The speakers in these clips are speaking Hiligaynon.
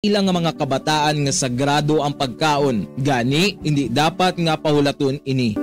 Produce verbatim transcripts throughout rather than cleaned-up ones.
ila nga mga kabataan nga sagrado ang pagkaon, gani indi dapat nga pahulaton ini.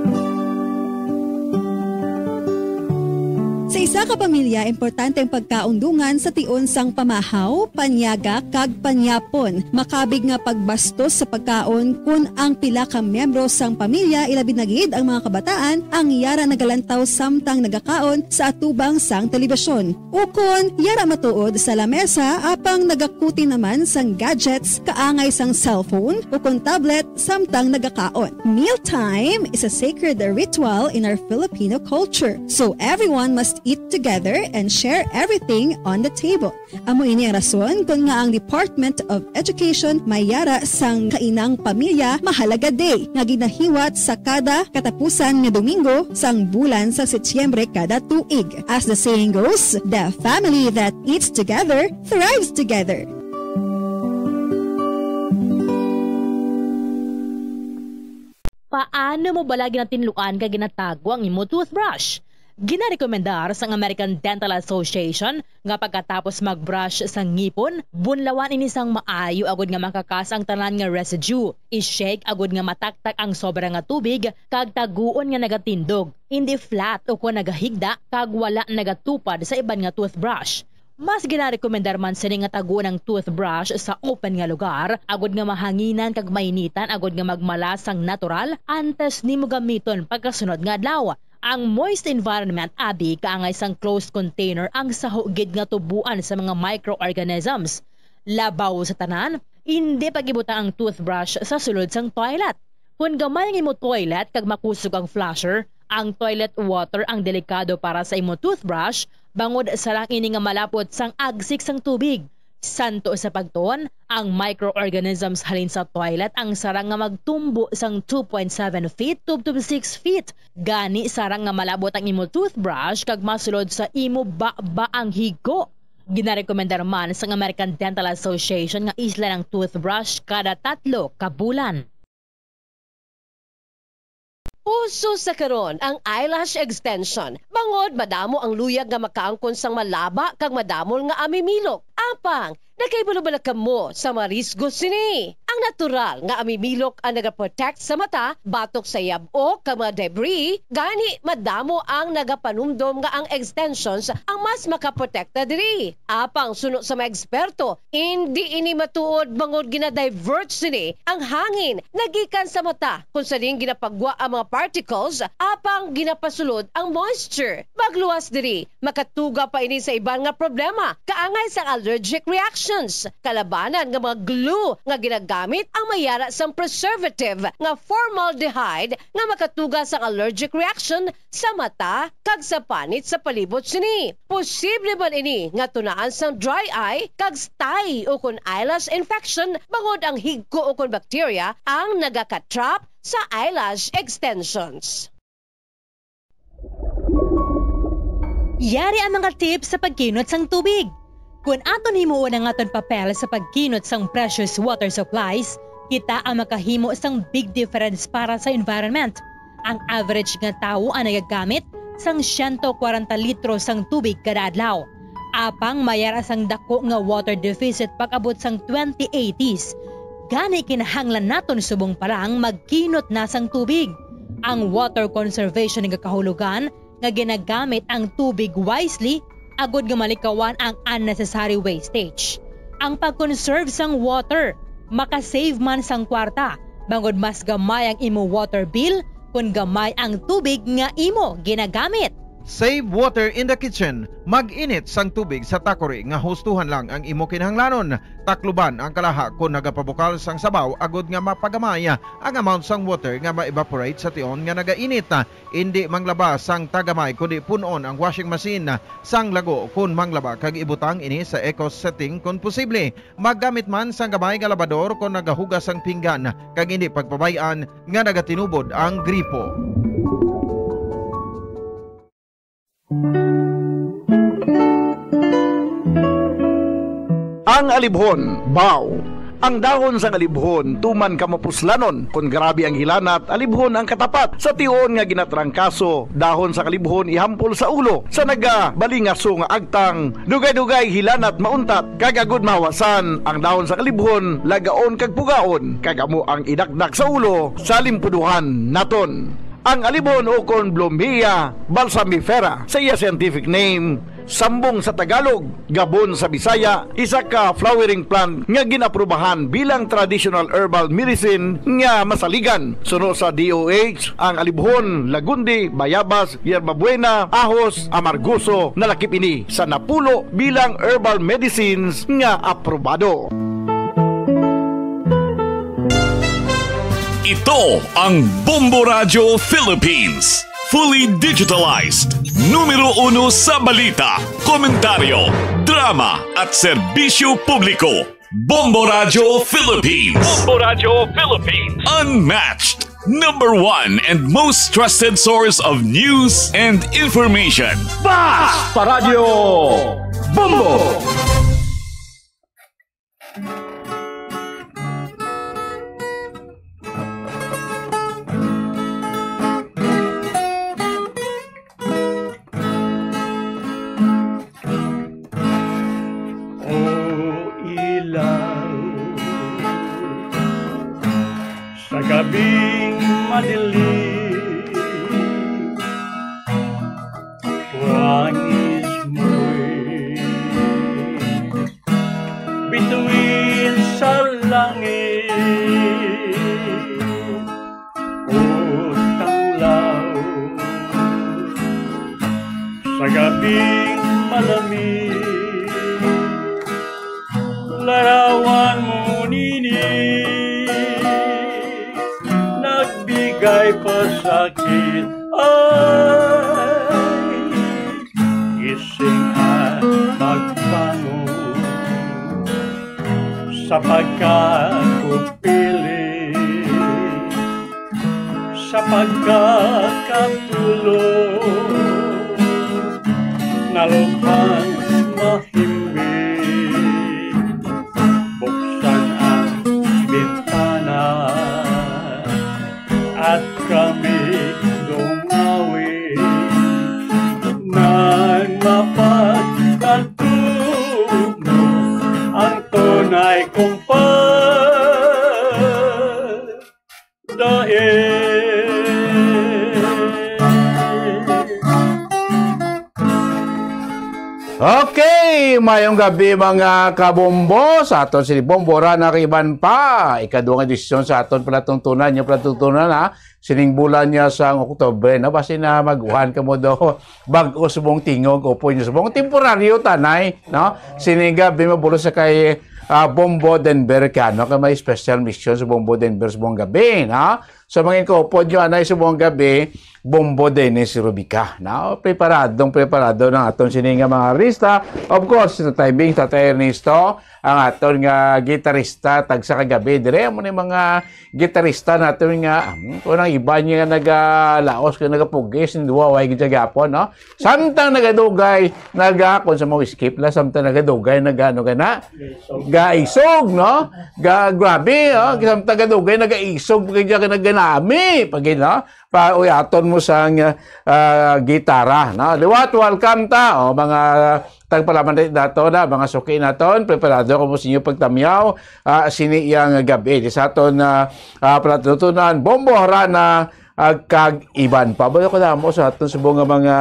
Sa isa ka pamilya, importante ang pagkaundungan sa tion sang pamahaw, panyaga, kag panyapon. Makabig nga pagbastos sa pagkaon kon ang pila ka miyembro sang pamilya, ilabi na gid ang mga kabataan, ang yara nagalantaw samtang nagakaon sa atubang sang telebisyon. Ukon yara matuod sa lamesa apang nagakuti naman sang gadgets kaangay sang cellphone ukon tablet samtang nagakaon. Mealtime is a sacred ritual in our Filipino culture, so everyone must eat together and share everything on the table. Amo ini ang rason kon nga ang Department of Education may yara sang Kainang Pamilya Mahalaga Day nga ginahiwat sa kada katapusan nga Domingo sang bulan sa Setyembre kada tuig. As the saying goes, the family that eats together thrives together. Paano mo bala ginatinluan kag ginatago ang imo toothbrush? Ginarekomendar sang American Dental Association nga pagkatapos mag-brush sa ngipon, bunlawan ini sang maayo agud nga makakas ang tanan nga residue. I-shake agud nga mataktak ang sobra nga tubig kag taguon nga nagatindog, indi flat ukon nagahigda kag wala nagatupad sa iban nga toothbrush. Mas ginarekomendar man sini nga taguon ang toothbrush sa open nga lugar, agud nga mahanginan kag mainitan, agud nga magmala sang natural antes nimo gamiton pagkasunod nga adlaw. Ang moist environment abi kaangay sang closed container ang saho gid nga tubuan sa mga microorganisms. Labaw sa tanan, indi pag-ibutang ang toothbrush sa sulod sang toilet. Kon gamay ang imo toilet kag makusog ang flusher, ang toilet water ang delikado para sa imo toothbrush, bangod sarang ini nga malapot sang agsik sang tubig. Santo sa pagtuon, ang microorganisms halin sa toilet ang sarang nga magtumbo sang two point seven feet tubtob six feet. Gani, sarang nga malabot ang imo toothbrush kag masulod sa imo baba ang higo. Ginarekomendar man sang American Dental Association nga islan ang toothbrush kada tatlo ka bulan. Uso sa karon ang eyelash extension, bangod madamo ang luyag nga makaangkon sang malaba kag madamol nga amimilok. Apang, nakahibalo bala kamo sa marisgo sini? Ang natural nga amimilok ang nagaprotect sa mata batok sa yab-o kag mga debris, gani madamo ang nagapanumdom nga ang extensions ang mas makaprotekta diri. Apang suno sa mga eksperto, indi ini matuod, bangod gina-divert sini ang hangin nagikan sa mata, kung sa diin ginapagwa ang mga particles, apang ginapasulod ang moisture. Magluwas diri, makatuga pa ini sa iban nga problema, kaangay sang allergic reactions, kalabanan nga mga glue nga ginagamit ang may yara sang preservative nga formaldehyde nga makatuga sang allergic reaction sa mata kag sa panit sa palibot sini. Posible man ini nga tunaan sang dry eye kag stye ukon eyelash infection, bangod ang higko ukon bakterya ang nagakatrap sa eyelash extensions. Yari ang mga tips sa pagkinot sang tubig. Kon aton himuon ang aton papel sa pagkinot sang precious water supplies, kita ang makahimo sang big difference para sa environment. Ang average nga tawo ang nagagamit sang siyento kwarenta litro sang tubig kada adlaw. Apang may ara sang dako nga water deficit pag-abot sang twenty eighties. Gani, kinahanglan naton subong pa lang magkinot na sang tubig. Ang water conservation nagakahulugan nga ginagamit ang tubig wisely agod nga malikawan ang unnecessary wastage. Ang pag-conserve sang water makasave man sang kwarta, bangod mas gamay ang imo water bill kon gamay ang tubig nga imo ginagamit. Save water in the kitchen. Mag-init sang tubig sa takori nga hustuhan lang ang imo kinahanglanon. Takluban ang kalaha kon nagapabukal sang sabaw agod nga mapagamay ang amount sang water nga ma-evaporate sa tion nga nagainit. Indi manglaba sang tagamay, kundi pun-on ang washing machine sang lago kon manglaba kag ibutang ini sa eco setting kon posible. Maggamit man sang gamay nga labador kon nagahugas sang pinggan, kag indi pagpabay-an nga nagatinubod ang gripo. Ang alibhon, baw. Ang dahon sang alibhon tuman ka mapuslanon. Kon grabe ang hilanat, alibhon ang katapat. Sa tion nga ginatrangkaso, dahon sang alibhon ihampol sa ulo. Sa nagabalingaso nga agtang, dugay-dugay hilanat mauntat, kag agud mahawasan, ang dahon sang alibhon lagaon kag pugaon, kag amo ang idakdak sa ulo sa limpuduhan naton. Ang alibhon ukon Blumea balsamifera sa iya scientific name, sambong sa Tagalog, gabon sa Bisaya, isa ka flowering plant nga ginaprobahan bilang traditional herbal medicine nga masaligan. Suno sa D O H, ang alibhon, lagundi, bayabas, yerbabuena, ahos, amargoso, nalakip ini sa napulo bilang herbal medicines nga aprobado. Ito ang Bombo Radyo Philippines. Fully digitalized. Numero uno sa balita, komentaryo, drama, at serbisyo publiko. Bombo Radyo Philippines. Bombo Radyo Philippines. Unmatched. Number one and most trusted source of news and information. Bas Paradyo Bombo! O ilaw sa gabing madilim, wangis mo'y bituin sa langit. O tanglaw sa gabing malamig, larawan mo nini nagbigay pasakit. Ay, gising at magbangon sa pagkakupili, sa pagkakatulog, nalubhang mahimbing. Buksan ang bintana at kami dungawi. Nang mapagkatulog mo ang tunay kong pagdahil. Okay, mayong gabi, mga kabombo. Sa aton si Bombo Rana kag iban pa, ikaduha nga edisyon sa aton palatuntunan, yung palatuntunan, ha, sining bulan niya sang Oktubre, no? Basi na mag-uhan ka mo daw, bag-o subong tingog, upod niya subong temporaryo, tanay, no? Sining gabi, mabulos sa kay, ah, Bombo Denver ka, no? Kay may special mission sa Bombo Denver subong gabi, no? So, mga inkaupod nyo, anay subong gabi, Bombo Dennis Rubica. Now, preparadong preparado ng aton sini nga mga artista. Of course, sa timing, Tatay Ernesto, ang aton nga gitarista, tagsa ka gabi. Dire, amo ni mga gitarista naton nga, hmm, kung ang iba niya nga nagalaos, kung nagapugis, duwa, way gid siya gyapon, no? Samtang nagadugay, naga, kung sa mga skip na, samtang nagadugay, nagano ka na, gaisog, no? Ga, grabe, oh, samtang nagadugay, nagaisog, pag dyan ka naganami, pag, no? Pauyaton mo sang, ah, gitara, no? Liwat, welcome ta, oh, mga tagpalaman nato na, mga suki naton, preparado ko mo sa inyo pagtamyaw, ah, sini iyang gabi. Di sa aton, ah, ah, palatuntunan, Bombo Harana, ah, kag iban pa. Balo ko damo sa aton subong nga mga,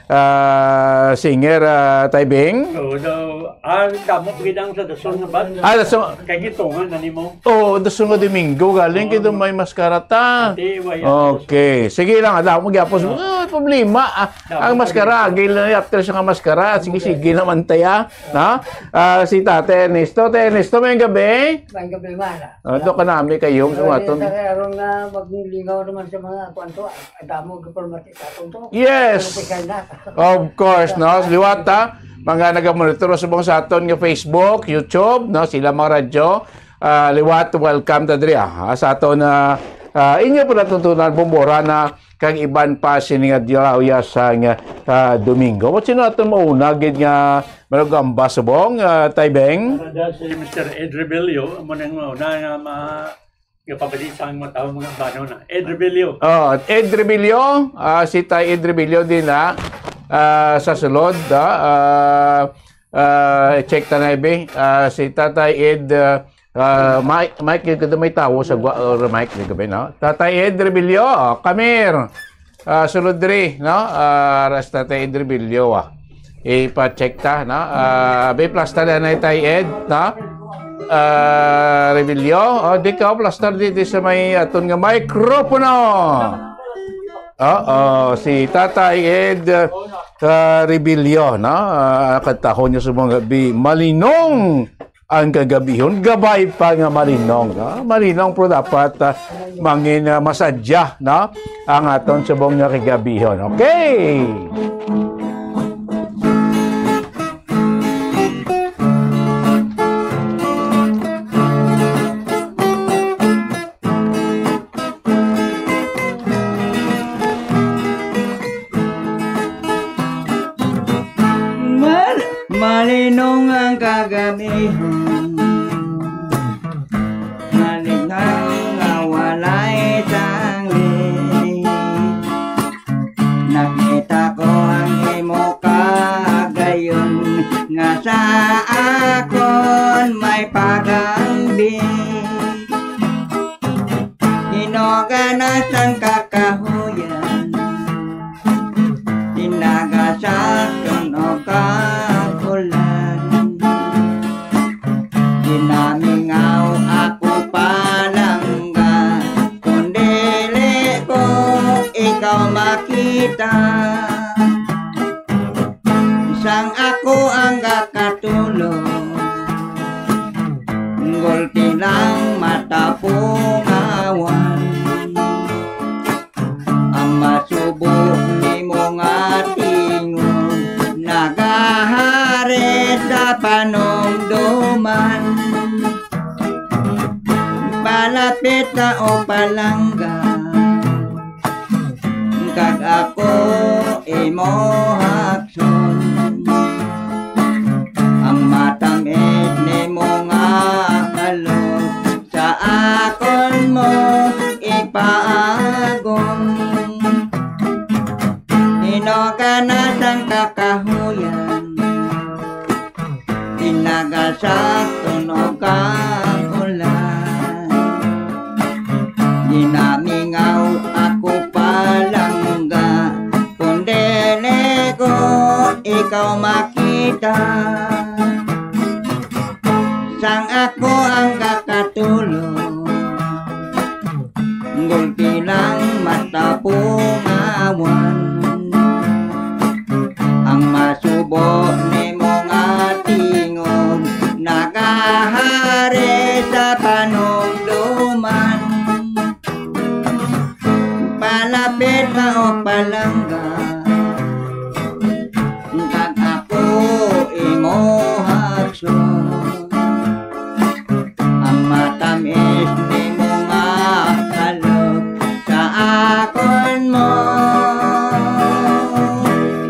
ah, singer, ah, Taybing. Oo, daw. Ah, damo pa gid ang sa dason nga bat. Ah, dason. Kay gitungan na nimo. Oo, dason nga Domingo, galing Oo. kay may maskara ta. Ati, way, Okay. Sige lang, ada mo gyapon. Oo. Ah, problema. Ah, Damo ang pa maskara, gid. Gil na after siya nga maskara. Sige, Okay. sige naman taya. Ha? Ah, si Tate Ernesto. Ate Ernesto, may gabi? May gabi, Mara. Ah, ito ka nami kayo, sa Ay, aton. Sa karon nga maglingaw naman sa mga kwan to, ah, damo gyud permati sa aton to. Yes. Pero kay na. Of course, no? Liwat, ha? Mga nagamonitor subong sa aton nga Facebook, YouTube, no? Sila mga radyo. Ah, liwat, welcome ta diri, ah, sa aton, ah, ah, inyo palatuntunan, Bombo Rana kag iban pa sini nga adlaw ya sang, ah, Domingo. What sino aton mauna gid nga manugamba subong, ah, Tay Beng? Para si Mister Ed Rebello, amo nang mauna nga ma-, nga pabali sa mga tao, mga bano na. Ed Rebello. Oh, Ed Rebello, ah, si Tay Ed Rebello din na, ah, sa sulod, ah, ah, ah, check ta na, ibi. Ah, si Tatay Ed, ah, ah, Mike, Mike, yung may tawo sa gwa-, or Mike, yung gabi, no? Tatay Ed Rebello, oh, come here. Ah, sulod diri, no? Ah, ras Tatay Ed Rebello, ah. Ipa-check ta, no? Ah, be, plastar na, Tay Ed, no? Ah, Rebello, oh, di ka, plastar di, di sa may aton nga mikropono. Oo, si Tatay Ed, ah, Rebello, no? Ah, katahon niya sa mga bi-, malinong ang kagabihon, gabay pa nga malinong, no? Malinong, pero dapat, ah, mangin, ah, masadya, no? Ang aton subong nga kagabihon. Okay! Mal-, malinong ang kagabihon. Malingaw nga walay tangli. Nakita ko ang imo kagayon nga sa akon may pag-ambi. Hinugana sang kakahuyan, tinaga sa tunog kag ulan. Ginamingaw ako palangga, kung dili ko ikaw makita. Sang ako ang gakatulog, gulti lang matapungawan. Ang masubo nimo nga tingog nagahari sa panumdoman. Palapit ka o palangga, kag ako imo hakson. Ang matamis nimo nga halok sa akon mo ipaagom. Hinugana sang kakahuyan, tinaga sa tunog kag ulan. Ginamingaw ako palangga, kung dili ko ikaw makita. Sang ako ang gakatulog, gulti lang matapungawan. Ang masubo nimo nga tingog nagahari sa panumdoman. Palapit ka o palangga, kag ako imo hakson. Ang matamis nimo nga halok sa akon mo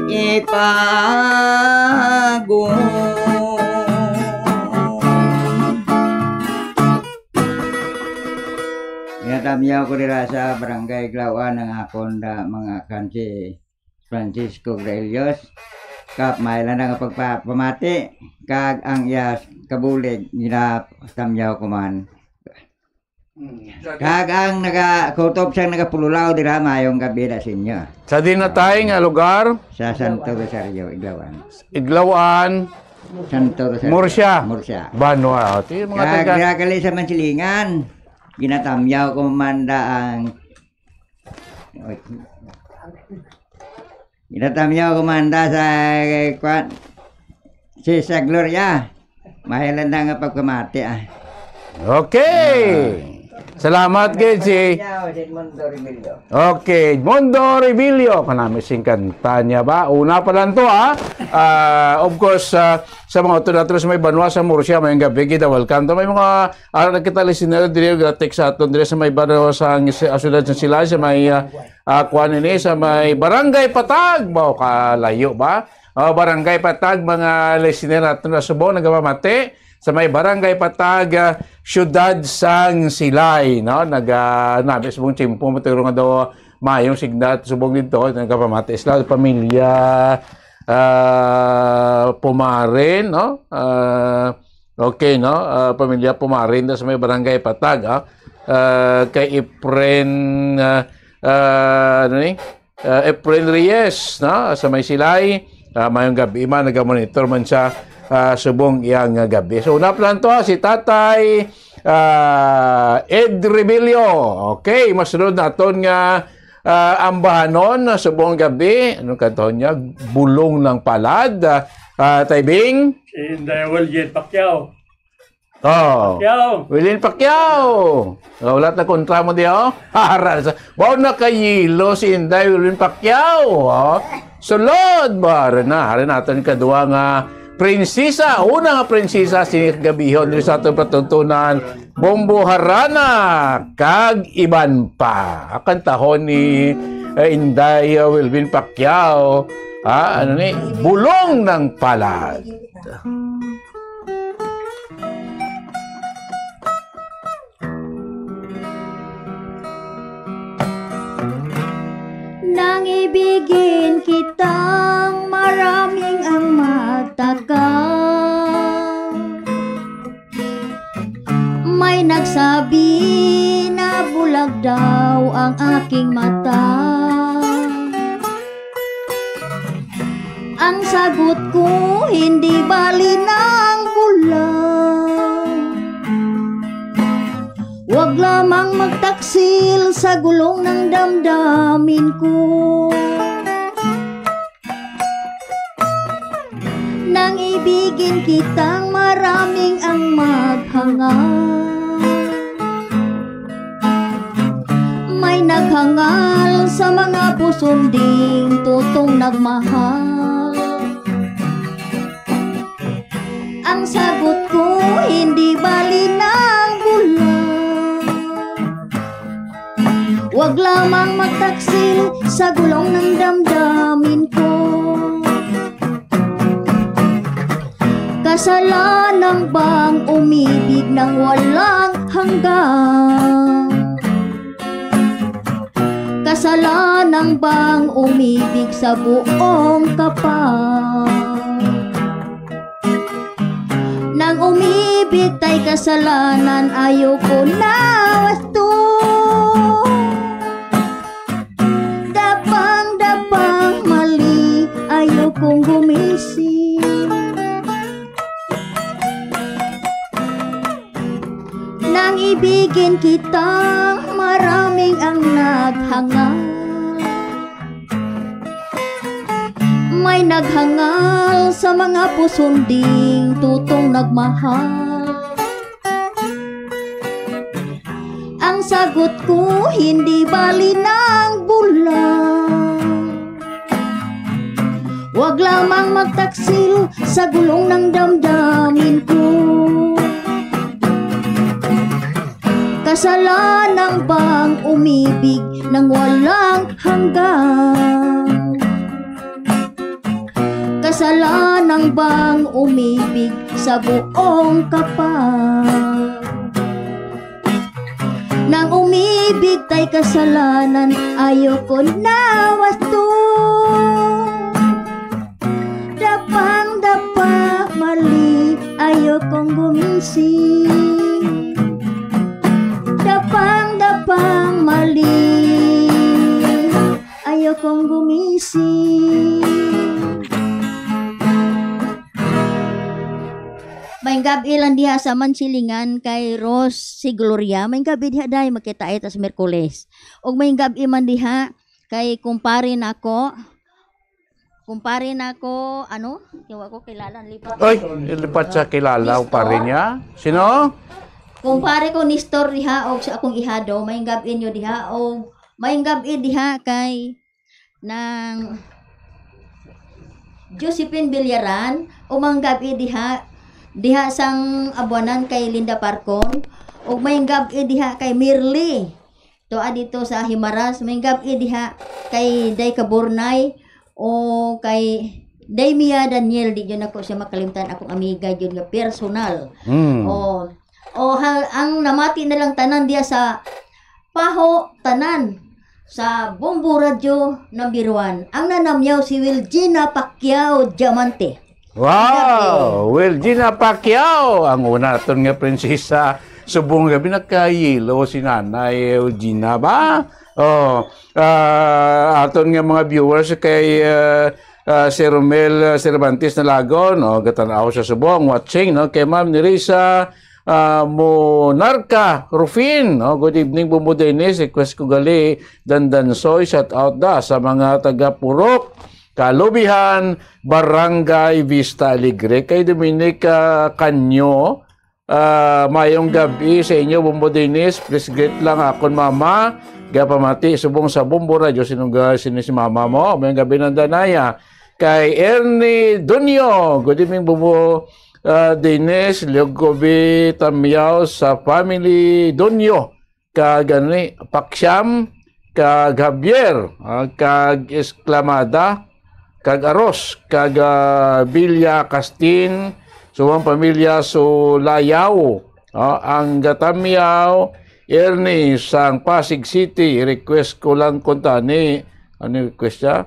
ipagom. Ginatamyaw ko dira sa Barangay Iglawan ang akon da mga kansi Francisco Graelios. Kap, may lang nga pagpapamati, kag ang iya kabulig, ginatamyaw ko man. Mm. Kag ang nagakutob sang nagapululaw dira, mayong gabi na sa inyo. Sa dinatay nga lugar? Sa Santo Rosario, Iglawan. Iglawan. Santo Rosario. Murcia. Murcia. Banwa. Ito yung mga Kag taga- dira gali sa Mansilingan, ginatamyaw ko man da ang Ginatamyaw ko man da sa, eh, kwan, si sa Gloria. Mahilan na nga pagkamati, ah. Okay. Salamat gid si Edmundo Rebillo. Okay, Edmundo Rebillo. Kanami sing kanta niya ba? Una pa lang to, ha? Ah, of course, ah, sa mga utod naton sa may banwa sa Murcia, maayong gabi, gid, welcome to. May mga, ah, nakita listener diri, nag-text sa aton diri sa may banwa sa, sa, ah, siyudad sa Silay, sa may, ah, ah, kuan ini, sa may Barangay Patag. Ba, kalayo ba? Oh, Barangay Patag, mga listener naton na subong, nagapamati sa may Barangay Patag, ah, siyudad sang Silay, no? Naga, nabi subong tiyempo, maturo nga daw mayong signal subong dito, nagapamati sila, pamilya, ah, Pumarin, no? Ah, okay, no? Ah, pamilya Pumarin, sa may Barangay Patag, ah. Ah, kay Efren, ah, ah, ano ni? Ah, Efren Reyes, no? Sa may Silay, ah, mayong gabi man, nagamonitor man siya, ah, subong iyang, ah, gabi. So, una pa lang to, ha, si Tatay, ah, Ed Rebillo. Okay, masunod naton nga, ah, ambahanon, ah, subong gabi. Anong kantahon niya? Bulong ng Palad. Ah, ah, Tay Bing? Si Inday Wiljen Pacquiao. Oh. Pacquiao. Wiljen Pacquiao. Oh, wala ta kontra mo di, oh. Haral sa, wow, nakayilo si Inday Wiljen Pacquiao, oh. Sulod ba? Hari na, hari naton kadua nga prinsesa. Una nga prinsesa, sini gabihon diri sa aton patuntunan, Bombo Harana, kag iban pa. Kantahon ni, eh, Inday, uh, Wiljen Pacquiao, ah, ano ni? Bulong ng Palad. Nang ibigin kitang maraming ang magtaka. May nagsabi na bulag daw ang aking mata. Ang sagot ko, hindi bali ng bulag. Wag lamang magtaksil sa gulong ng damdamin ko. Nang ibigin kitang maraming ang maghanga. May naghangal sa mga pusunding tutong nagmahal. Ang sagot ko, hindi bali ng bulag. Wag lamang magtaksil sa gulong ng damdamin ko. Kasalanan bang umibig ng walang hanggan? Kasalanan bang umibig sa buong kapal? Nang umibig tay kasalanan, ayoko na wasto. Dapang-dapang mali, ayokong gumisi. Nang ibigin kita, maraming ang naghangal. May naghangal sa mga pusunding tutong nagmahal. Ang sagot ko, hindi bali ng bulag. Wag lamang magtaksil sa gulong ng damdamin ko. Kasalanan bang umibig ng walang hanggan? Kasalanan bang umibig sa buong kapal? Nang umibig tay kasalanan, ayoko na wasto. Dapang-dapa, mali, ayokong gumisi. Dapang-dapa, mali, ayokong gumisi. Maayong gab-i lang diha sa Mansilingan kay Rose si Gloria. Maayong gab-i diha, day, makita ay tas Miyerkules. Ug maayong gab-i man diha kay kumpare nako. Kumpare nako, ano? Yawa ko kilala, lipat. Oy, lipat sa kilala, Miss kumpare O. Niya. Sino? Kumpare ko, Nestor, diha, og sa akong ihado, may gab-i nyo diha, og may gab-i diha kay nang Josephine Villaran, o may gab-i diha, diha sang Abuanan kay Linda Parcon, og may gab-i diha kay Mirly. Tua dito sa Himaras, may gab-i diha kay Day Kaburnay, o kay Day Mia Daniel, di yun ako siya makalimtan, akong amiga yun nga personal. Hmm. O, o ha-, ang namati na lang tanan diya sa Paho, tanan sa Bombo Radio number one. Ang nanamyaw si Wilgina Pacquiao Diamante. Wow! Wilgina Pacquiao, ang una naton nga prinsesa. Subong gab-i nakayelo si Nanay Wilgina ba? Oh, ah, aton nga mga viewers kay, ah, ah, si Romel, ah, Cervantes Nalagon, no? Gatan-aw sa subong, watching, no? Kay Ma'am Nerissa, ah, Monarca Rufin, no? Good evening, Bombo Dennis. Request ko gali, Dandansoy, shout out da sa mga taga Purok, Kalubihan, Barangay Vista Alegre. Kay Dominic, ah, Canyo, ah, mayong gab-i sa inyo, Bombo Dennis. Please greet lang akon mama. Gapamati subong sa Bombo Radio. Sino ga-, sino si mama mo? Mayong gab-i, Nandanaya. Kay Ernie Dunyo. Good evening, Bombo, ah, Dennis. Liog ko bi tamyaw sa family Dunyo. Kag ano ni, Paksiam, kag Javier, ah, kag Esclamada, kag Aros, kag, ah, Villa Castin, subong pamilya Sulayaw, ah, ang gatamyaw, Ernie, sang Pasig City, request ko lang kuntani, ano yung request siya?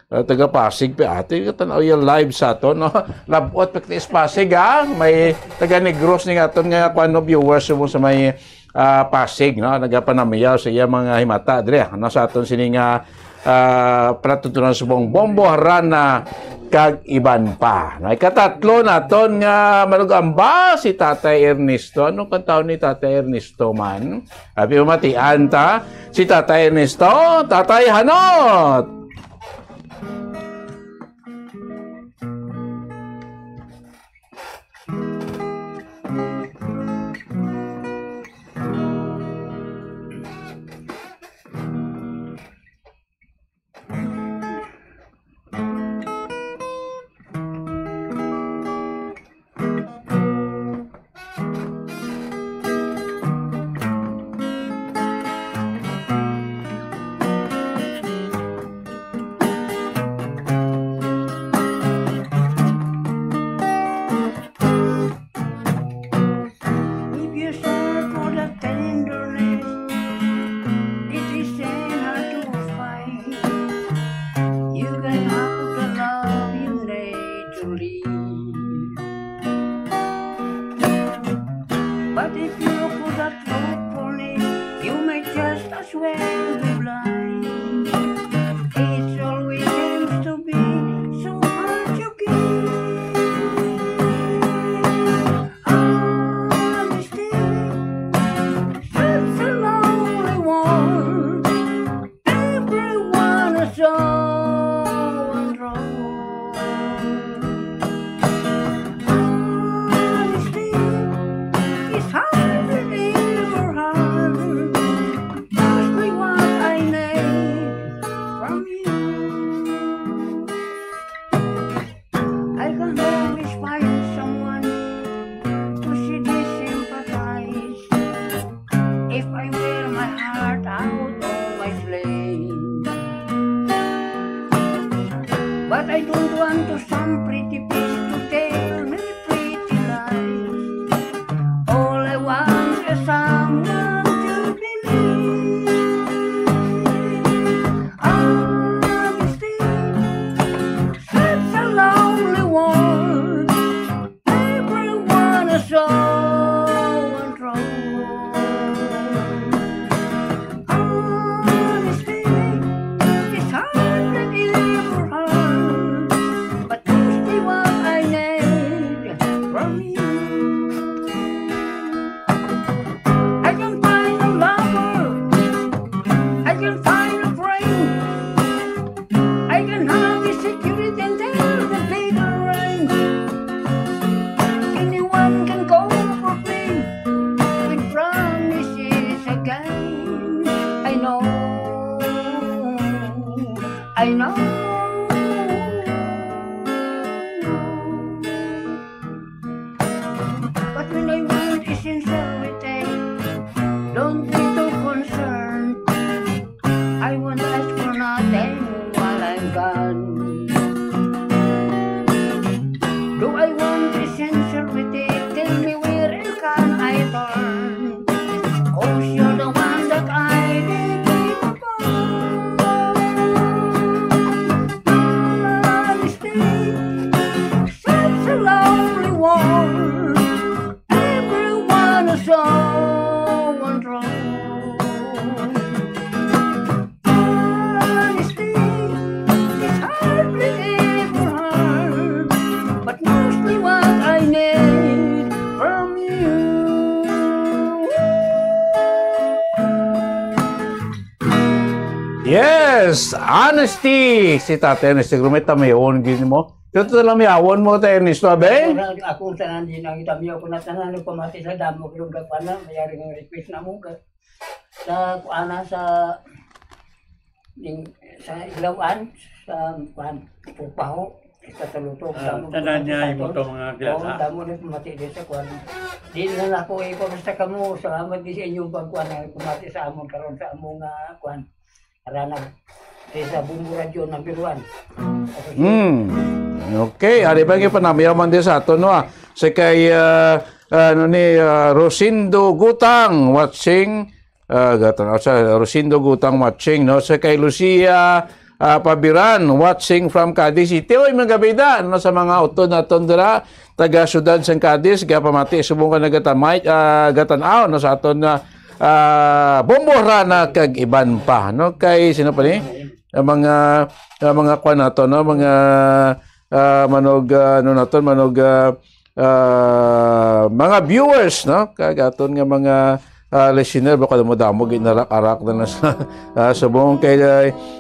Ah, taga Pasig pa ate, katanaw yung live sa aton, no? Labot pa kita sa Pasig, ha? May taga Negros ni aton nga, kuwan, no, viewers mo sa may, ah, Pasig, no? Nagapanamiyaw sa iya mga himata, dre, ano, sa aton sini nga, ah, palatuntunan subong Bombo, Harana, kag iban pa. No, ikatatlo naton nga malugamba si Tatay Ernesto. Anong kantaon ni Tatay Ernesto man? Abi, pamatian ta si Tatay Ernesto, Tatay Hanot! If you search for the tenderness, it isn't hard to find. You can have the love you need to live. But if you look for that truthfulness, you may just as well be blind. It always seems to be so hard to give. Honesty is a lonely one. Everyone is so wrong. Honesty is hard to live or hard. Ask me what I need. I know. But when I want is sincerity, don't be too concerned. I won't ask for nothing while I'm gone. Do I want is sincerity? Tell me where can I turn? 'Cause you're the one that I need to find. Honesty, such a lonely world. Everyone is so untrue. Honesty is hardly ever heard, but mostly what I need from you. Yes, honesty. Si Tatay Ernesto Grumeta, may on gini mo. Ito lang may awon mo, Tatay Ernesto, abe? Ako sa nandin ang itamiyo ko na tanan ng pamati sa damo ko nga pana, mayari nga request na mo ka. Sa kuana sa ning sa ilawan sa kuan pupaho sa tulutog Ah, damo ko tanan na niya sa imo aton. to mga Oo, gilala. Damo na pamati din sa kuan. Di na lang ako ikaw basta kamo salamat din sa inyong pagkuan na pamati sa amon karon sa among nga kuan. Para nag sa Bumbo Radio number one. Hmm. Okay, ari ba nga panamyaw man din sa ato, no? Ah. Sa kay ah, ano ni ah, Rosindo Gutang watching ah, gatan sa Rosindo Gutang watching, no? Sa kay Lucia ah, Pabiran watching from Cadiz City. Oy, mga bida, no, sa mga utod naton dira taga siyudad sang Cadiz, gapamati subong ka nagatamay ah, gatan-aw, no, sa aton na ah, Bombo Rana kag iban pa, no? Kay sino pa ni? Ang mga ah, mga kwan nato, no? Mga ah, manog ah, ano naton, manog ah, ah, mga viewers, no? Kag aton nga mga ah, listener, baka damo-damo ginarak-arak na na sa ah, subong kay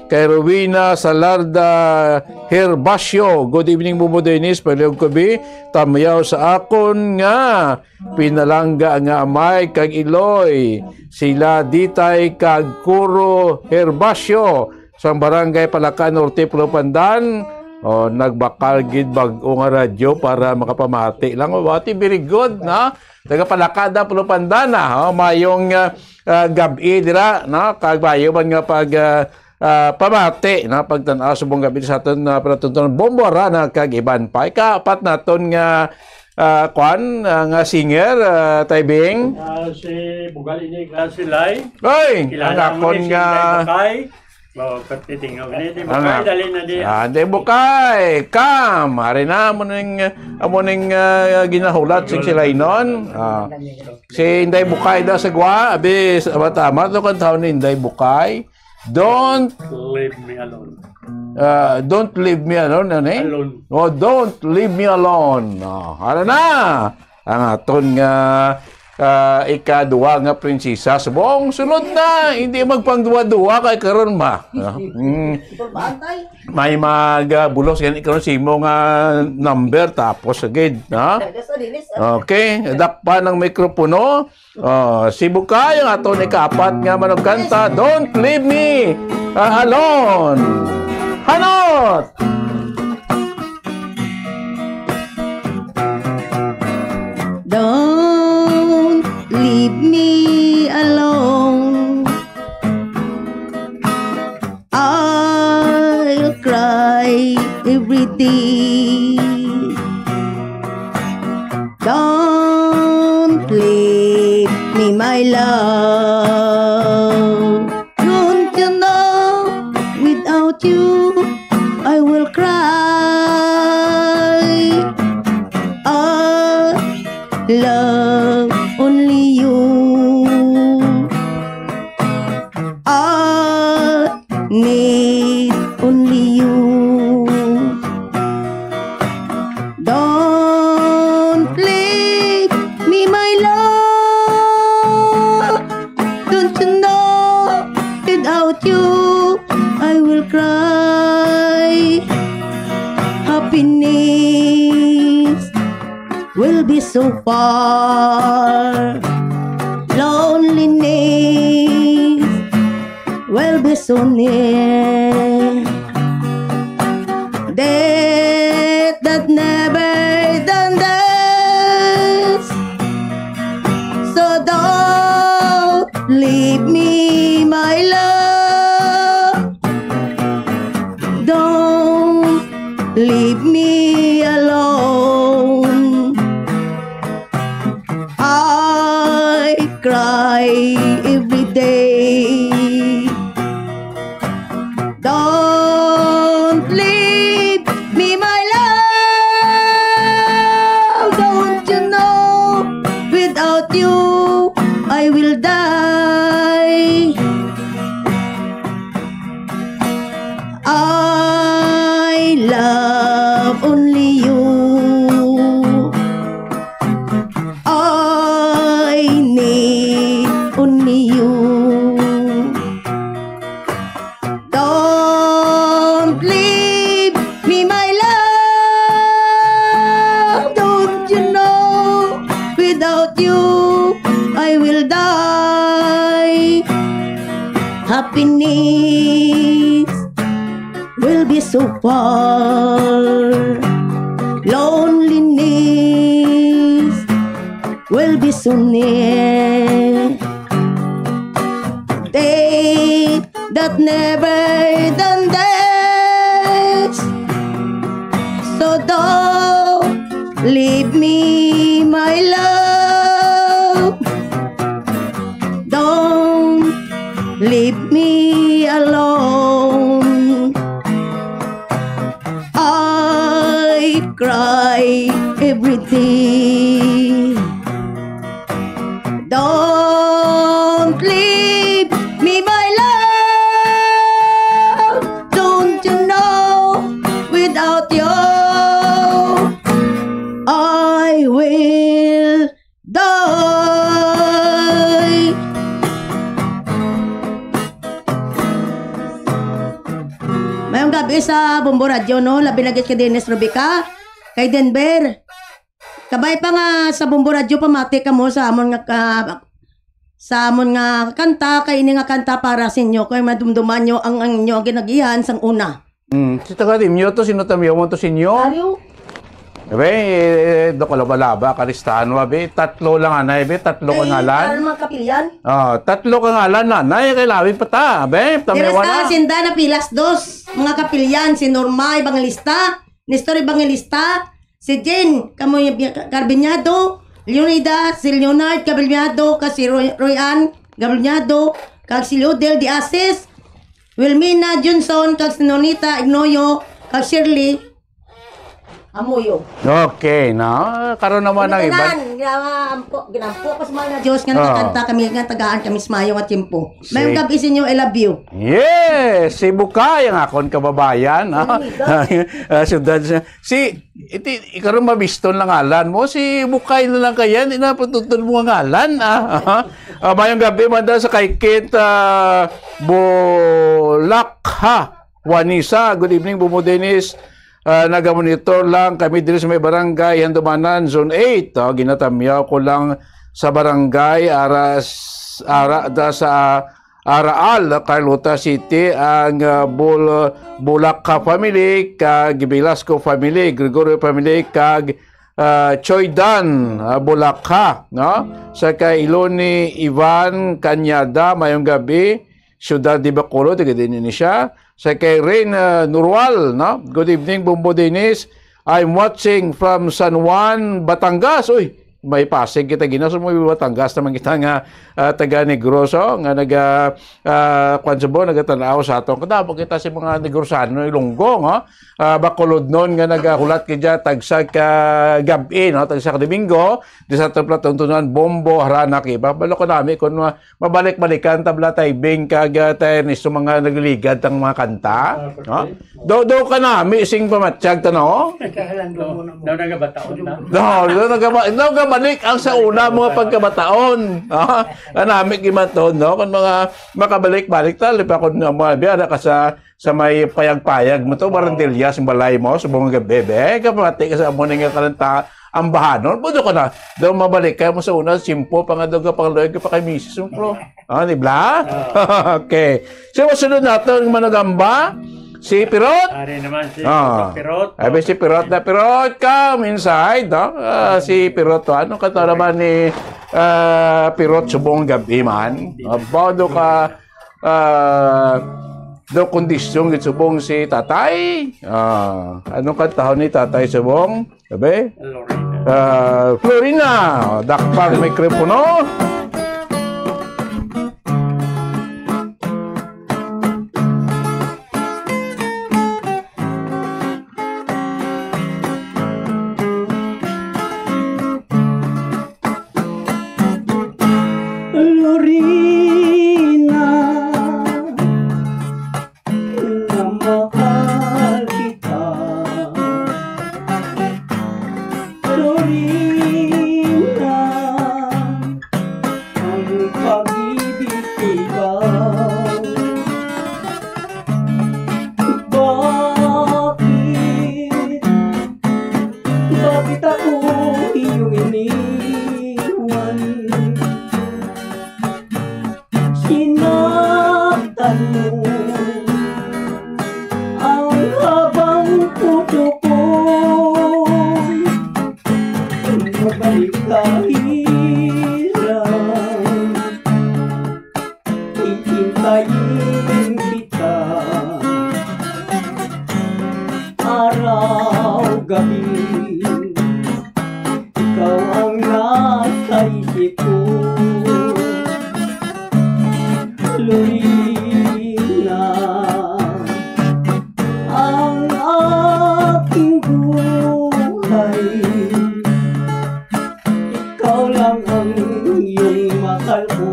kay Rowena Salarda Herbacio. Good evening, Bubo Dennis. Paliog ko bi, tamyaw sa akon nga pinalangga nga amay kag iloy, sila Ditay kag Kuro Herbacio sang barangay Palacan Norte, Pulupandan. O, nagbakal gid bag-o nga radyo para makapamati lang. O, ati, very good, na? Taga Palacan, Pulupandan, ah. O, mayong ah, ah, gab-i dira, na? Kag mayo man nga pag ah, ah, pamati, na? Pagtan-aw subong gab-i sa aton na palatuntunan Bombo Rana kag iban pa. Ikaapat naton nga ah, kwan, ah, nga singer, ah, Tay Bing? Ah, si Bugal ini Grasilay. Oy, Kilala ang mo akon ni si nga Inday Bukay. Oh, pati tingaw ni di Ang Bukay, ak- dali na di. Ah, Inday Bukay, come. Ari na, amo ning, amo ning ah, ginahulat sing sila inon. Ah, si Inday Bukay daw sa Gwa, abi, sa mata, mato kantahon ni Inday Bukay. Don't, Leave me alone. ah, don't leave me alone, ano eh? Alone. Oh, don't leave me alone. Oh, ano na? Ang aton nga ah, ikaduha nga prinsesa. Subong, sunod na. Hindi magpangduwa-duwa kay karon ma. No? Mm. May mag ah, bulos gani karon sa imo nga number tapos agad, no? Okay, dakpan ang mikropono. Oh, si Bukay ang aton ikaapat nga manugkanta, Don't Leave Me ah, Alone. Hanot! Don't leave me alone. I'll cry every day. Don't leave me, my love. Don't you know without you I will cry. I love only you. I need only you. Don't leave me, my love. Don't you know without you I will cry. Happiness will be so far. Loneliness will be so near. every day. Don't leave me, my love. Don't you know, without you, I will die. I love only you. I need only you. Don't leave me, my love. Don't you know, without you, I will die. Happiness will be so far. Loneliness will be so near. Death that never done this. So don't leave me, my love. Don't leave me alone. I cry every day. Don't leave me, my love. Don't you know, without you, I will die. Mayong gabi sa Bombo Radio, no? Labi na gid kay Dennis Rubica, kay Denver. Kabay pa nga sa Bombo Radio, pamati kamo sa amon nga ka-, sa amon nga kanta, kay ini nga kanta para sa inyo, kay madumduman nyo ang, ang inyo ginagihan sang una. Hmm, si taga Dimyo to, sino tamiyaw mo to, senyor? Ariw. Be, eh, do ka laba-laba, kalistahan wa, be. Tatlo lang, anay, be. Tatlo ka Ay, ngalan. Ano, mga kapilyan? Ah, tatlo ka ngalan, nanay, kay labi pa ta, be. Tamiyaw Dira na. Sa Sinda na pilas dos, mga kapilyan, si Norma Evangelista, Nestor Evangelista, si Jane Camuy-, Carbiñado, Leonida, si Leonard Carbiñado, kag si Roy, Roy Ann Carbiñado, kag si Ludel de Asis, Wilmina Johnson, kag si Nonita Ignoyo, kag Shirley Amuyo. Okay, na. Karon naman ang iban. Ginanan, ginaampo, ginampo ko sa mga Diyos nga Ah. nakakanta kami, nga tagaan kami sa mayo nga tiyempo. Mayong gabi sa inyo, I love you. Yes, si Bukay ang akon kababayan, ha? Ay, God. Ah, syudad siya. Si, iti, ikaron mabiston lang ngalan mo, si Bukay na lang kaya, hindi na patutod mo nga ngalan, ah. Ah, mayong gabi, man daw sa kay Kit, ah, Bulak, ha? Juanisa, good evening, Bumo Dennis. Ah, nagamonitor lang kami diri sa may barangay Handumanan, Zone eight. Ah, ginatamyaw ko lang sa barangay, ara, ara da sa Araal, Carlota City, ang, ah, Bul-, Bulacca family, kag Velasco family, Gregorio family, kag, ah, Choydan, ah, Bulacca, no? Sa kay Iloni Ivan Cañada, mayong gabi. Siyudad de Bacolod, taga din ini siya. Sa kay Rain, ah, Norwal, no? Good evening, Bombo Dennis. I'm watching from San Juan, Batangas. Uy, may Pasig kita gina, so may Batangas naman kita nga, ah, taga Negros, oh, nga naga, ah, kwan sa buwan, nagatan-aw sa aton. Kadamo kita si mga Negrosano, Ilonggo, no? Ah, Bacolodnon nga nagahulat kita tagsa ka gab-i, no? Tagsa ka Domingo, di sa aton pala tuntunan, Bombo, Harana, iba. Balo ko nami kung ma-, mabalik-balikan ta bala tay Bing kag, ah, tay Ernesto mga nagliligad tang mga kanta, Ah, no? perfect. Do, do ka nami sing pamatyag ta, no? Ikahalan ko muna mo. Daw nagabataon na. No, do nagaba-, do gabalik ang sa una mga pagkabataon. Ah, ang nami gimaton, no? Kung mga makabalik-balik ta, lipa ko na mga biya na ka sa, sa may payag-payag mo to, barandilya, sa balay mo, sa buong gabi, be. Kapamati ka sa amo nga kanta, ang bahanon, pudo ka na. Daw mabalik ka mo sa una, simpo pa nga daw ka pangluwag ka pa kay misis mo, bro. Ah, di ba? Ah. Okay. So, masunod naton ang manugamba, si Pirot. Ari naman si Ah. Pirot. Abi si Pirot na, Pirot, come inside, no? Ah, si Pirot to. Anong kanta naman ni, ah, Pirot subong gabi man? Aba, do ka, ah, do kondisyon gid subong si Tatay? Ah, anong kantahon ni Tatay subong? Sabi? Florina. Ah, Florina, dakpang mikropono. Ikaw, bakit, bakit ako iyong iniwan? Sinaktan mo ang habang puso ko. Magbalik ka, hirap. Hihintayin kita araw, gabi. Ikaw ang nasa isip ko, Lorena, ang aking buhay. Ikaw lang ang iyong mahal ko,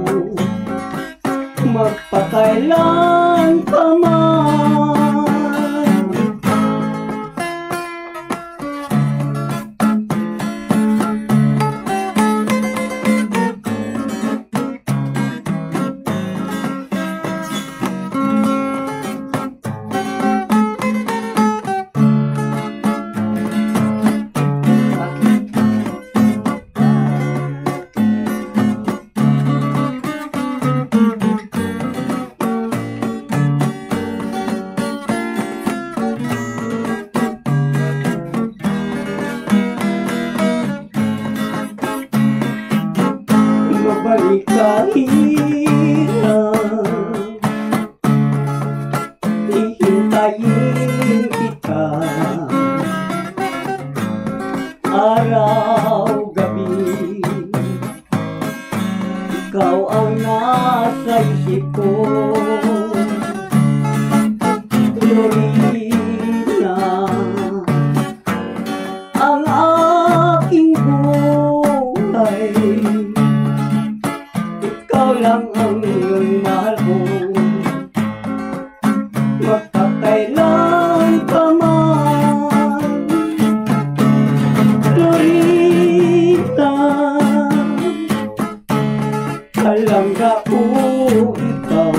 magpakailan pa man. Mabalik ka, hirap. Hihintayin kita araw, gabi. Ikaw ang nasa isip ko, Lorena, ang aking buhay. Ikaw lang ang iyong mahal ko, magpakailan pa man. Lorena, palangga ko ikaw.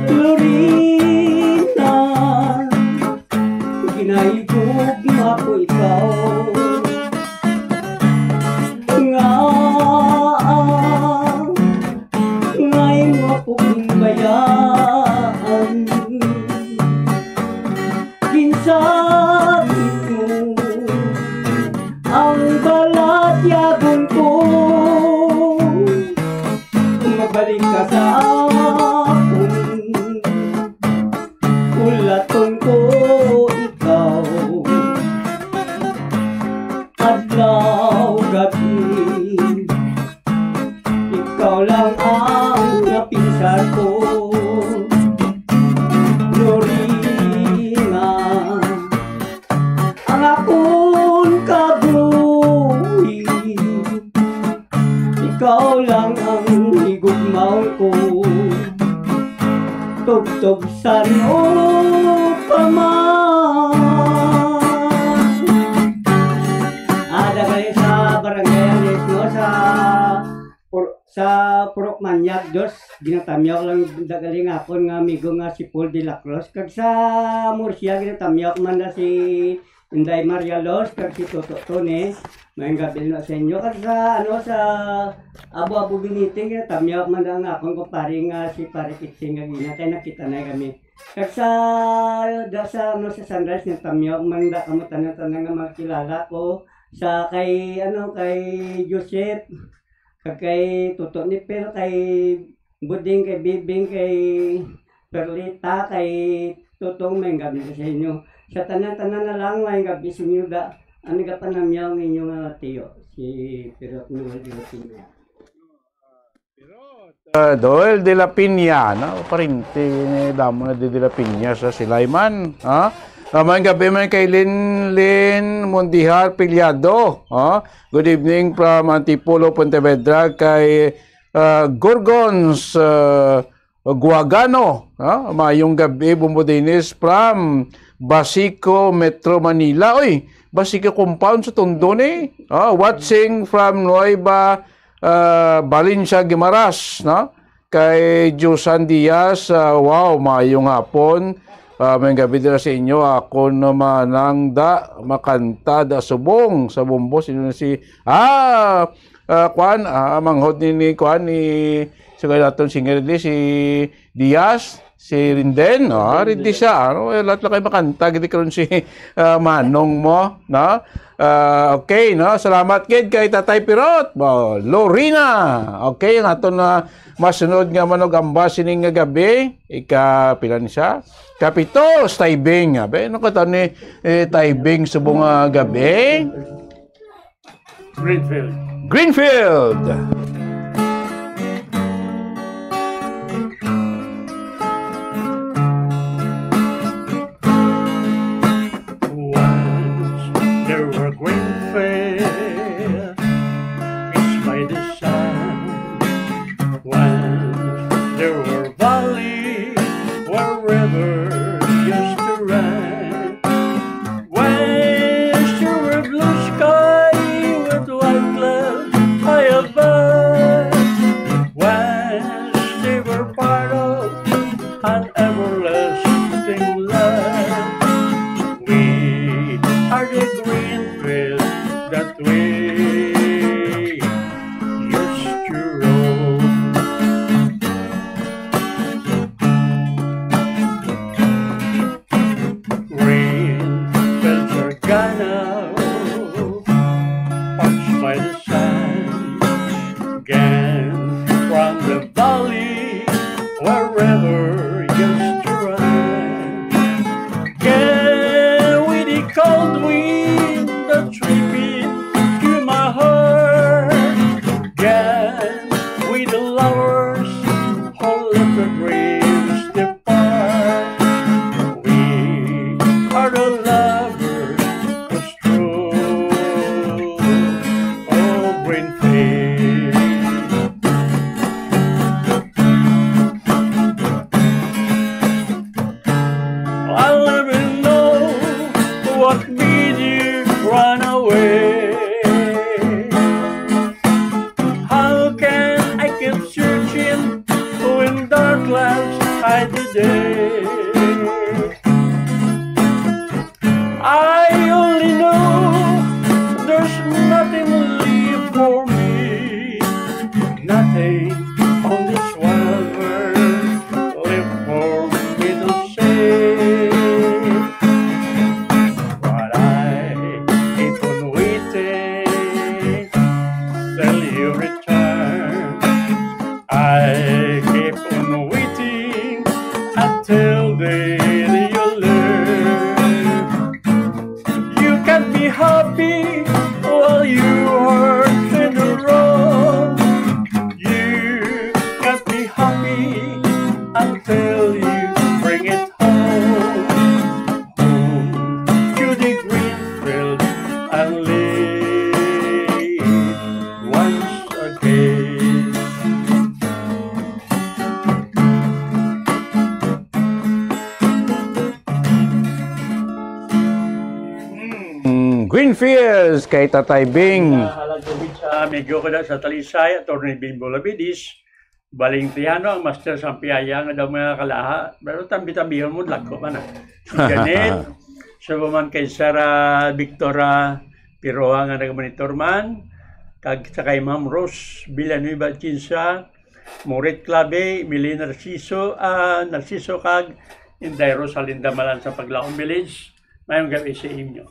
Lorena, ginahigugma ko ikaw. Nga, nga imo ako ginbayaan. Ginsakit mo ang balatyagon ko. Mabalik ka sa akon, ulaton ko ikaw. Adlaw, gabi, ikaw lang ang napinsar ko. Lorena, ang akon kabuhi, ikaw lang ang higugmaon ko. Tubtob san-o pa man. Ah, dagali sa Barangay Alis, no, sa Pur-, sa Purok Manyag, dos, ginatamyaw lang dagali nga akon nga amigo nga si Paul de la Cruz, kag sa Murcia, ginatamyaw man na si Inday Maria Los, kag si Toto Tony. Maayong gabi na sa inyo. Kag sa, ano, sa Abu Abu Biniting, ginatamyaw man na ang akon kumpare nga si Pare Kitsing, nga gina, kay nakita na kami. Kag sa, da sa, ano, sa Sunrise, ginatamyaw man da kamo tanan-tanan nga mga kilala ko. Sa kay, ano, kay Joseph, kag kay Toto ni Pel, kay Buding, kay Bibing, kay Perlita, kay Tutong, maayong gabi sa inyo. Sa tanan-tanan na lang, maayong gabi sa inyo, da, ang nagapanamyaw ang inyo nga tiyo, si Pirot Noel Ilotinga. Ah, Doel de la Piña, no? Parinti ni damo na di de la Piña sa Silayman, ha? Ah, maayong gabi man kay Linlin Mondihar Piliado, ha? Good evening from Antipolo, Pontevedra, kay, ah, Gorgons, ah, Guagano, ha? Maayong gabi, Bombo Dennis from Basico, Metro Manila. Oy, Basico compound sa Tondo ni. Ah, watching from Nueva ah, Valencia Guimaras, no? Kay Josan Diaz, ah, wow, maayong hapon. Ah, may gabi dira sa inyo. Ako naman ang da, makanta da subong sa bombo. Sino na si, ah, ah, kwan, ah, manghod ni, ni kwan, ni, sugay naton singer di, si Diaz, si Rinden, no? Rinden siya, ano? Eh, lahat lang kayo makanta, gid karon si, ah, Manong mo, no? Ah, okay, no? Salamat gid kay Tatay Pirot. Oh, Lorena. Okay, ang aton na masunod nga manugamba sining nga gabi, ika, pila ni siya? Kapito, sa Taibing. Abe, ano ka to ni, eh, Taibing subong nga gabi? Greenfield. Greenfield. Once there were green fields, kissed by the sun. Once there were valleys where rivers used to run. Once there were blue sky with white clouds high above. Once they were part of an everlasting love. We are the green field that we used to roam. Green fields are gone now, parched by the sun. Again, from the valley, wherever used to run. Again, with the cold wind that sweeping through my heart. Again, with the lovers who left their dreams depart. We are the lovers who stroll over in faith. I'll never know what made you run away. How can I keep searching when dark clouds hide the day? I only know there's nothing left for me, nothing on this wide world left for me to say. But I keep on waiting till you return. I keep on waiting until the day you learn. You can't be happy while you are in the wrong. You can't be happy until you bring it home. Home to the green field and live once again. Mm, Greenfields kay Tatay Bing. Nahalag ko sa amigo ko na sa Talisay, Attorney Bing Bolavidis. Baling piano ang master sa piyaya nga daw mga kalaha. Pero tambi-tambihon mo, dagko man, ah. Si Janet, sa man kay Sarah Victora Piroha nga nagmonitor man, kag sa kay Ma'am Rose Villanueva Chinsa, Morit Clave, Mili Narciso, ah, Narciso, kag Inday Rosalinda Malan sa Paglaom Village. Mayong gabi sa inyo.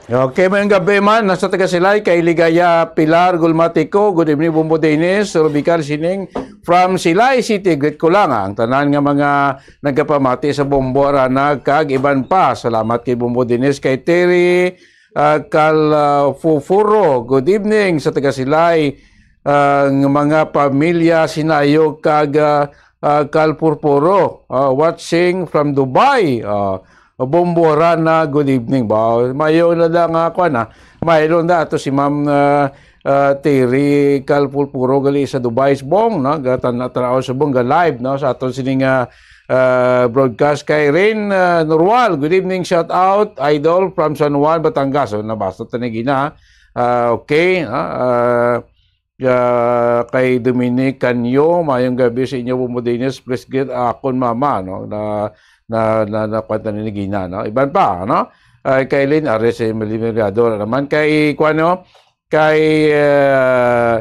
Okay, mayong gabi man. Nasa taga Silay, kay Ligaya Pilar Gulmatico. Good evening, Bombo Dennis. Rubical Sining from Silay City. Greet ko lang, ah, ang tanan nga mga nagapamati sa Bombo Aranag kag iban pa. Salamat kay Bombo Dennis, kay Terry, ah, Cal, ah, Fufuro. Good evening sa taga Silay. Ah, ang mga pamilya Sinayo kag, ah, ah, Cal Purpuro, ah, watching from Dubai. Ah, Bombo Rana, good evening. Ba, mayo na lang nga, kwan, ah. Mayo na ato si Ma'am, ah, ah, Terry Cal Purpuro gali sa Dubai, subong, no? Gatan-, tanaw subong ga live, no? Sa aton sini nga, ah, broadcast kay Rain, ah, Norwal. Good evening, shout out, idol from San Juan, Batangas. So, nabasa ta ni gina. Ah, okay, ah, ah, ah, kay Dominic Canyo, mayong gabi sa inyo, Bombo Dennis, please greet akon mama, no? Na, na, na, na, kwanta ni Gina, no? Iban pa, no? Ay, kay Lynn Ares, eh, Melvin Riado, wala naman. Kay, kuwan, no? Kay, ah,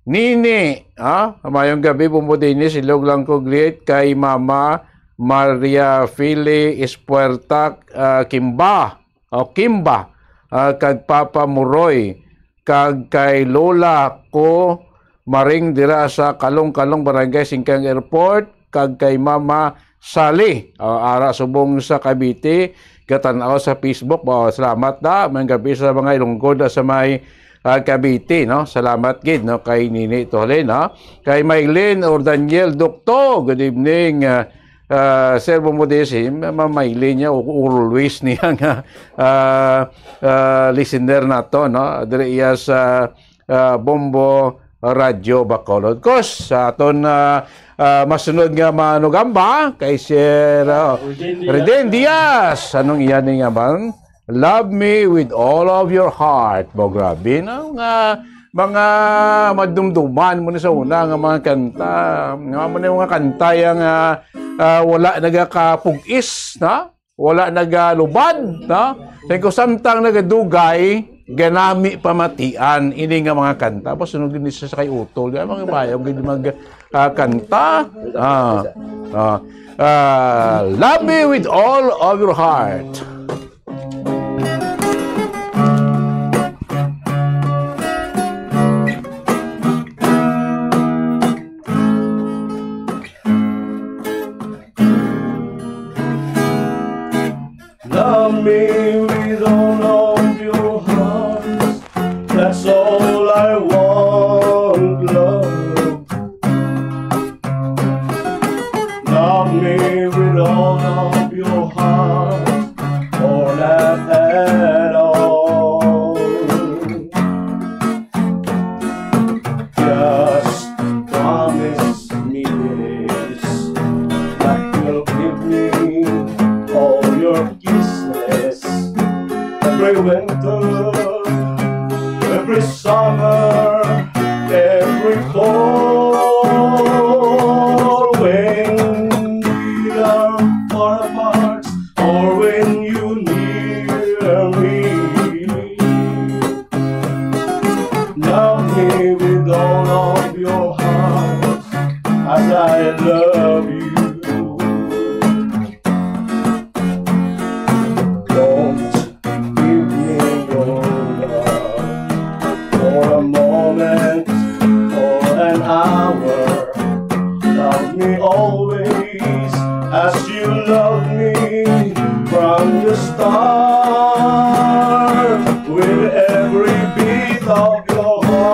Nini, ha? Mayong gabi, Bombo Dennis, ilog lang ko, greet kay Mama Maria Fili Espuerta, ah, Kimba, o Kimba, ah, kag Papa Muroy, kag kay Lola ko Maring dira sa Kalong-Kalong, Barangay Singkang Airport, kag kay Mama Sally, ah, ara subong sa Cavite, gatan-aw sa Facebook. Ba, salamat da. Mayong gabi sa mga Ilonggo da sa may, ah, Cavite, no? Salamat gid, no, kay Nini Tole, no? Kay Maylin or Daniel Docto, good evening, ah, ah, Sir Bombo Desi, ma-, ma-, Maylin niya, o-, always niya nga, ah, ah, listener nato, no? Diri iya sa, ah, Bombo Radyo Bacolod. Kos, sa aton, ah, ah, masunod nga manugamba, kay Sir, ah, Reden Diaz. Reden Diaz. Anong iya ni nga man? "Love Me With All of Your Heart." Bo, grabe, no? Nga mga madumduman mo ni sa una nga mga kanta. Nga mo ni mga kanta yang, ah, ah, wala nagakapugis, no? Wala nagalubad, no? Kay kung samtang nagadugay, ganami pamatian ini nga mga kanta. Tapos sunod gid siya sa kay Utol, di ba? Mga bayaw gid mag, ah, kanta. Ah, ah, ah, "Love Me With All of Your Heart." Love me with all of your heart. That's all I want, love. Love me with all of your heart, or not at all. Just promise me this, that you'll give me all your kisses every winter, every summer, every fall. When we are far apart, or when you near me, love me with all of your heart, as I love you. Don't give me your love for a moment, for an hour. Love me always as you love me from the start, with every beat of your heart.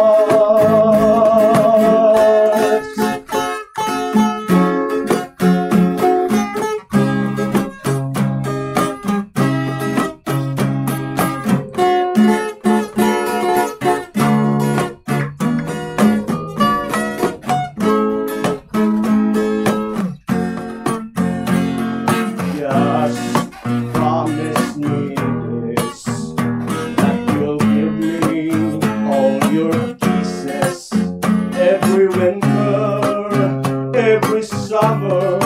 Just promise me this, that you'll give me all your kisses every winter, every summer,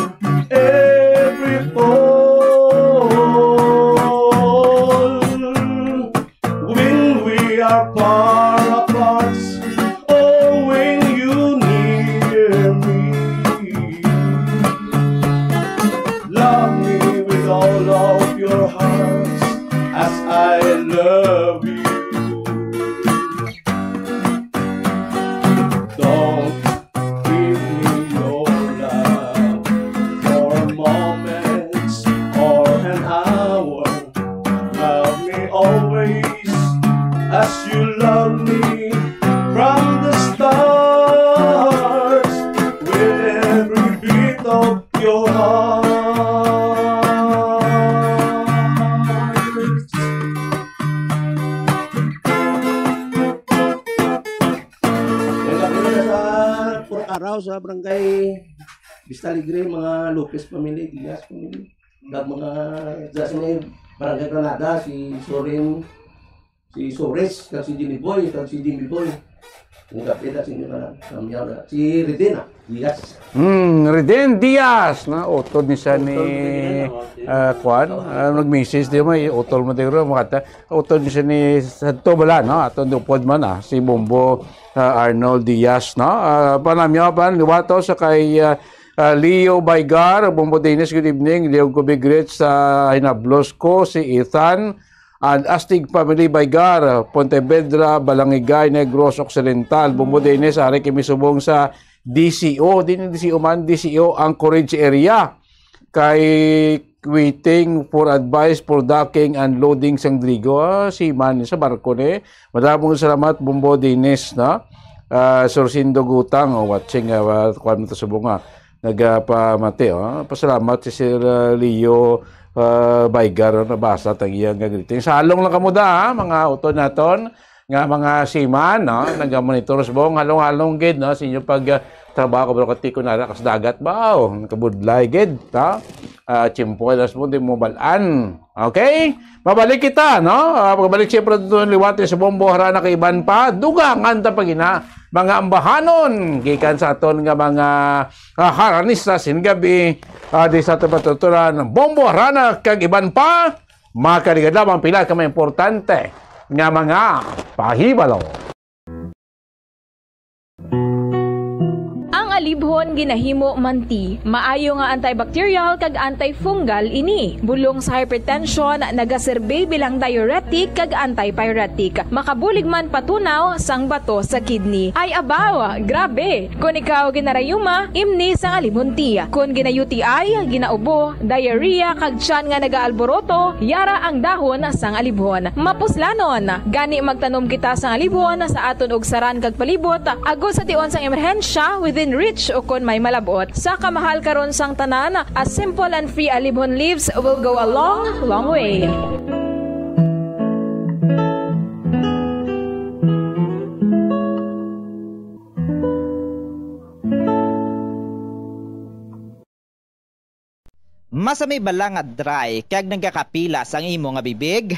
every fall. When we are far apart, oh, when you near me, love me with all of your heart, as I love you. Don't give me your love for a moment or an hour. Love me always as you love me from the start, with every beat of your heart. Sa Purok Araw, sa Barangay Vista Alegre, mga Lopez family, Diaz family. Kag mga, sa sini, Barangay Granada, si Soren, si Sores, kag si Jimmy Boy, kag si Jimmy Boy. Ang kapila, sino na lang? Ang miyaw na. Si Reden, ah. Diaz. Hmm, Reden Diaz, na utod ni siya ni, Utol mo din yan, oh. Ah, Kwan. Ah, nag-message di mo, eh, utol mo din, makata. Utod ni siya ni Santo Bala, no? Ato ni upod man, ah, si Bombo, ah, Arnold Diaz, no? Ah, panamyaw pa, liwato sa kay, ah, ah, Leo Baigar, Bombo Dennis, good evening. Leo, good evening, greet sa hinablos ko, si Ethan, and Astig family, Baigar, Pontevedra, Balangigay, Negros Occidental. Bombo Dennis, ari kami subong sa D C O, di ni D C O man, D C O Anchorage area. Kay waiting for advice for docking and loading sang Drigo. Ah, si man sa barko ni. Madamong salamat, Bombo Dennis, no? Ah, Sursindo Gutang, oh, watching, ah, kuwan mo to subong, ah. Nagapamati, oh. Pasalamat si Sir, ah, Leo, ah, Baigar, oh, nabasa tang iya nga greeting. Salong lang kamo da, ha, mga utod naton, nga mga seaman, no? Nagamonitor subong, halong-halong gid, no? Sa inyo pag, ah, trabaho, kabalo ka tiko na, kas dagat ba? Oh, nakabudlay gid, no? Ah, tiyempo, alas mo, di mo balaan. Okay? Mabalik kita, no? Ah, pagabalik siyempre dito ng liwat sa Bombo Harana kay Iban pa. Dugangan ta pag ina, mga ambahanon. Gikan sa aton nga mga, ah, haranista sin gabi, ah, di sa aton patuturan, Bombo Harana kag Iban pa. Makaligad lamang pila ka mga importante nga mga pahibalo. Ang alibhon ginahimo manti. Maayo nga antibacterial kag antifungal ini. Bulong sa hypertension, nagaserbi bilang diuretic kag antipyretic. Makabulig man patunaw sang bato sa kidney. Ay abaw, grabe! Kon ikaw ginarayuma, imni sang alibhon tea. Kon gina-U T I, ginaubo, diarrhea, kag tiyan nga nagaalboroto, yara ang dahon sang alibhon. Mapuslanon, gani magtanom kita sang alibhon sa aton ugsaran kag palibot, agod sa tion sang emerhensya, within reach ukon may malab-ot. Sa kamahal karon sang tanan, a simple and free alibhon leaves will go a long, long way. Masami bala nga dry kag nagakapilas ang imo nga bibig?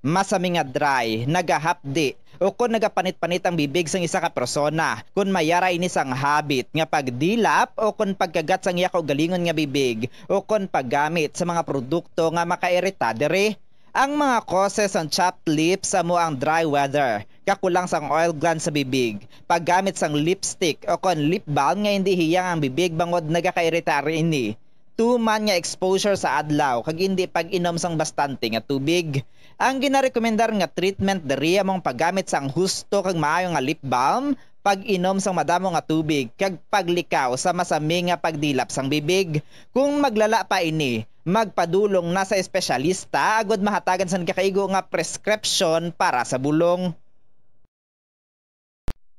Masami nga dry, nagahapdi, ukon nagapanit-panit ang bibig sang isa ka persona kon may ara ini sang habit nga pagdilap ukon pagkagat sang iya kaugalingon nga bibig ukon paggamit sa mga produkto nga makairita diri. Ang mga causes sang chapped lips amo ang dry weather, kakulang sang oil glands sa bibig, paggamit sang lipstick ukon lip balm nga indi hiyang ang bibig bangod nagakairita ini, tuman nga exposure sa adlaw kag indi pag-inom sang bastante nga tubig. Ang ginarekomendar nga treatment diri amo ang paggamit sang husto kag maayo nga lip balm, pag-inom sang madamo nga tubig, kag paglikaw sa masami nga pagdilap sang bibig. Kung maglala pa ini, magpadulong na sa espesyalista agud mahatagan sang gakaigo nga prescription para sa bulong.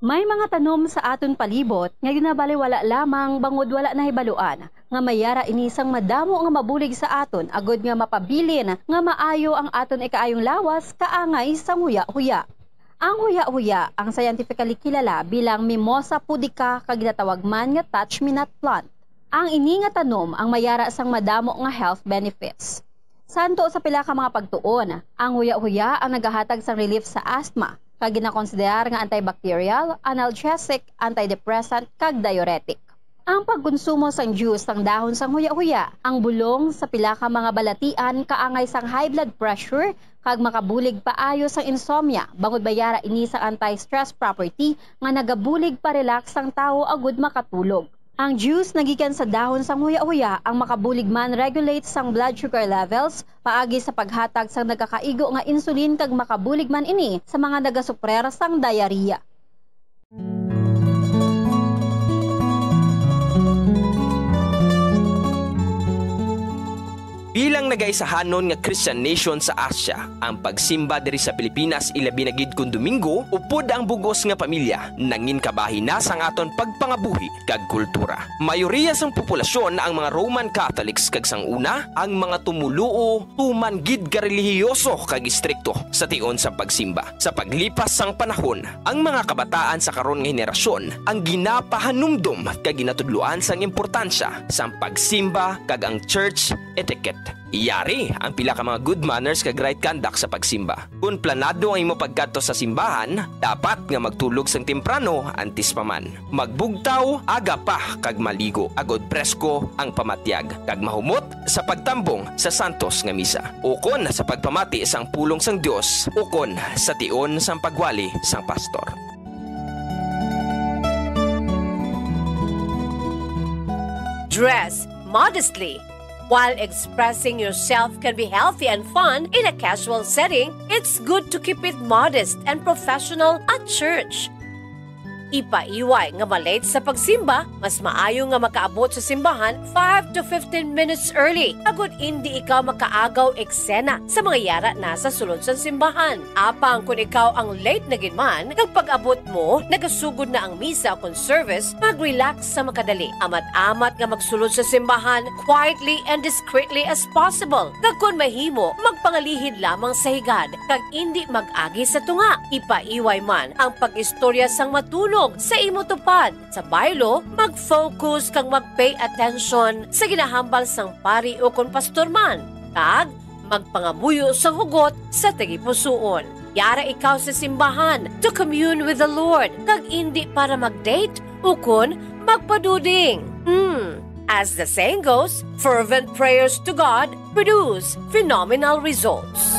May mga tanom sa aton palibot nga ginabaliwala lamang bangod wala nahibaluan nga may ara ini sang madamo nga mabulig sa aton agud nga mapabilin nga maayo ang aton ikaayong lawas kaangay sang huya-huya. Ang huya-huya ang scientifically kilala bilang Mimosa pudica kag ginatawag man nga touch-me-not plant. Ang ini nga tanom ang may ara sang madamo nga health benefits. Santo sa pila ka mga pagtuon, ang huya-huya ang nagahatag sang relief sa asthma, kag ginakonsiderar nga antibacterial, analgesic, antidepressant, kag diuretic. Ang pagkonsumo sang juice sang dahon sang huya-huya, ang bulong sa pila ka mga balatian kaangay sang high blood pressure kag makabulig paayo sang insomnia, bangod may ara ini sang anti-stress property nga nagabulig pa-relax sang tawo agud makatulog. Ang juice nga gikan sa dahon sang huya-huya ang makabulig man regulate sang blood sugar levels paagi sa paghatag sang nagakaigo nga insulin kag makabulig man ini sa mga nagasuprer sang diarrhea. Bilang nagaisahanon nga Christian nation sa Asia, ang pagsimba diri sa Pilipinas, ilabi na gid kon Domingo, upod ang bug-os nga pamilya, nangin kabahin na sang aton pagpangabuhi kag kultura. Mayoriya sang populasyon ang mga Roman Catholics kag sang una, ang mga tumoluo tuman gid ka relihiyoso kag istrikto sa tion sang pagsimba. Sa paglipas sang panahon, ang mga kabataan sa karon nga henerasyon ang ginapahanumdom kag ginatudloan sang importansya sang pagsimba kag ang church etiquette. Yari ang pila ka mga good manners kag right conduct sa pagsimba. Kon planado ang imo pagkadto sa simbahan, dapat nga magtulog sang temprano antes pa man. Magbugtaw aga pa kag maligo, agod presko ang pamatyag, kag mahumot sa pagtambong sa santos nga misa, ukon sa pagpamati sang pulong sang Dios, ukon sa tion sang pagwali sang pastor. Dress modestly. While expressing yourself can be healthy and fun in a casual setting, it's good to keep it modest and professional at church. Ipaiway nga ma-late sa pagsimba, mas maayo nga makaabot sa simbahan five to fifteen minutes early, agod indi ikaw makaagaw eksena sa mga yara na sa sulod sang simbahan. Apang kon ikaw ang late na gid man, kag pag-abot mo, nagasugod na ang misa kon service, mag-relax sa makadali. Amat-amat nga magsulod sa simbahan quietly and discreetly as possible. Kag kon mahimo, magpangalihid lamang sa higad, kag indi mag-agi sa tunga. Ipaiway man ang pag-istorya sang matunog sa imo tupad. Sa baylo, mag-focus kag mag-pay attention sa ginahambal sang pari ukon pastor man, kag magpangamuyo sang hugot sa tagipusoon. Yara ikaw sa simbahan to commune with the Lord, kag indi para mag-date ukon magpaduding. Hmm. As the saying goes, fervent prayers to God produce phenomenal results.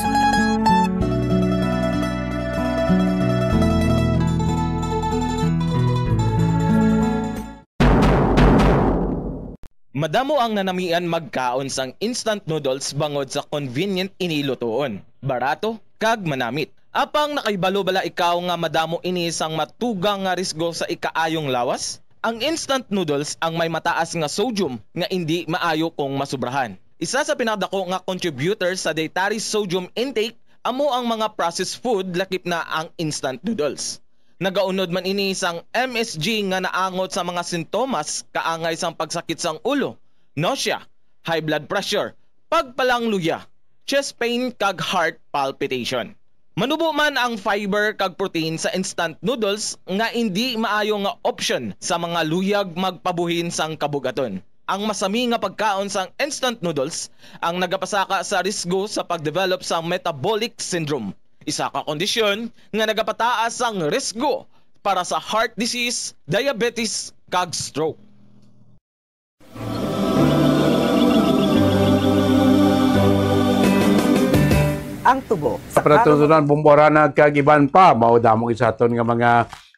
Madamo ang nanamian magkaon sang instant noodles bangod sa convenient ini lutoon, barato, kag manamit. Apang nakahibalo bala ikaw nga madamo ini sang matugang nga risgo sa ikaayong lawas? Ang instant noodles ang may mataas nga sodium nga indi maayo kung masubrahan. Isa sa pinakadako nga contributor sa dietary sodium intake amo ang mga processed food, lakip na ang instant noodles. Nagaunod man ini sang M S G nga naangot sa mga sintomas kaangay sang pagsakit sang ulo, nausea, high blood pressure, pagpalangluya, chest pain, kag heart palpitation. Manubo man ang fiber kag protein sa instant noodles nga indi maayo nga option sa mga luyag magpabuhin sang kabug-aton. Ang masami nga pagkaon sang instant noodles ang nagapasaka sa risgo sa pag-develop sang metabolic syndrome, isa ka kondisyon nga nagapataas sang risgo para sa heart disease, diabetes, kag stroke. Ang tubo sa Para tutunan, Bombo Harana kag iban pa, mao damo gid sa aton nga mga,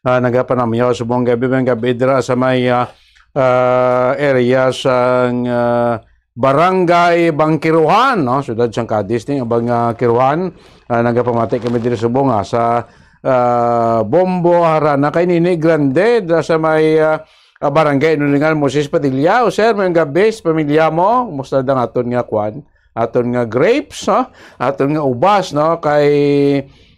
ah, nagapanamyaw subong gab-i, mga gab-i dira sa may, ah, ah, area sang, ah, Barangay Bangkiruhan, no? Siyudad sang Cadiz ni, ang Bang, ah, Kiruhan. Ah, nagapamati kami diri subong, ah, sa, ah, Bombo Harana kay Nini Grande dira sa may, ah, ah, Barangay Inulingan, Moses Padilla. O, sir, may gabis, pamilya mo. Kumusta ang aton nga kwan? Aton nga grapes, ha? Aton nga ubas, no? Kay,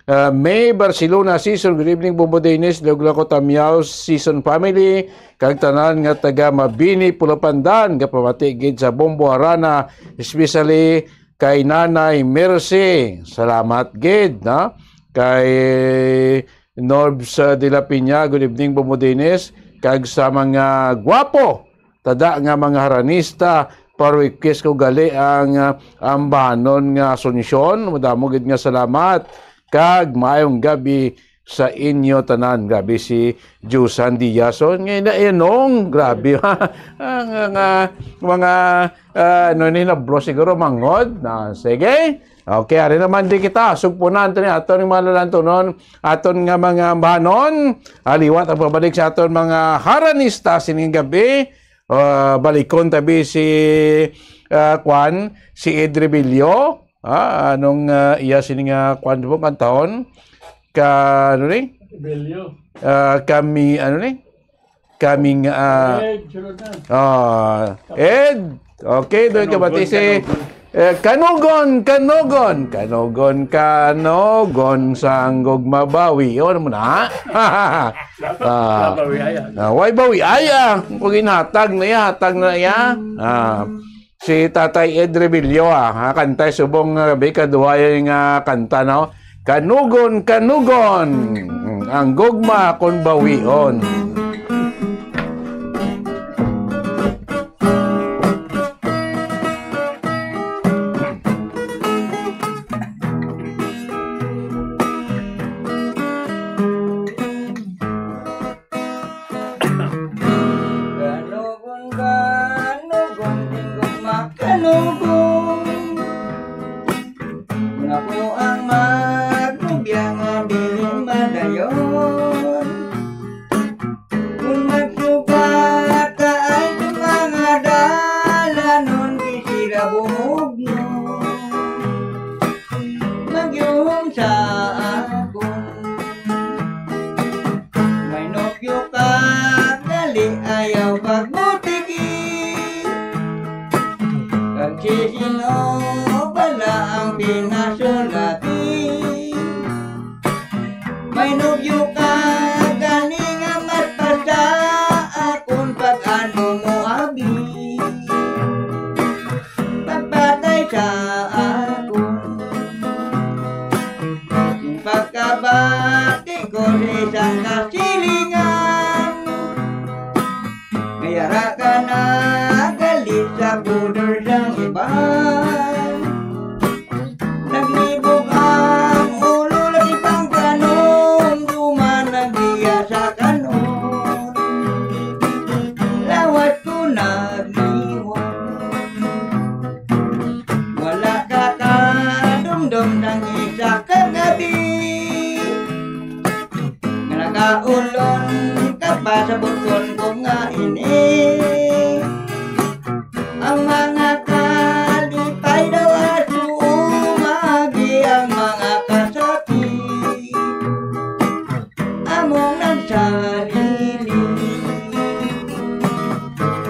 ah, May Barcelona season. Good evening, Bombo Dennis, Leog Lako Tamyaw season family, kag tanan nga taga Mabini, Pulapandan, nga pamati gid sa Bombo Harana, especially kay Nanay Mercy. Salamat gid, no? Kay Norbs, uh, de la Piña, good evening, Bombo Dennis. Kag sa mga gwapo, tada nga mga haranista, pa-request ko gali ang, uh, ambahanon nga Asuncion. Madamo gid nga salamat. Kag maayong gabi sa inyo tanan. Grabe si Jusan Diaz. So, ngayon na, eh, nung, grabe. Ang, ang, ah, mga, ah, ano ni, nablo siguro, mangod. Na, sige. Okay, ari naman di kita. Sugpunan to ni aton nga mga lalantunon, aton nga mga ambahanon. Aliwat ang pabalik sa aton mga haranista sining gabi. Ah, balikon tabi si, ah, kwan, si Ed Rebillo. Ah, anong, ah, iya sini nga kwan po, kantahon? Ka, ano ni? Rebellion. Ah, kami, ano ni? Kaming, ah, Ed, sunod na. Ah, Ed. Okay, doon ka Kanugon, bati si, kanugon. Eh, kanugon, kanugon, kanugon, kanugon, sanggog mabawi. Yun mo na. Ah, Babawi, ayan. Ah, way bawi? Ay, ah, kung inhatag na iya, hatag na iya. Ah, si Tatay Ed Rebillo, ah, ha, kantay subong nga gabi, kaduhay nga kanta, no? Kanugon, kanugon, ang gugma kon bawion. Magpatay sa ako. Pagkabati ko sa isang kasilingan, kaya ra ka nagalit sa pudor sang iban. Naglibog ang ulo, lagi pang kanon, duman nagbiya sa kanon. Lawat ko nagliwat. Wala ka kadumdom sang isa ka gabi. Nga nagaulon ka pa sa bukon ko nga ini. Ang mga kalipay daw aso umagi, ang mga kasapi among nagsalili.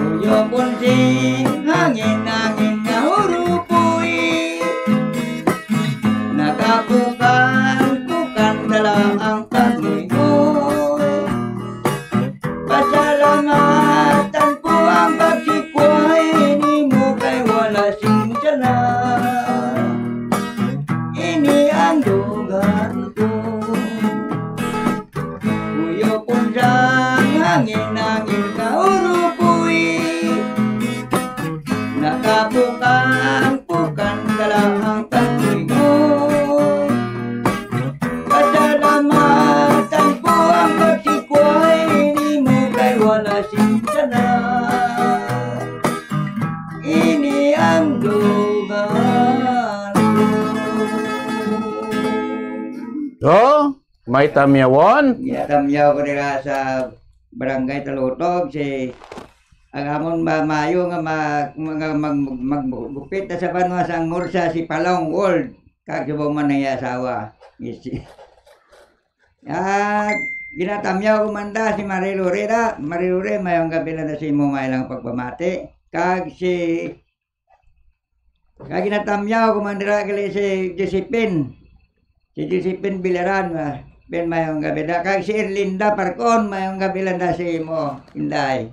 Uyopon sing hangin, hangin nga hurupoy. Nagapukan-pukan dala ang kaluy-oy. Pasalamatan ko ang pagsikway nimo kay wala sing sala. Ini ang dugan ko. Uyopon sang hangin, hangin nga hurupoy. Nagapukan-pukan dala ang kaluy-oy. Pasalamatan ko ang pagsikway nimo kay wala sing sala. Ini ang dugan ko. Oh, may tamyawon? Ginatamyaw ko dira sa Barangay Talutog, si, ang amon ma-, maayo nga mag-, mag-, mag-, maggupit na sa banwa sang Mursa, si Palong World, kag subong man ang iya asawa. Is-, ah, ginatamyaw ko man da si Marie Lorena. Marie Lorena, mayong gabi lang na sa imo, may lang pagpamati. Kag si Kag ginatamyaw ko man dira gali si Josephine. Si Josephine Bilaran, ah, Ben, mayong gabi da. Kag si Erlinda Parcon, mayong gabi lang da sa imo, Inday.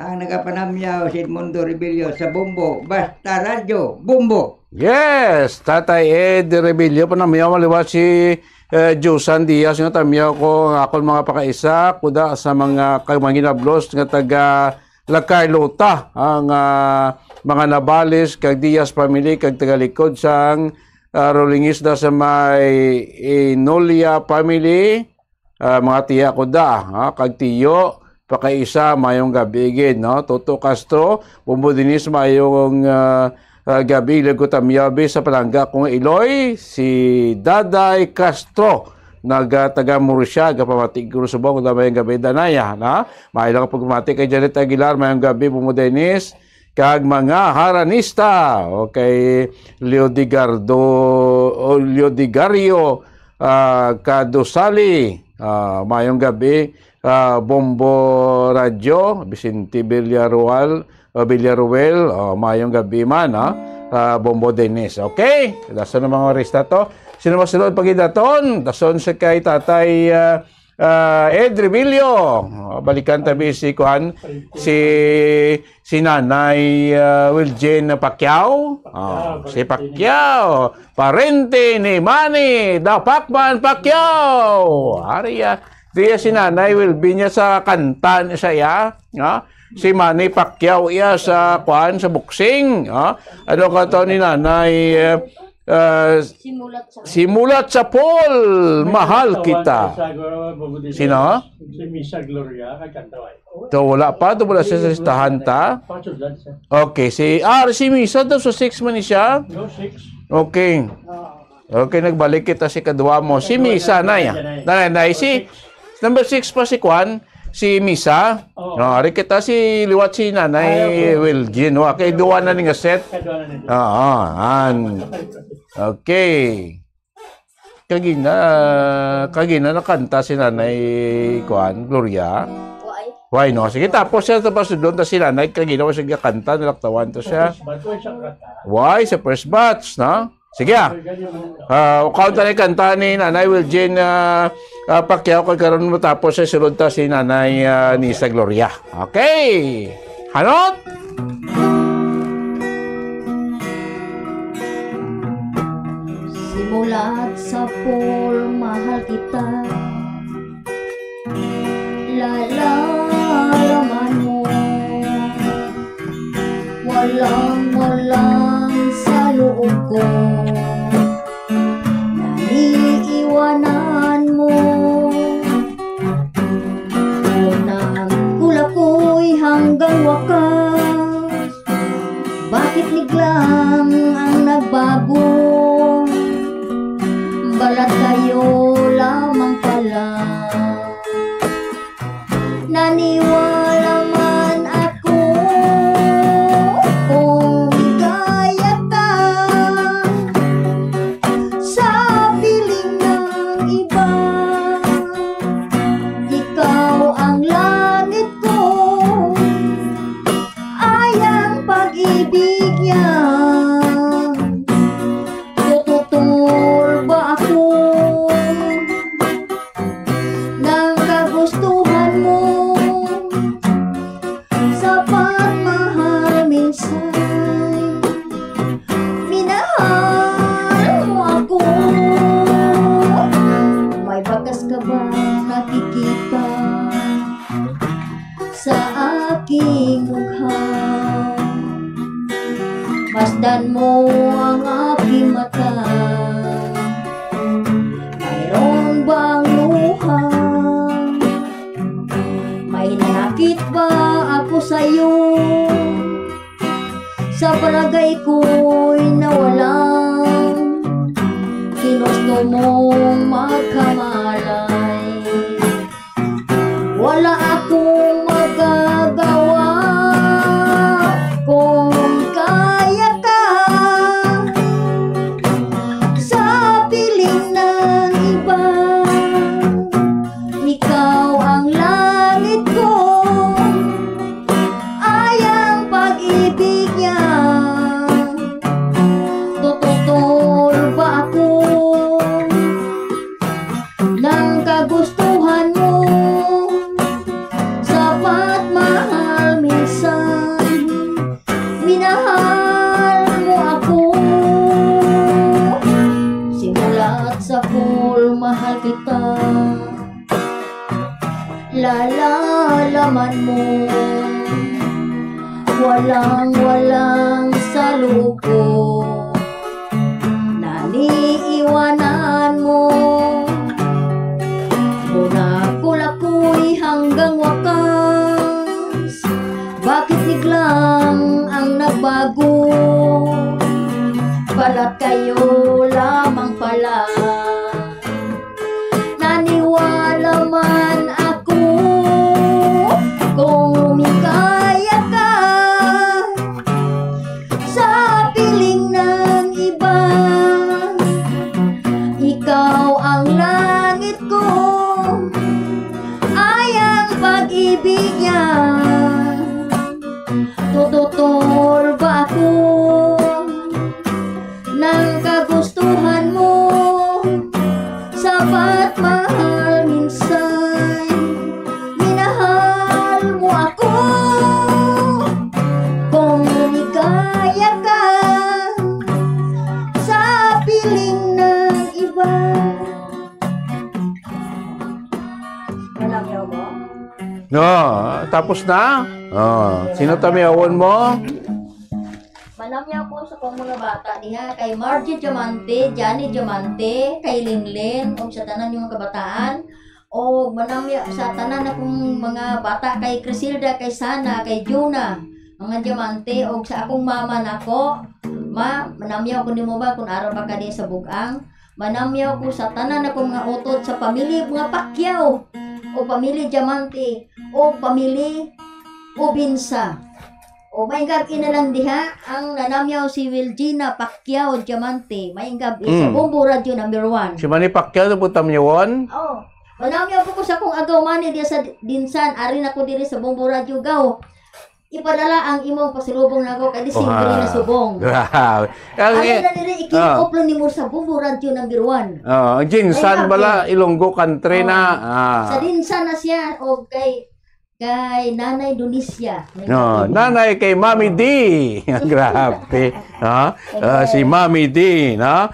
Ang nagapanamyaw si Edmundo Rebello sa Bombo, basta radyo, Bombo. Yes, Tatay Ed Rebello, panamyaw maliwat si, eh, Jusan Diaz, nga tamyaw ko ang akon mga pakaisa, kuda sa mga kag mga ginablos nga taga La Carlota, ang, ah, mga Nabales kag Diaz family kag tagalikod sang, ah, Rolingisda sa may Inolia family, ah, mga tiya ko da, ha, kag tiyo, pakaisa, mayong gabi gid, no? Toto Castro, Bumbo Dinis, mayong, ah, ah, gabi, Ilog ko Tamyabi sa palangga kong Iloy, si Daday Castro, naga taga Murcia, gapamati ko subong, mayong gabi, Danaya, na? May lang pagpamati kay Janet Aguilar, mayong gabi, Bumo Dennis, kag mga haranista, o kay Leo Digardo, o Leo Digario, ah, Kadosali, ah, mayong gabi, ah, Bombo Radio, Vicente Villarual, o Villaruel, o mayong gabi man, ha? Ah, Bombo Dennis, okay? Dason ang mga arista to. Sino masulod pag daton? Dason sa kay Tatay, ah, ah, Ed Rebillo. Oh, balikan tabi si kuan, si, si Nanay, ah, Wiljen Pacquiao. Oh, si Pacquiao, parente ni Manny the Pacman Pacquiao. Ari, ah, diya si Nanay Wilby niya sa kanta ni siya, no? Si Manny Pacquiao iya sa kuan, sa boxing, no? Ano ka to ni Nanay, eh, Ah, Simulat sa Simulat sa Paul, mahal kita. Sino? Si Misa Gloria, kay Kantaway. To, wala pa. To, wala siya sa listahan ta. Pasod lang siya. Okay, si, ah, si Misa daw sa six man ni siya. No, six. Okay. Okay, nagbalik kita si kadwa mo. Si Misa na ya. Nanay, nanay, si number six pa si Kwan, si Misa. Oo. No, ari kita si liwat si Nanay Ay, okay. Wilgin. Wa kay duwa na ni nga set. Kadwa na nito. Oo, an. Okay. Kagina, kagina nakanta si Nanay Kwan, Gloria. Why? Why, no? Sige, tapos siya, tapos doon ta si Nanay, kagina, sige, kanta, nalaktawan to siya. First batch, why siya kanta? Why, sa first batch, no? Sige, ah. Ah, count na yung kanta ni Nanay Wilgin, ah, ah, Pacquiao, kag karon matapos, eh, sulod ta si Nanay, ah, Nisa Gloria. Okay. Hanot! Simulat sa pool, mahal kita. Lalalaman mo, walang-walang sa loob ko. Naiiwanan mo. Unang kulakoy hanggang wakas. Bakit biglang ang nagbago? Balat kayo lamang pala. Naniwala man ako kung ligaya ka sa piling ng iba. Ikaw ang langit ko, ay ang pag-ibig niya. Tututol ba ako ng kagustuhan mo? Sapat mahal minsan, minahal mo ako. May bakas ka bang nakikita sa aking mukha? Masdan mo ang aking mata. Mayroon bang luha? May nanakit ba ako sa'yo? Sa palagay ko'y nawalan, ginusto mong magkamalay. Wala akong magagawa kung kaya ka sa piling ng iba. Ikaw ang langit ko, ay ang pag-ibig niya. Tututol ba ako ng kagustuhan mo? Sapat mahal minsan, minahal mo ako. Simulat sa pool, mahal kita. Lalalaman mo, walang-walang sa loob ko. Naniiwanan mo, muna kulakoy hanggang wakas. Bakit biglang ang nagbago? Balat kayo lamang pala. Naniwala man ako kung lumikaya ka sa piling ng iba. Ikaw ang langit ko, ay ang pag-ibig niya. Tututol ba ako ng kagustuhan mo? Sapat mahal minsan, minahal mo ako. Kung ligaya ka sa piling ng iba. Alam niyo mo? No, tapos na? Oh, sino tamyawon mo? Manamyaw ko sa kong mga bata diha, kay Margie Diamante, Johnny Diamante, kay Linlin, ug sa tanan yung mga kabataan. O manamyaw sa tanan akong mga bata, kay Crisilda, kay Sana, kay Juna, mga Diamante, ug sa akong mama nako. Ma, manamyaw ko nimo ba kung ara ba ka di sa bugang? Manamyaw ko sa tanan akong mga utod sa pamilya mga Pacquiao, o pamilya Diamante, o pamilya Obinsa. O, may gab-i na lang diha ang nanamyaw si Wilgina Pacquiao Diamante. May gab-i sa Mm. Bombo Radio number one. Si Manny Pacquiao na po tamyawon? Oh. Manamyaw po ko sa kong agaw mani diya sa Dinsan. Ari na ko diri sa Bombo Radio, gaw. Ipadala ang imong pasulubong nako kay di sing Wow. diri na subong. Grabe. Ang Ari eh, na diri, oh. i-keep up lang nimo sa Bombo Radio number one. Oh, ang Dinsan Ay, bala, okay. Ilonggo country na. Oh. Ah. Sa Dinsan na siya, o kay Kay Nanay Donicia. No, nanay kay Mami D. Grabe. Ha? Ah, si Mami D, no?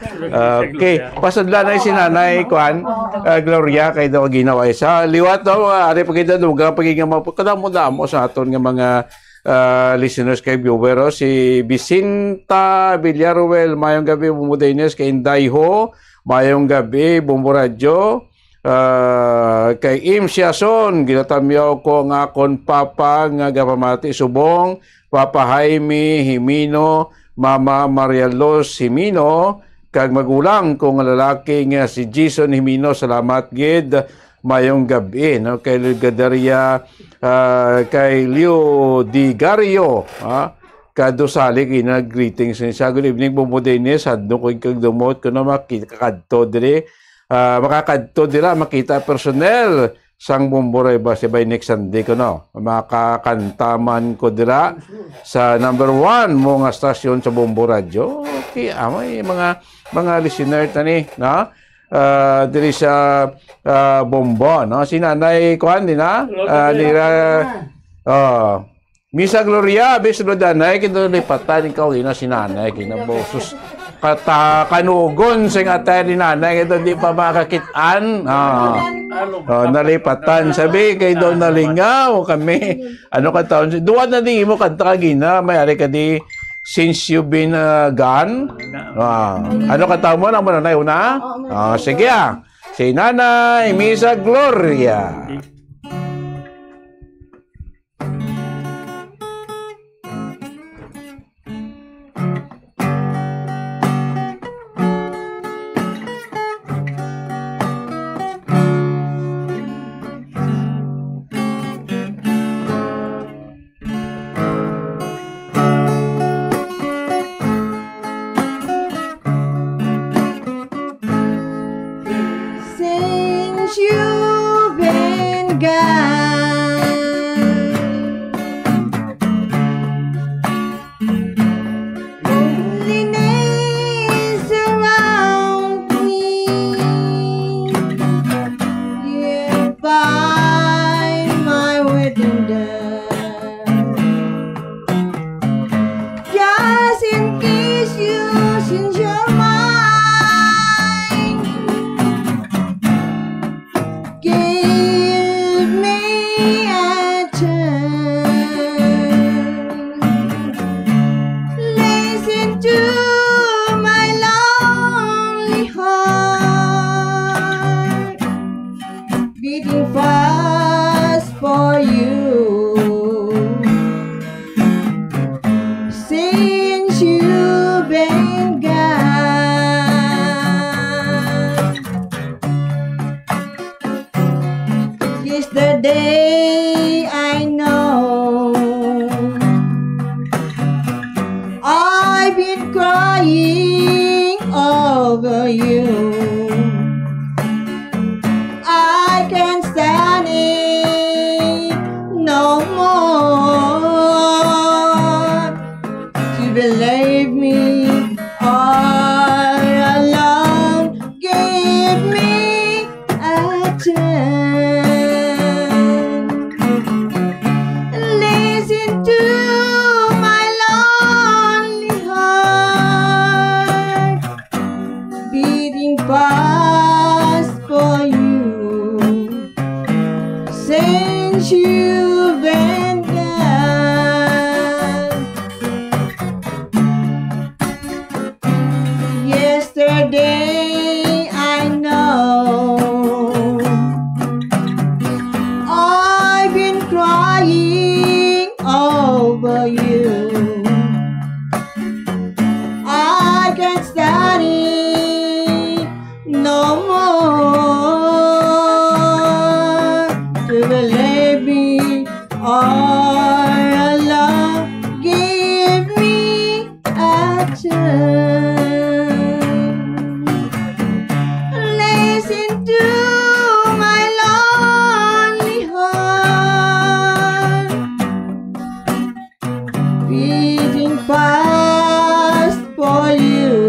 Okay. Pasudlan na si Nanay, kuan, ah, Gloria, kay daw ginawa. Sa liwat, no? Ah, ari pa kita, dugang pa kita, mga kadamo-damo sa aton nga mga, ah, listeners kay viewer, oh. Si Vicenta Villaruel, mayong gabi, Bumbo Dennis, kay Inday Ho, mayong gabi, Bumbo Radyo. Ah, kay Im Siason, ginatamyaw ko ang akon papa nga gapamati subong, Papa Jaime Jimino, Mama Maria Luz Jimino, kag magulang ko nga lalaki nga si Jason Jimino. Salamat gid. Mayong gabi, no? Kay Leodaria, ah, kay Leo Digario, ha? Kadto salig ina greetings ni siya. Good evening, Bumbo Dennis. Hadlok ko kag dumot ko na makakadto diri. Ah, makakadto dira, makita personel sang Bumbo Radyo basi by next Sunday ko, no? Makakanta man ko dira sa number one mo nga stasyon sa Bumbo Radyo. Okay, ah, may mga, mga listener tani, no? Ah, diri sa, ah, Bumbo, no? Si Nanay, kuan din, ha? Ah, nira, oh. Misa Gloria, bis Rodanay, kita nalipatan ikaw, ina si Nanay, kinabusos. Kata, kanugon sing atay ni Nanay, kita di pa makakit-an. Ah. Oh, nalipatan. Sabi, kay daw nalingaw kami. Ano ka taon? Duwa na di mo kanta ka gina, may ari ka di, since you've been, uh, gone. Ah. Ano ka taon mo? Nang mo na, una? Oo, nga. Ah, sige, ah. Si Nanay Misa Gloria. Since you've been gone, loneliness surround me. You find my within there. Just in case you change your mind, give me a chance. Listen to my lonely heart beating fast for you. Since you've been gone, yesterday I know I've been crying over you. I can't stand it no more. To believe me all alone, give me a chance. Listen to my lonely heart beating fast for you. Since you've been gone, yesterday I know I've been crying over you. I can't stand it no more. To believe me all alone, give me a chance. Listen to my lonely heart beating fast for you.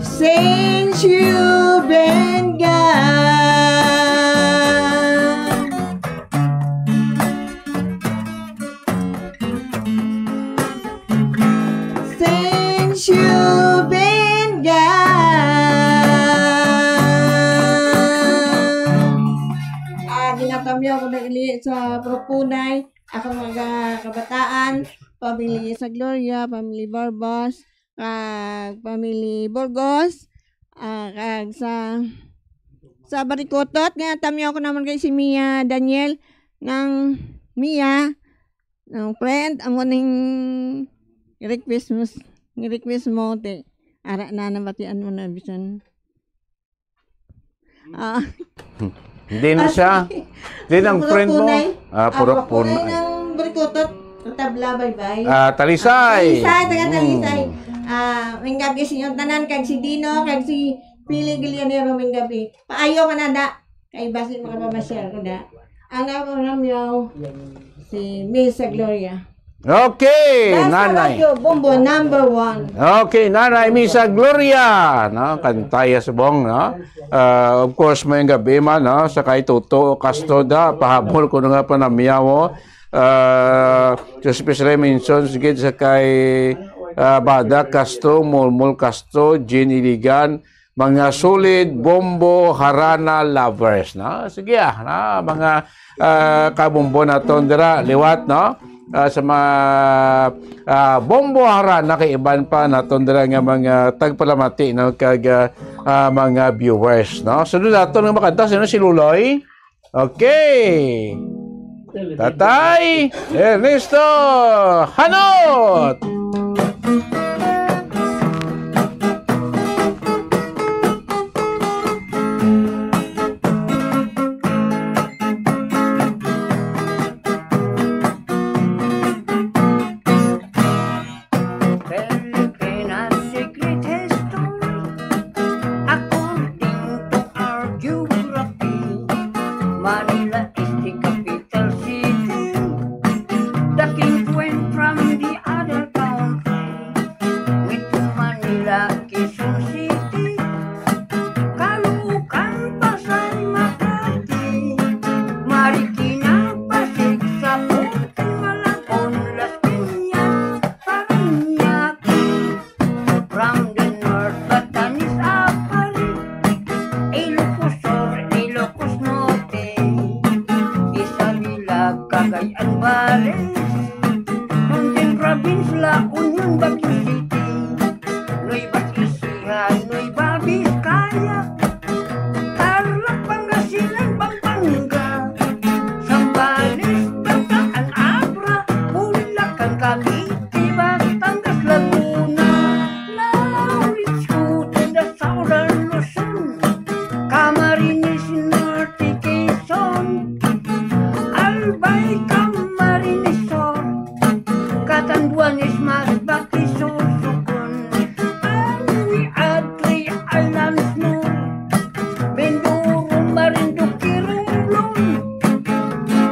Since you've been gone, Cuban Gang. Ah, ginatamyaw ko na ili sa Propunay, akong mga kabataan, pamilya sa Gloria, pamilya Barbas, kag pamilya Burgos, ah, kag sa, sa Barikotot, nga tamyaw ko naman kay si Mia Daniel, nang Mia, ang friend, amo ning request mo, request mo, te. Ara na, nabatian mo na, bisan. Ah. Hindi na Ah, siya. sige. Hindi lang Puro friend mo. punay. Ah, Ah, puro puro punay punay. ng Barikotot. Ang tabla, bye-bye. Ah, Talisay. Talisay, taga Talisay. Mm. Ah, minggabi sa inyo tanan, kag si Dino, kag si Pili Gilionero, minggabi. Paayo ka na, da. Kay basi makapamasyal ko, da. Ang ako ramyaw, si Miss Gloria. Okay, Basta nanay. Radyo Bombo, number one. Okay, Nanay Misa Gloria, no? Kantaya subong, no? Ah, of course, may gabi man, no? Sa kay Toto Castro da, pahabol ko na nga panamyaw, oh. Ah, so, special mentions gid sa kay, ah, Bada Castro, Mulmul Castro, Jean Iligan, mga solid Bombo Harana lovers, no? Sige, ah, na, mga, ah, kabombo naton dira, liwat, no? Ah, sa mga, ah, Bombo Harana kay iban pa naton dira nga mga tagpalamati, no? Kag, ah, ah, mga viewers, no? Sunod naton nga makanta, sino si Luloy? Okay. Tatay Ernesto Hanot! Pilipinas secret history. According to our geography, Manila is the capital city. The king went from the other country. Went to Manila, Quezon City. Caloocan, Pasay, Makati. Marikina, Pasig, Zapote, Malabon, Las Piñas, Parañaque. From the north, Batanes, Aparri, Ilocos Sur, Ilocos Norte, Isabela, Cagayan, Vares, Mountain Province, La Union, Baguio City, Nueva Ecija, Nueva Vizcaya, Tarlac, Pangasinan, Pampanga, Zambales, Bataan, Abra, Bulacan, Cavite, Batangas, Laguna, Laurits, Cotabato, Southern Luzon, Camarines Norte, Quezon, Albay, Camarines Sur, Catanduanes, Masbate, Sorsogon, Anhui, Atri, Alamsnor, Mindoro, Marinduque, Romblon,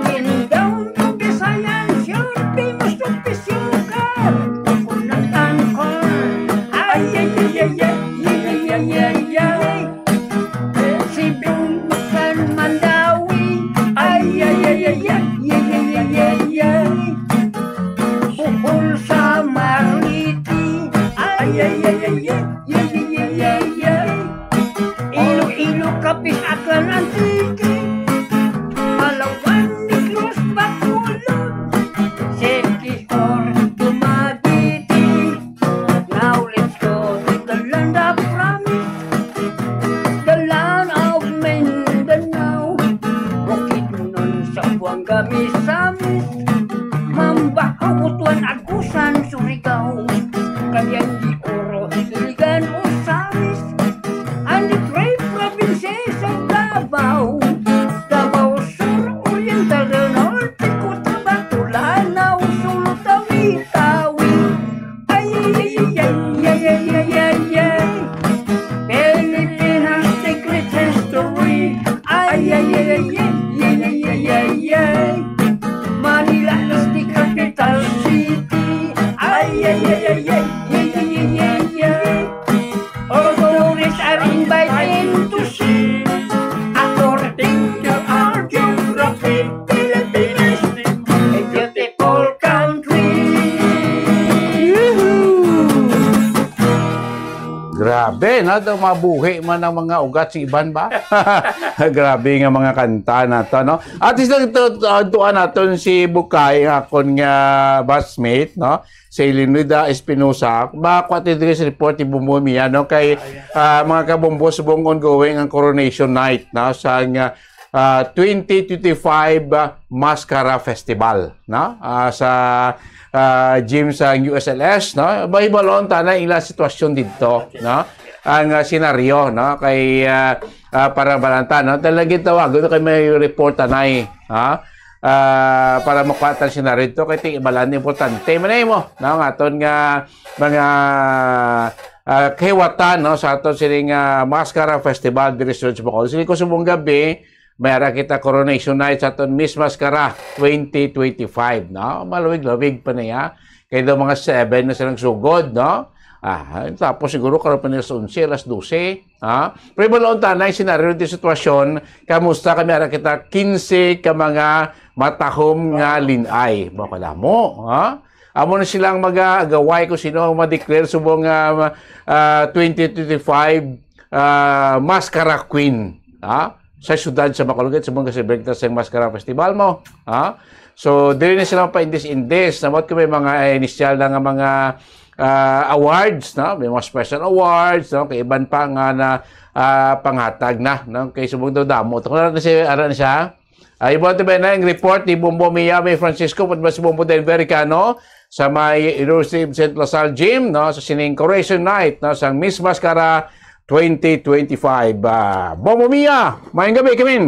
Mindanao, Visayan, Sur, Pinos, Tugpi, Siargao, Coconut and Corn. Ay, ay, ay, ay, ay, ay, ay, ay, ay, ay. Cebu, Mactan, Mandaue. Ay, ay, ay, ay, ay, ay, ay, ay, ay, ay. Bohol, Samar, Leyte. Ay, ay, ay, ay, ay, ay, ay, ay, ay, ay. Iloilo, Capiz, Aklan, Antique. Palawan, Negros, Bacolod. Siquijor, Dumaguete. Now let's go to the land of promise, the land of Mindanao. Bukidnon, Zamboanga, Misamis, Mamboan, Be, no? Daw mabuhi man ang mga ugat sa iban ba? Grabe nga mga kanta na to, no? At least nagtutuan naton si Bukay, ang akon nga batchmate, no? Si Leonida Espinosa. Makuha tayo dito sa report ni Bumbo Mia, no? Kay ah, mga kabombo, subong ongoing ang Coronation Night, no? Sa nga ah, twenty twenty-five ah, Mascara Festival, no? Ah, sa ah, gym sa U S L S, no? Mahibalon ta na ila sitwasyon dito, no? Ang ah, senaryo, no? Kay ah, ah, para balanta, no? Talagang tawagon kay may report anay, ha? Ah, para makuha ta ang senaryo dito kay tiibalan importante man mo, no? Ang aton nga mga ah, kahiwatan, no, sa aton sining ah, Mascara Festival diri sa Bacolod. Sini ko subong gabi, may ara kita Coronation Night sa aton Miss Mascara twenty twenty-five, no? Malawig-lawig pa niya. Kay daw mga seven na silang sugod, no? Ah, tapos siguro karon pa nila sa onse, alas dose, ha? Pero balon ta na yung senaryo di sitwasyon, kamusta kami ara kita quince ka mga matahom nga linay. Mga kadamo, ha? Amo na silang mag-agaway kung sino ang ma-declare subong nga ah, twenty twenty-five ah, Mascara Queen, ha? Sa siyudad sa Bacolod, subong nga celebrate sa Mascara Festival mo, ha? So, dili na sila pa indis-indis. Samot ko may mga eh, initial na nga mga ah, awards, no? May mga special awards, no? Kay iban pa nga na ah, panghatag na, no? Kay subong daw damo. Ito na si, ara na siya. Ay, ibuhat ba na ang report ni Bombo Mia, may Francisco, pati ba si Bombo Denver Ricano sa may University of Saint Lasal Gym, no? Sa sining Coronation Night, no? Sa Miss Mascara twenty twenty-five. Ah, Bombo Mia, mayong gabi, Kimin.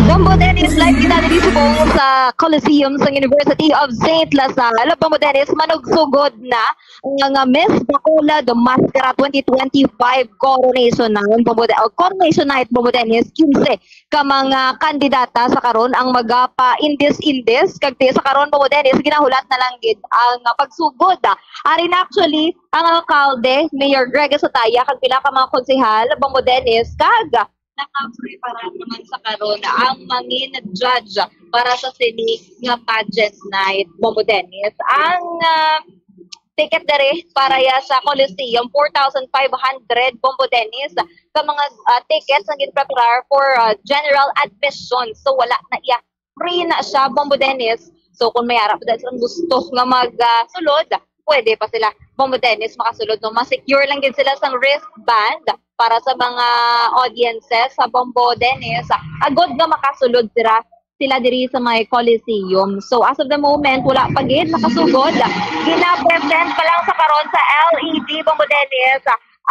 Bombo Dennis, live kita diri subong sa Coliseum sa University of Saint Lasal. Bombo Dennis, manugsugod na ang Miss Bacolod Mascara twenty twenty-five Coronation Night. Bombo De-, o, Coronation Night, Bombo Dennis, quince ka mga kandidata sa karon ang magapa-indis-indis. Kag ti sa karon, Bombo Dennis, ginahulat na lang gid ang pagsugod. Ari na actually ang alkalde, Mayor Greg Sotaya, kag pila ka mga konsehal, Bombo Dennis, kag nakaprepara naman sa karon ang mangin judge para sa sini nga pageant night, Bombo Dennis. Ang ah, ticket dere para ya sa Coliseum, four thousand five hundred, Bombo Dennis, ka mga ah, tickets ang ginpreparar for ah, general admission. So, wala na iya. Free na siya, Bombo Dennis. So, kung may ara pa dahil silang gusto nga magsulod, pwede pa sila, Bombo Dennis, makasulod. No? Ma-secure lang din sila sang wristband para sa mga audiences sa Bombo Dennis. Agod nga makasulod sila, sila diri sa may Coliseum. So, as of the moment, wala pa gid nakasugod. Gina-present pa lang sa karon sa L E D, Bombo Dennis,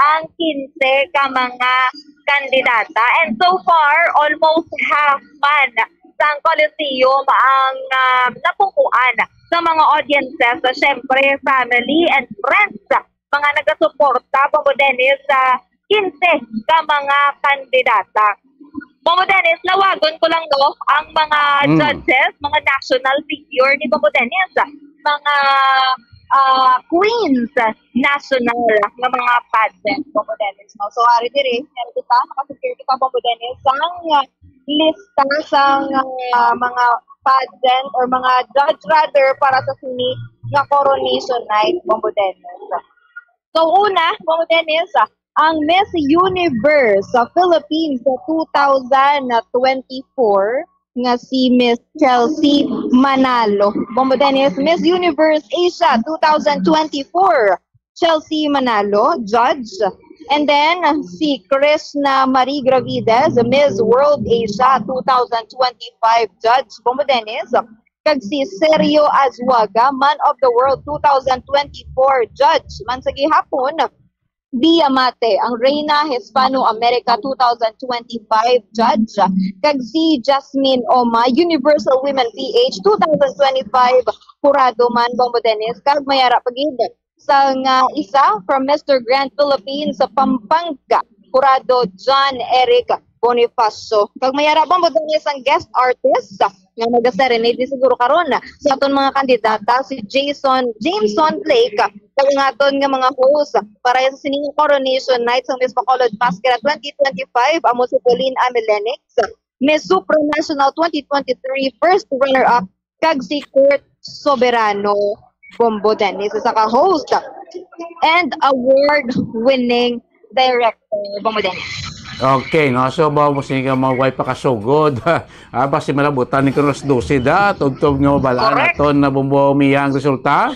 ang quince ka mga kandidata. And so far, almost half man sang Coliseum ang ah, napupuan sa mga audiences. So, syempre, family and friends, mga nagasuporta, Bombo Dennis, sa quince ka mga kandidata. Bombo Dennis, lawagon ko lang, no, ang mga Mm. judges, mga national figure ni Bombo Dennis, mga ah, queens national nga mga pageant, Bombo Dennis, no? So, ari diri, meron kita, nakasecure kita, Bombo Dennis, sang lista sang ah, mga pageant or mga judge rather para sa sini nga Coronation Night, Bombo Dennis. So, una, Bombo Dennis, ah, ang Miss Universe sa Philippines sa two thousand twenty-four nga si Miss Chelsea Manalo. Bombo Dennis, Miss Universe Asia two thousand twenty-four, Chelsea Manalo, judge. And then, si Krishna Marie Gravides, Miss World Asia two thousand twenty-five, judge. Bombo Dennis, kag si Sergio Azuaga, Man of the World two thousand twenty-four, judge. Man sa gihapon, Bia Mate, ang Reyna Hispano-America two thousand twenty-five judge, kag si Jasmine Oma, Universal Women P H two thousand twenty-five, hurado man, Bombo Dennis, kag may ara pa gid sang ah, isa from Mister Grand Philippines sa Pampanga, hurado John Eric Bonifacio. Kag may ara, Bombo Dennis, ang guest artist nga nag-serenade ni siguro karon sa aton mga kandidata, si Jason, Jameson Blake, kag ang aton nga mga host para sa sining Coronation Night sang Miss Bacolod Mascara twenty twenty-five, amo si Pauline Amelenix, Miss Supranational twenty twenty-three first runner-up, kag si Kurt Soberano. Bombo Dennis, isa ka host and award-winning director, Bombo Dennis. Okay, no? So, ba mo sini ka mga way pakasugod? Ah, basi malabutan ni Kunos Dose da. Tubtob nga mabalaan Correct. Aton na Bombo Mia ang resulta.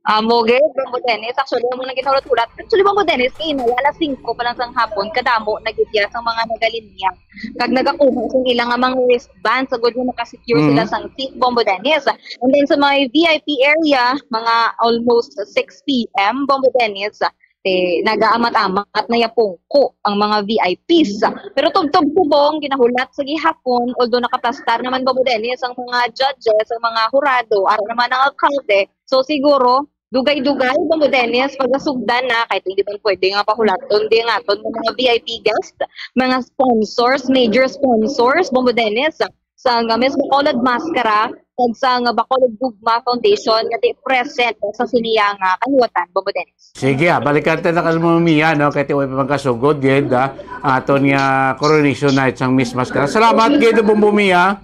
Amo gid, Bombo Dennis. Actually, amo nang ginahulat-hulat. Actually, Bombo Dennis, kay na alas singko pa lang sang hapon, kadamo na gid ya sang mga nagalinya. Kag nagakuha sang ila nga mga wristband, sa gud nga makasecure Mm. sila sang seat, Bombo Dennis. And then sa mga V I P area, mga almost six P M, Bombo Dennis, eh, nagaamat-amat na yapungko ang mga V I Ps. Pero tubtob subong, ginahulat sa gihapon, although nakaplastar naman, Bombo Dennis, ang mga judges, ang mga hurado, ara naman ang alkalde. So siguro, dugay-dugay, Bombo Dennis, pagasugdan na, kahit hindi man pwede nga pahulaton, di nga aton mga V I P guest, mga sponsors, major sponsors, Bombo Dennis, sa nga Miss Bacolod Mascara, kag sa nga Bacolod Gugma Foundation, nga di present sa siniya nga kaliwatan, Bombo Dennis. Sige, ah, balikan ta na ka mo, Mia, no? Kay ti way pa magkasugod, gid, ah, aton nga coronation night sang Miss Mascara. Salamat, gid, Bombo Mia.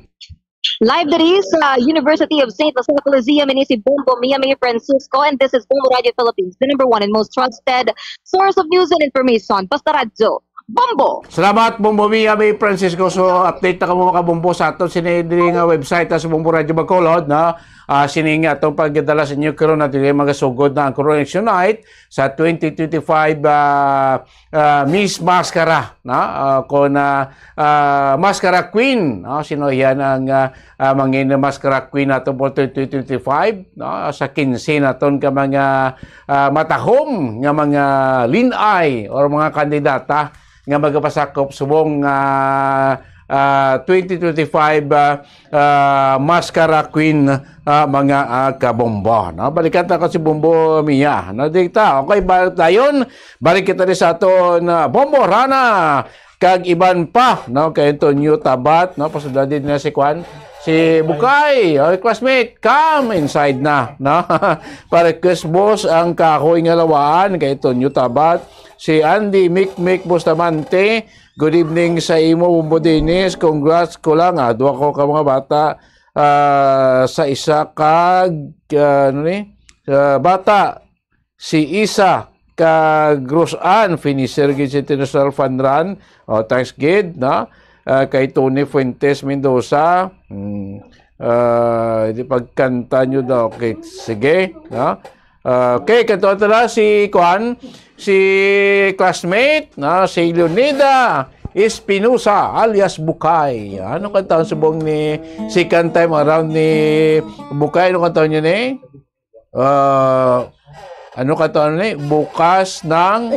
Live diri sa University of Saint Jose Coliseum, ini si Bombo Mia May Francisco, and this is Bombo Radio Philippines, the number one and most trusted source of news and information. Basta Radyo, Bombo! Salamat, Bombo Mia May Francisco. So, update na kamo, mga Bombo, sa aton sini diri nga website, ah, sa Bombo Radio Bacolod, no? Ah, sini nga atong pagdala sa inyo karon, na diri magasugod na ang Coronation Night sa twenty twenty-five, ah, ah, Miss Mascara, no? Ah, kon, ah, ah, Mascara Queen, no? Sino yan ang, ah, ah, mangin Mascara Queen nato for twenty twenty-five, no? Sa kinse naton ka mga, ah, matahom nga mga lin-ay or mga kandidata nga magapasakop subong, ah, ah, twenty twenty-five, ah, ah, Mascara Queen, ah, mga, ah, kabombo, no? Balikan ta ko si Bombo Mia, no? Di ta, okay, balik dayon, balik kita di sa aton, ah, Bombo Rana, kag iban pa, no? Kay Antonio Tabat, no? Pasudad din na si Kwan, si Bukay, oh, classmate, come inside na, no? Para Chris Boss, ang kahoy nga lawaan, kay Antonio Tabat, si Andy Mikmik Bustamante, good evening sa imo, Bombo Dennis. Congrats ko lang, ah, duha ko ka mga bata, ah, sa isa kag, ah, ano ni? Sa bata, si Isa kag Rose Ann, finisher gid si International Fun Run. Oh, thanks gid, no? Ah, kay Tony Fuentes Mendoza. Hmm. Ah, di pagkanta nyo daw. Okay, sige, no? Ah, okay, kanto ta na si Kwan, si classmate, no? Si Leonida Espinosa alias Bukay. Ano kanta ang subong ni second time around ni Bukay? Ano kanta niya ni? Ah, ano kanta ni? Bukas ng,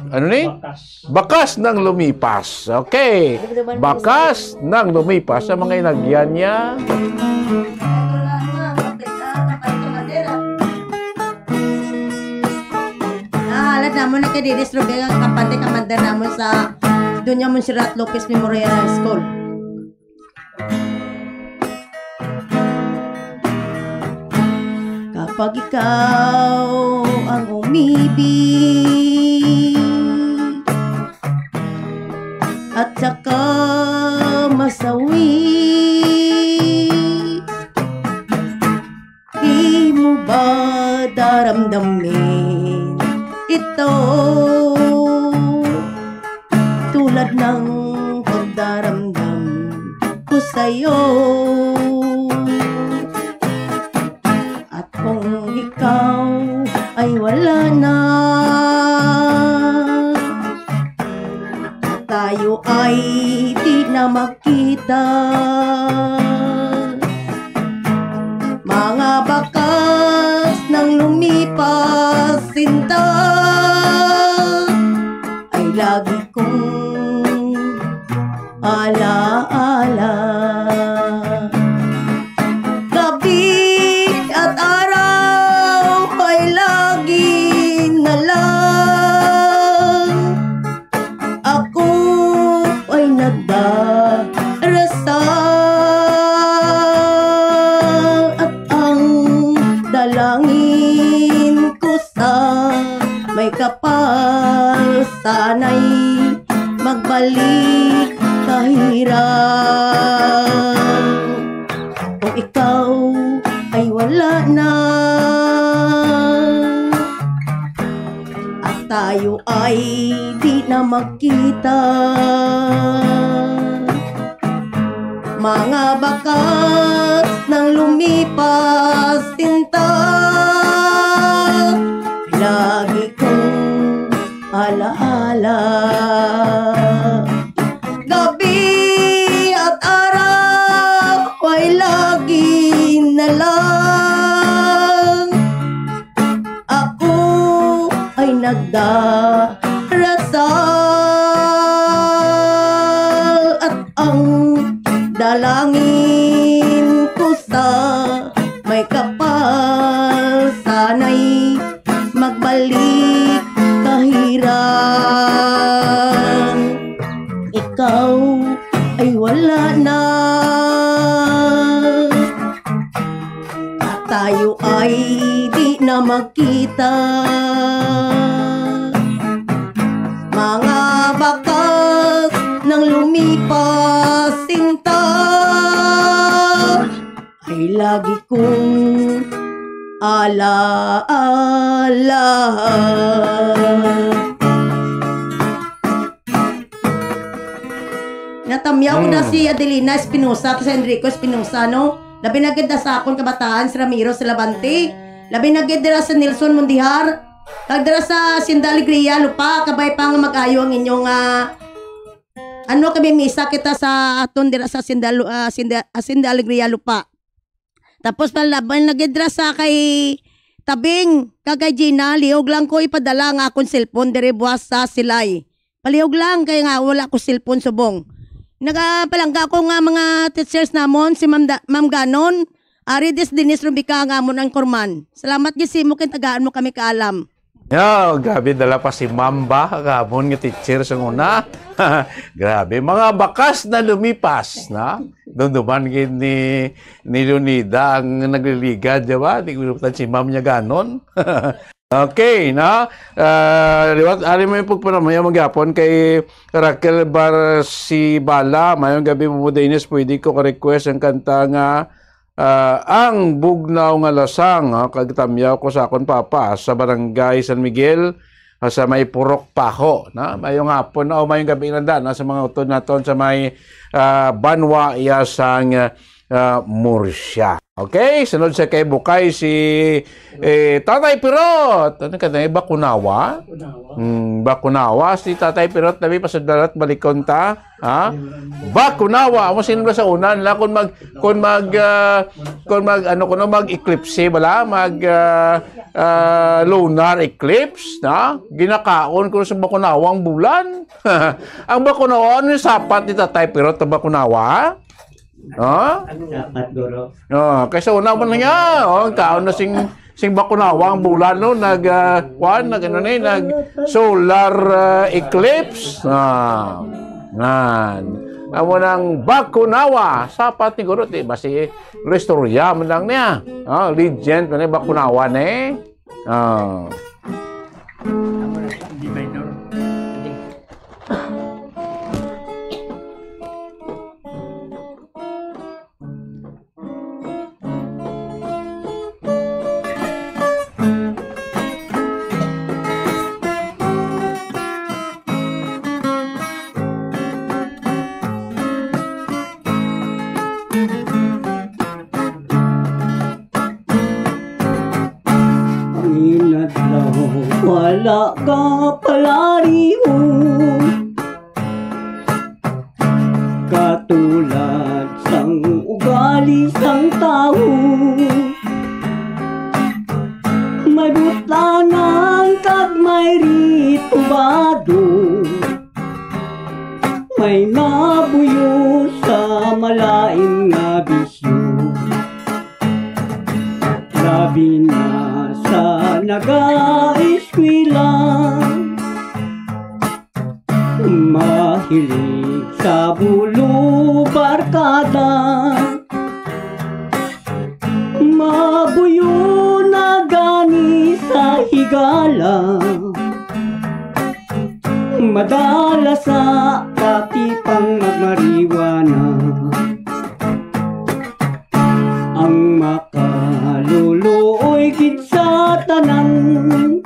ano ni? Bakas. Bakas ng lumipas. Okay. Bakas ng lumipas sa mga inagyan niya. Nahalad namon na kay Didis Rubia ang kampante commander namon sa Doña Montserrat Lopez Memorial High School. Kapag ikaw ang umibig at saka masawi, di mo ba daramdamin ito? Tulad ng pagdaramdam ko sa'yo. At kung ikaw ay wala na, tayo ay di na magkita. Mga bakas ng lumipas, sinta ay lagi kong alaala. Gabi at araw ay lagi na lang ako ay nagdarasal at ang dalangin ko sa may kapal, sana'y magbalik kahirap. Kung ikaw ay wala na, Tayo ay di na magkita. Mga bakas nang lumipas, sinta, lagi kong alaala. Gabi at araw ay lagi na lang. Ako ay nagdarasal at ang dalangin ko sa may kapal, sana'y magbalik kahirang. Ikaw ay wala na. Tayo ay di na magkita. Mga bakas nang lumipas, sinta, ay lagi kong alaala. Natamyaw ko na Mm. si Adelina Espinosa, si Enrico Espinosa, no? Labi na gid na sa akon kabataan, si Ramiro Salavante. Labi na gid dira sa Nelson Mundijar. Kag dira sa Hacienda Alegria, Lupa, kabay pa nga mag-ayo ang inyong, ah, ano, kami misa kita sa aton dira sa Hacienda, Lu-, ah, Hacienda, Hacienda Alegria, Lupa. Tapos pala, labi na gid dira sa kay Tabing, kag kay Gina, lihog lang ko ipadala ang akon cellphone diri buwas sa Silay. Palihog lang, kay nga wala ko cellphone subong. Nagapalangga ko nga mga teachers namon, si Ma'am Da-, Ma'am Ganon, ari dis Dennis Rubica ang amon ang kurman. Salamat gid sa imo kay tagaan mo kami kaalam. Ya, grabe, dala pa si Ma'am ba, ang amon nga teacher sa una. Grabe, mga bakas na lumipas, na? Dumduman gid ni, ni Leonida ang nagliligad, di ba? Di ko si Ma'am niya ganon. Okay, na? Ah, liwat, ari mo yung pagpanamaya maghapon kay Raquel Barcibala. Mayong gabi, Bubo Dennis. Pwede ko ka-request ang kanta nga, ah, Ang Bugnaw nga Lasang, ah, kag tamyaw ko sa akon papa sa Barangay San Miguel, ah, sa may Purok Paho, na? Mayong hapon, o mayong gabi na da, na, sa mga utod naton sa may, ah, Banwa, iya sang, ah, Murcia. Okay, sunod sa kay Bukay si, eh, Tatay Pirot. Ano ka na, Bakunawa? Bakunawa. Hmm, Bakunawa. Si Tatay Pirot, tabi, pasadalat, balikon ta. Ha? Bakunawa. Amo sino ba sa una nila kung mag, kung mag, ah, kung mag, ano, kung mag-eclipse, bala? Mag, ah, ah, lunar eclipse, na? Ginakaon ko sa Bakunawa ang bulan. Ang Bakunawa, ano yung sapat ni Tatay Pirot sa Bakunawa? Ha? Sapat, guro. Oh, kay sa una man niya, oh, kaon na sing, sing Bakunawa ang bulan, no? Nag, ah, kuwan, nag, ano ni, nag solar, ah, eclipse. Ah, nan. Amo nang Bakunawa. Sapat ni guro, di ba si istorya man lang niya? Ah, legend man ni Bakunawa ni. Ah. Divider. Inadlaw, wala ka palariho. Katulad sang ugali sang tawo, may butlanan kag may ritubado, may nabuyo sa malain nga bisyo. Labi na sa nagaeskwela, mahilig sa bulo barkada, mabuyo na gani sa higala, madala sa pati pang magmariwana. Ang makaluluoy gid sa tanan,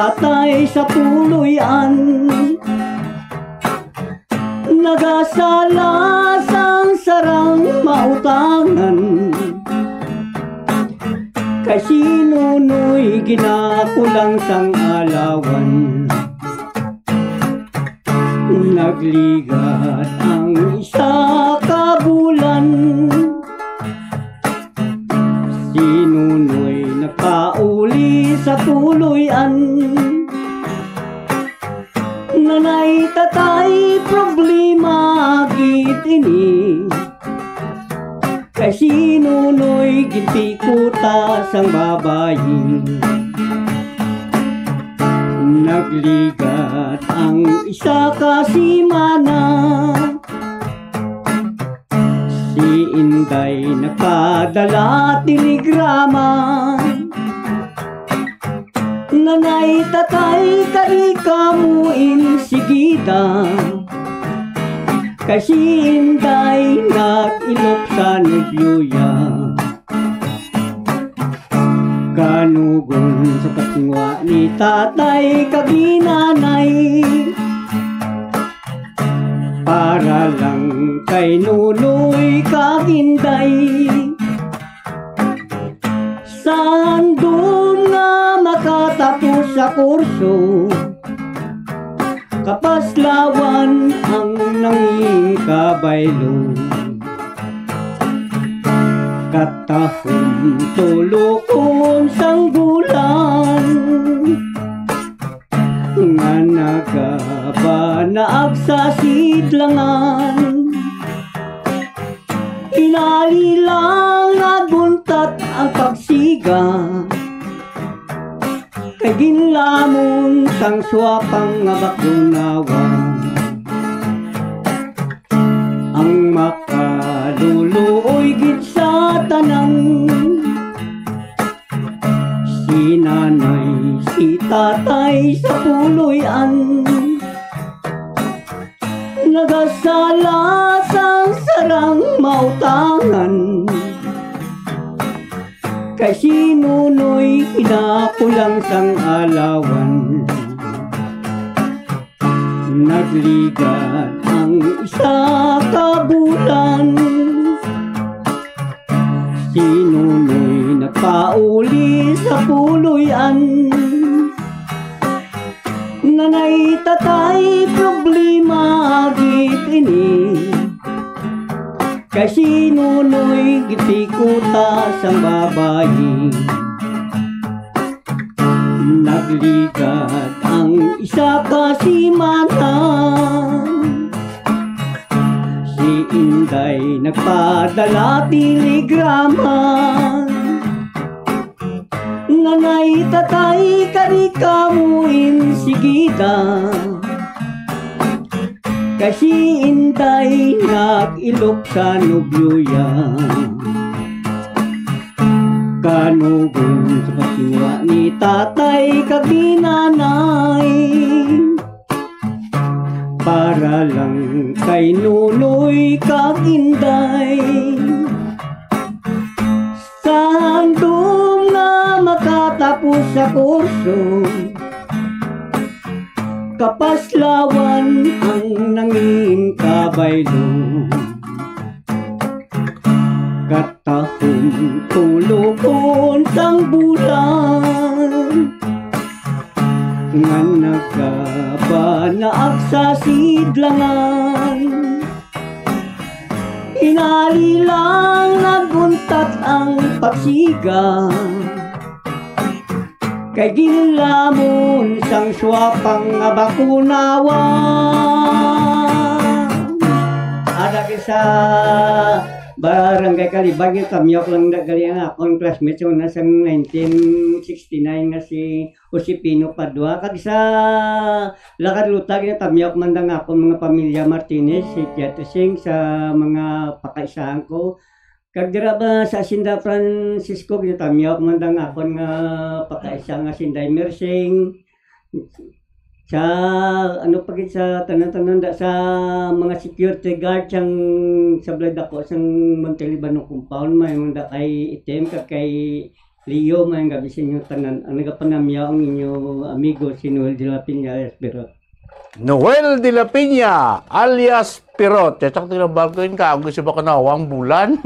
Patay sa puloy-an, nagasala sang sarang mautangan. Kay si Nonoy ginakulang sang alawan. Nagligat ang isa ka bulan. Si Nonoy nagpauli sa puloy-an. Nanay, tatay, problema gid ini. Kay si Nonoy ginpikuta sang babayi. Nagligat ang isa ka simana. Si Inday nagpadala telegrama. Nanay, tatay, kari kamo insigida. Kay si Inday nag-ilok sa nobyoya. Kanugon sa pagtinguha ni tatay kag ni nanay, para lang kay Nonoy kag Inday. Sa handom nga makatapos sa kurso, kapaslawan ang nangin kabaylo. Katahom tulokon sang bulan, nga nagabanaag sa sidlangan. Hinali lang nagbuntat ang pagsiga, kay ginlamon sang swapang nga bakunawa. Ang makaluluoy gid sa tanan, si nanay, si tatay sa puloy-an. Nagasala sang sarang mautangan, kay si Nonoy ginakulang sang alawan. Nagligat ang isa ka bulan, si Nonoy nagpauli sa puloy-an. Nanay, tatay, problema gid ini, kay si Nonoy ginpikuta sang babayi. Nagligat ang isa ka simana, si Inday nagpadala telegrama. Nanay, tatay, kari kamo insigida, kay si Inday nag-ilok sa nobyoya. Kanugon sa pagtinguha ni tatay kag ni nanay, para lang kay Nonoy kag Inday. Sa handom nga makatapos sa kurso, kapaslawan ang nangin kabaylo. Katahom tulokon sang bulan, nga nagabanaag sa sidlangan. Hinali lang nagbuntat ang pagsiga, kay ginlamon sang swapang nga bakunawa. Ada ka sa Barangay Kalibag, yung kamyok lang na gali ang akong classmate sa una sang nineteen sixty-nine nga si Josepino Padua. Kag sa Lakad Lutag, yung kamyok man ang akong mga pamilya Martinez, si Jetosing, sa mga pakaisahan ko. Kag dira ba sa Hacienda Francisco, ginatamyaw ko man ang akon nga pakaisa nga Hacienda Mersing. Sa, ano pa gid, sa tanan-tanan da, sa mga security guard sang sa balay dako sang Monte Libano compound, may man da kay itim kag kay Leo, mayong gabi sa inyo tanan. Ang nagapanamyaw ang inyo amigo si Noel de la Peña, alias Pirot. Noel de la Peña, alias Pirot. Kaya sakto na ba ko yung kaagos sa Bakunawa ang bulan?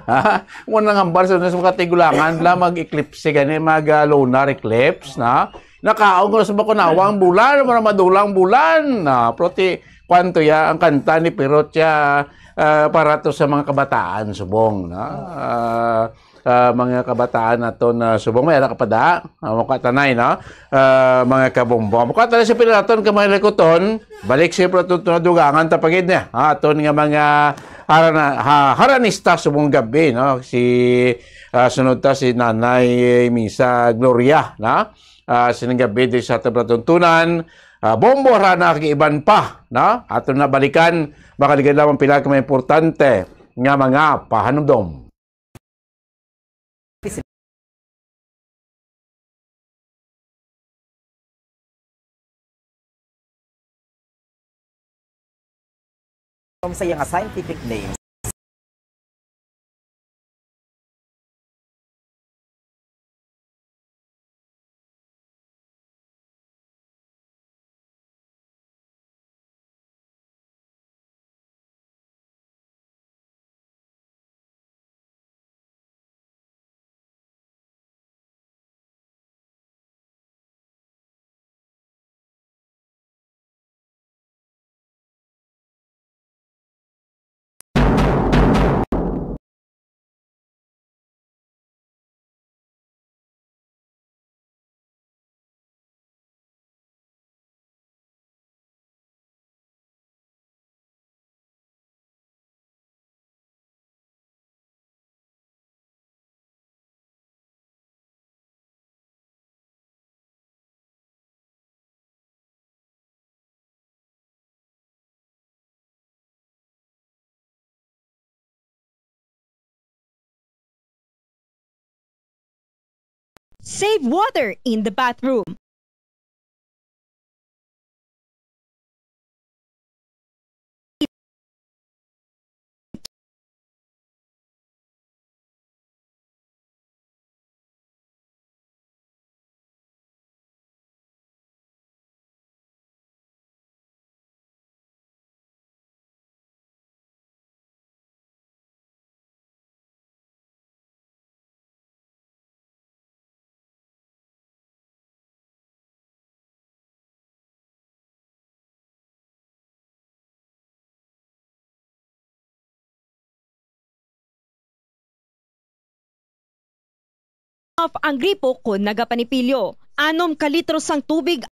Ha? Muna nga hambal sa mga katigulangan, la mag-eclipse gani, mag, ah, lunar eclipse, na? Nakaon ko na sa Bakunawa ang bulan, mura madulang bulan. Na, pero ti, kwanto ya, ang kanta ni Pirot ya, ah, para to sa mga kabataan, subong, na? Ah, ah, mga kabataan naton na subong. May ara ka pa da? Ah, mukha tanay, no? Ah, mga kabombo. Mukha tanay sa pila naton ka mga likuton. Balik siya pa ito na dugangan tapagid niya. Ah, aton nga mga harana, ha, haranista subong gabi, no? Si, ah, sunod ta si Nanay Misa Gloria, no? Ah, sining gabi di sa aton palatuntunan. Ah, bombo harana kag iban pa, no? Aton na balikan, makaligan lamang pila ka mga importante nga mga pahanumdom. Sa iya nga scientific name. Save water in the bathroom. Off ang gripo kon nagapanipilyo. Anom ka litro sang tubig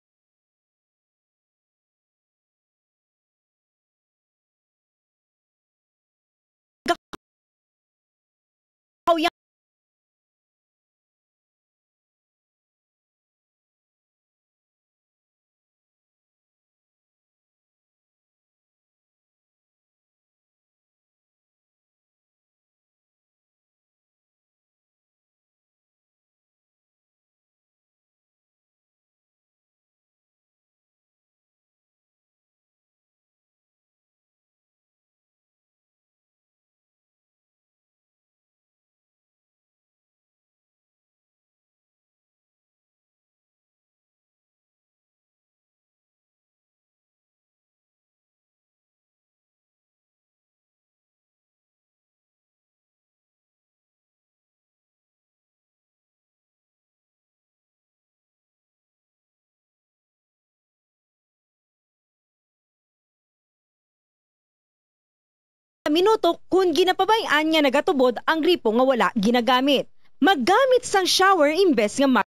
minuto kon ginapabay-an nga nagatubod ang gripo nga wala ginagamit. Maggamit sang shower imbes nga ma-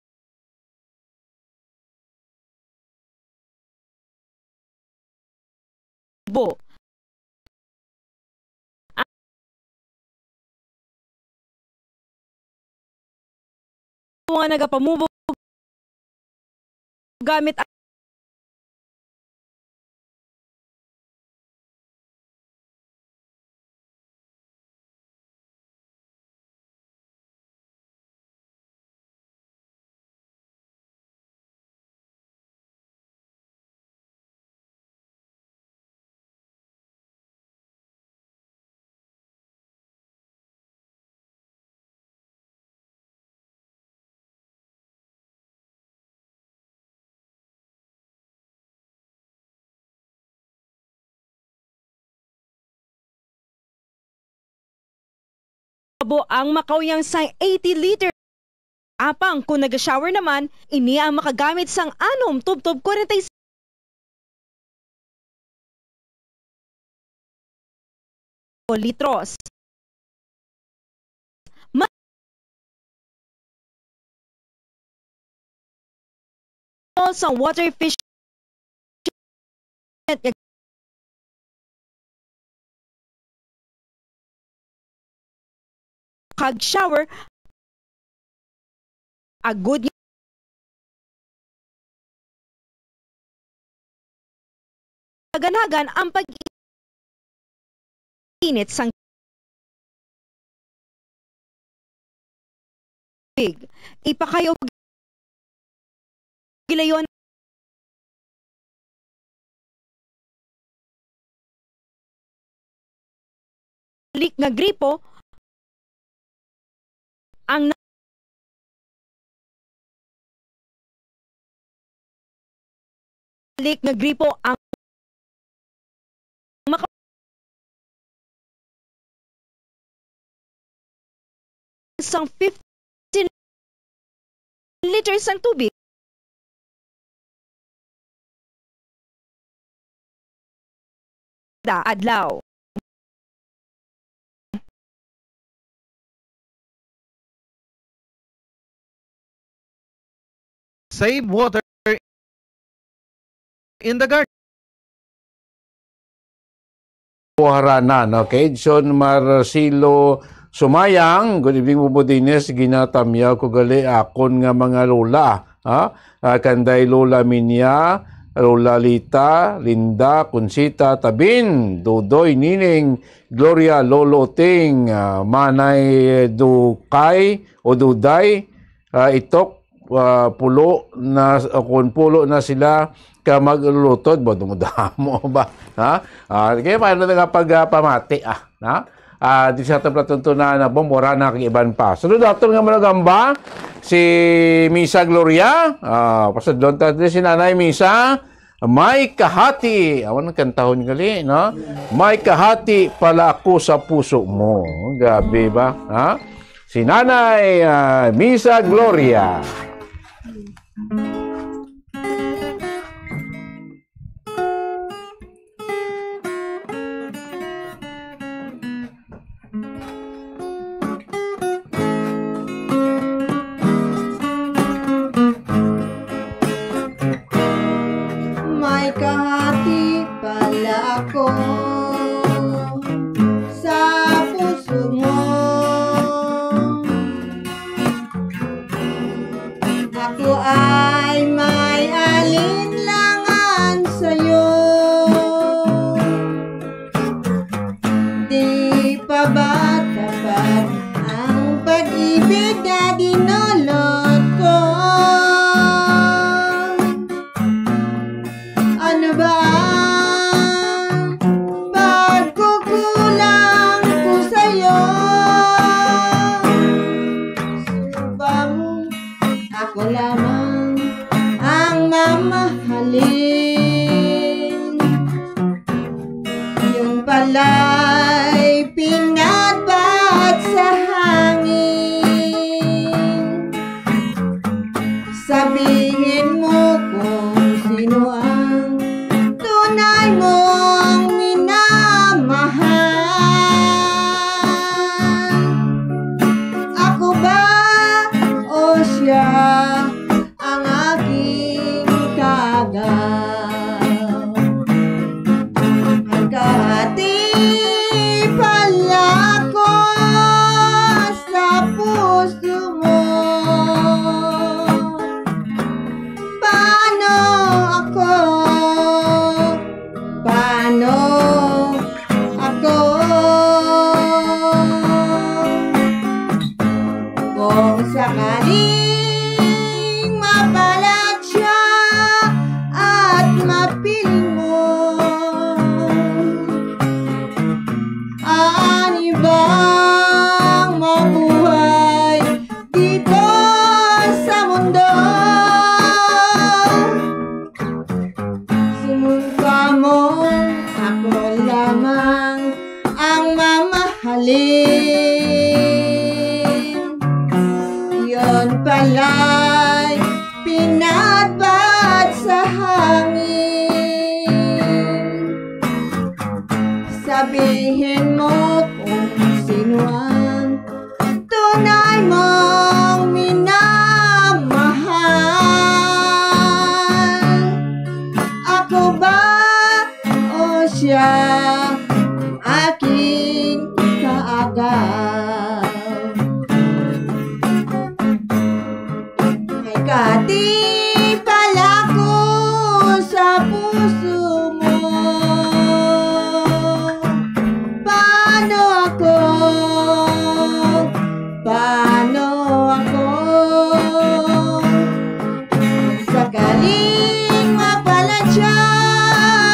bo. Nga nagapamubo gamit ang makauyang sang eighty liter. Apang kung naga-shower naman, ini ang makagamit sang anom tubtob kwarenta y cinco litros. Ma- sang water efficient kag shower, agud nga ganagan ang pag-init sang tubig. Ipakay og gilayon. Leak nga gripo ang na-, leak nga gripo ang maka-, sang fifteen liters sang tubig da adlaw. Save water in the garden. Kuharana, no? Kay Edson Marcelo Sumayang, good evening, Bubo Dennis. Ginatamyaw ko gali akon nga mga lola, ha? Ah, kanday Lola Minya, Lola Lita, Linda, Conchita, Tabin, Dodoy, Nining, Gloria, Lolo Ting, ah, Manay Dukay o Duday, ah, Itok, ah, pulo na, o kung pulo na sila ka maglulutod, ba, dumudamo ba? Ha? Ah, kaya paano na nga pag, ah, pamati, ah, na? Ah, di sa tabla tunto na, na bomb, ora na kag iban pa. Sunod naton nga manugamba, si Misa Gloria. Ah, pasadlon ta diri si Nanay Misa. May kahati. Awan ang kantahon gali, no? May kahati pala ako sa puso mo. Grabe ba? Ha? Si Nanay, ah, Misa Gloria. May kahati pala ako sa puso mo. Ako ay may alinlangan sa'yo. Di pa ba tapat ang pag-ibig na dinulot ko? Ano ba ang pagkukulang ko sa'yo? Sino ba mo? Ako lamang ang mamahalin. Yun pala'y pinatpat sa hangin. Sabihin mo kung sino ang tunay mong minamahal. Ako ba o siya ang aking tagaw? Ang kahati pala ko sa puso mo. Paano ako? Paano ako? Kung sakaling mapalad siya at mapiling mo, ani bang mabuhay dito sa mundo? Sumungka mo, ako lamang ang mamahalin. Lay pinadpad sa hangin. Sabihin mo kung sino ang tunay mong minamahal. Ako ba o siya ang aking kaagaw? May kati pala ko sa puso mo. Paano ako? Paano ako? Sakaling mapaladya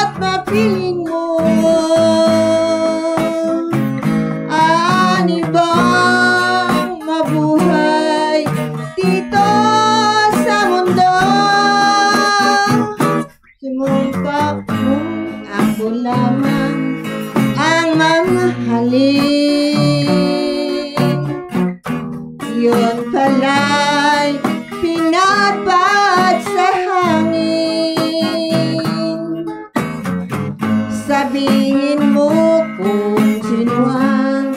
at mapiling mo, ani bang mabuhay dito sa mundo? Sumumpa kung ako lamang ang mamahalin. Yun pala'y pinadpad sa hangin. Sabihin mo kung sino ang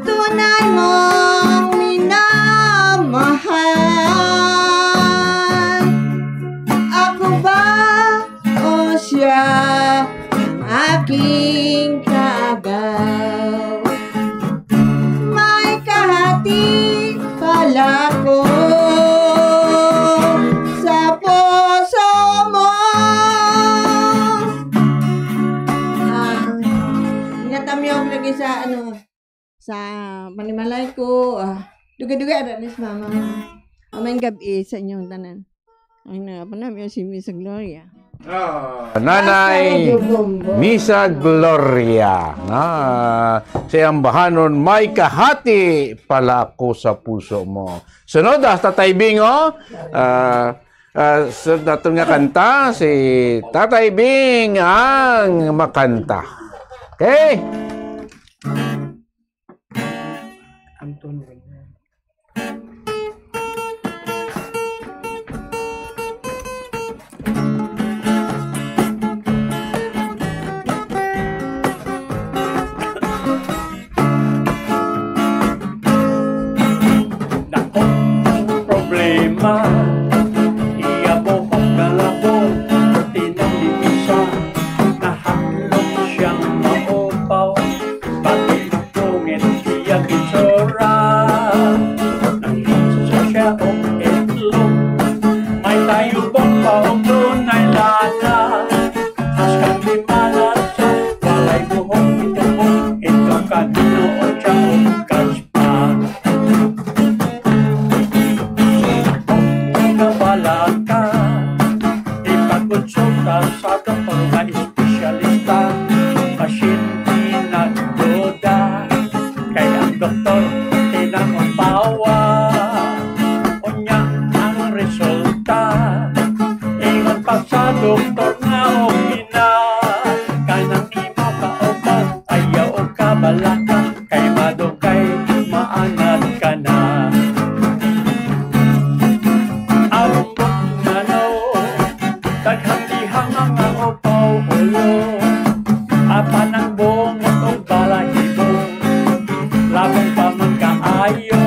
tunay mong minamahal. Ako ba o siya ang aking kaagaw? May kahati pala ko sa puso mo. Ah, natamyog lagi sa, ano, sa panimalay ko. Ah, duga-duga, ada ni si mama. Mamayng gab-i sa inyong tanan. Ay, na, panami si Miss Gloria. Ah, Nanay Misa Gloria, nga sa iyang bahanon, may kahati pala ako sa puso mo. Sunod, ah, Tatay Bing, oh. Ah, ah, sa daton nga kanta, si Tatay Bing ang makanta. Okay? Anton William. Dakong problema, iya buhok nga labong, kurtina ni Misa, nahaklop siyang maupaw, pati dungit iya gitsura. Nanghinsa siya og itlog, may tayubong pa og dunay lana. Haskan di malasa, walay buhok itubong, ito kanino o siya o kaspa. Kung nabalaka, ipagkonsulta sa doktor nga espesyalista. Pasyente nagduda, kay ang doktor tinanong pawa. Unya ang resulta, ingon pa sa doktor nga okay na. Kanang imo kauban, ayaw og kabalaka, kay madugay maanad ka na. Ambot nga no, daghang diha mga upaw ulo, apan ang bungot ug balahibo, labong pa man kaayo.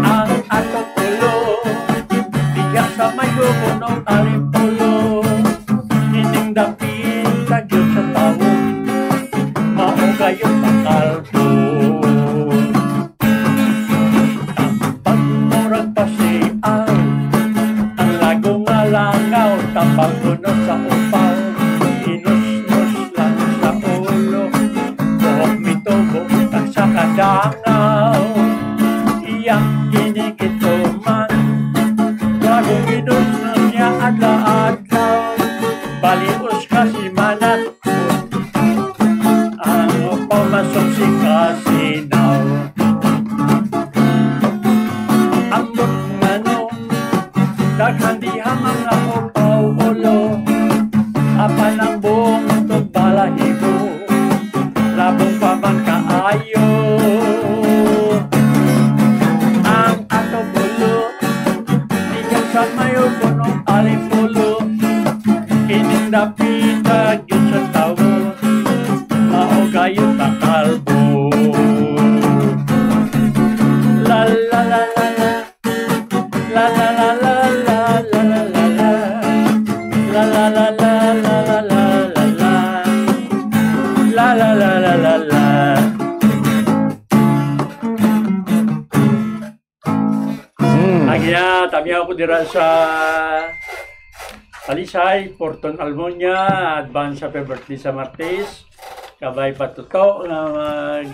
Ang atong ulo, diha sa may lubong ng Aripolo, kining dapita gyud sa tawo, mao gayud ang kalbo. Tambag murag pasiaw, ang lago nga langaw, tambag kuno sa upaw, inusnos lang sa ulo, buhok mitubo kag sa kadangaw. Iya kini gituman, lago inusnos niya adlaw-adlaw, baliwala ka simana, ang upaw masukse kasinaw. Ambot nga no, daghan diha mga upaw ulo, apan ang bungot ug balahibo, labong pa man kaayo. Kami ako dira sa Talisay, Porton Almonia, advance happy birthday sa Martes. Kabay patuto nga mag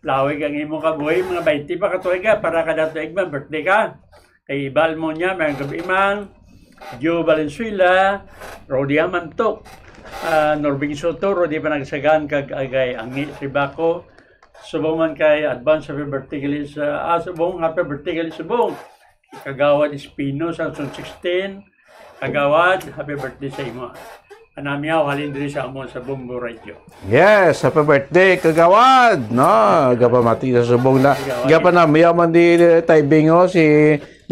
lawig ang imong kabuhi, mga twenty pa ka tuig ka, para kada tuig man birthday ka. Kay Iba Almonia, may gabi man. Joe Valenzuela, Rodi Amantok, ah, Norbing Soto, Rodi Panagsagan, kag Agay Angi Ribaco. Subong man kay advance happy birthday gali sa, ah, subong, happy birthday gali subong. Kagawad Espino, Samson sixteen, Kagawad, happy birthday sa imo. Anamyaw, halin diri sa amon sa Bombo Radio. Yes, happy birthday, Kagawad, no? Gapamati sa subong na. Kagawad. Gapanamyaw man di, eh, Tay Bingo, si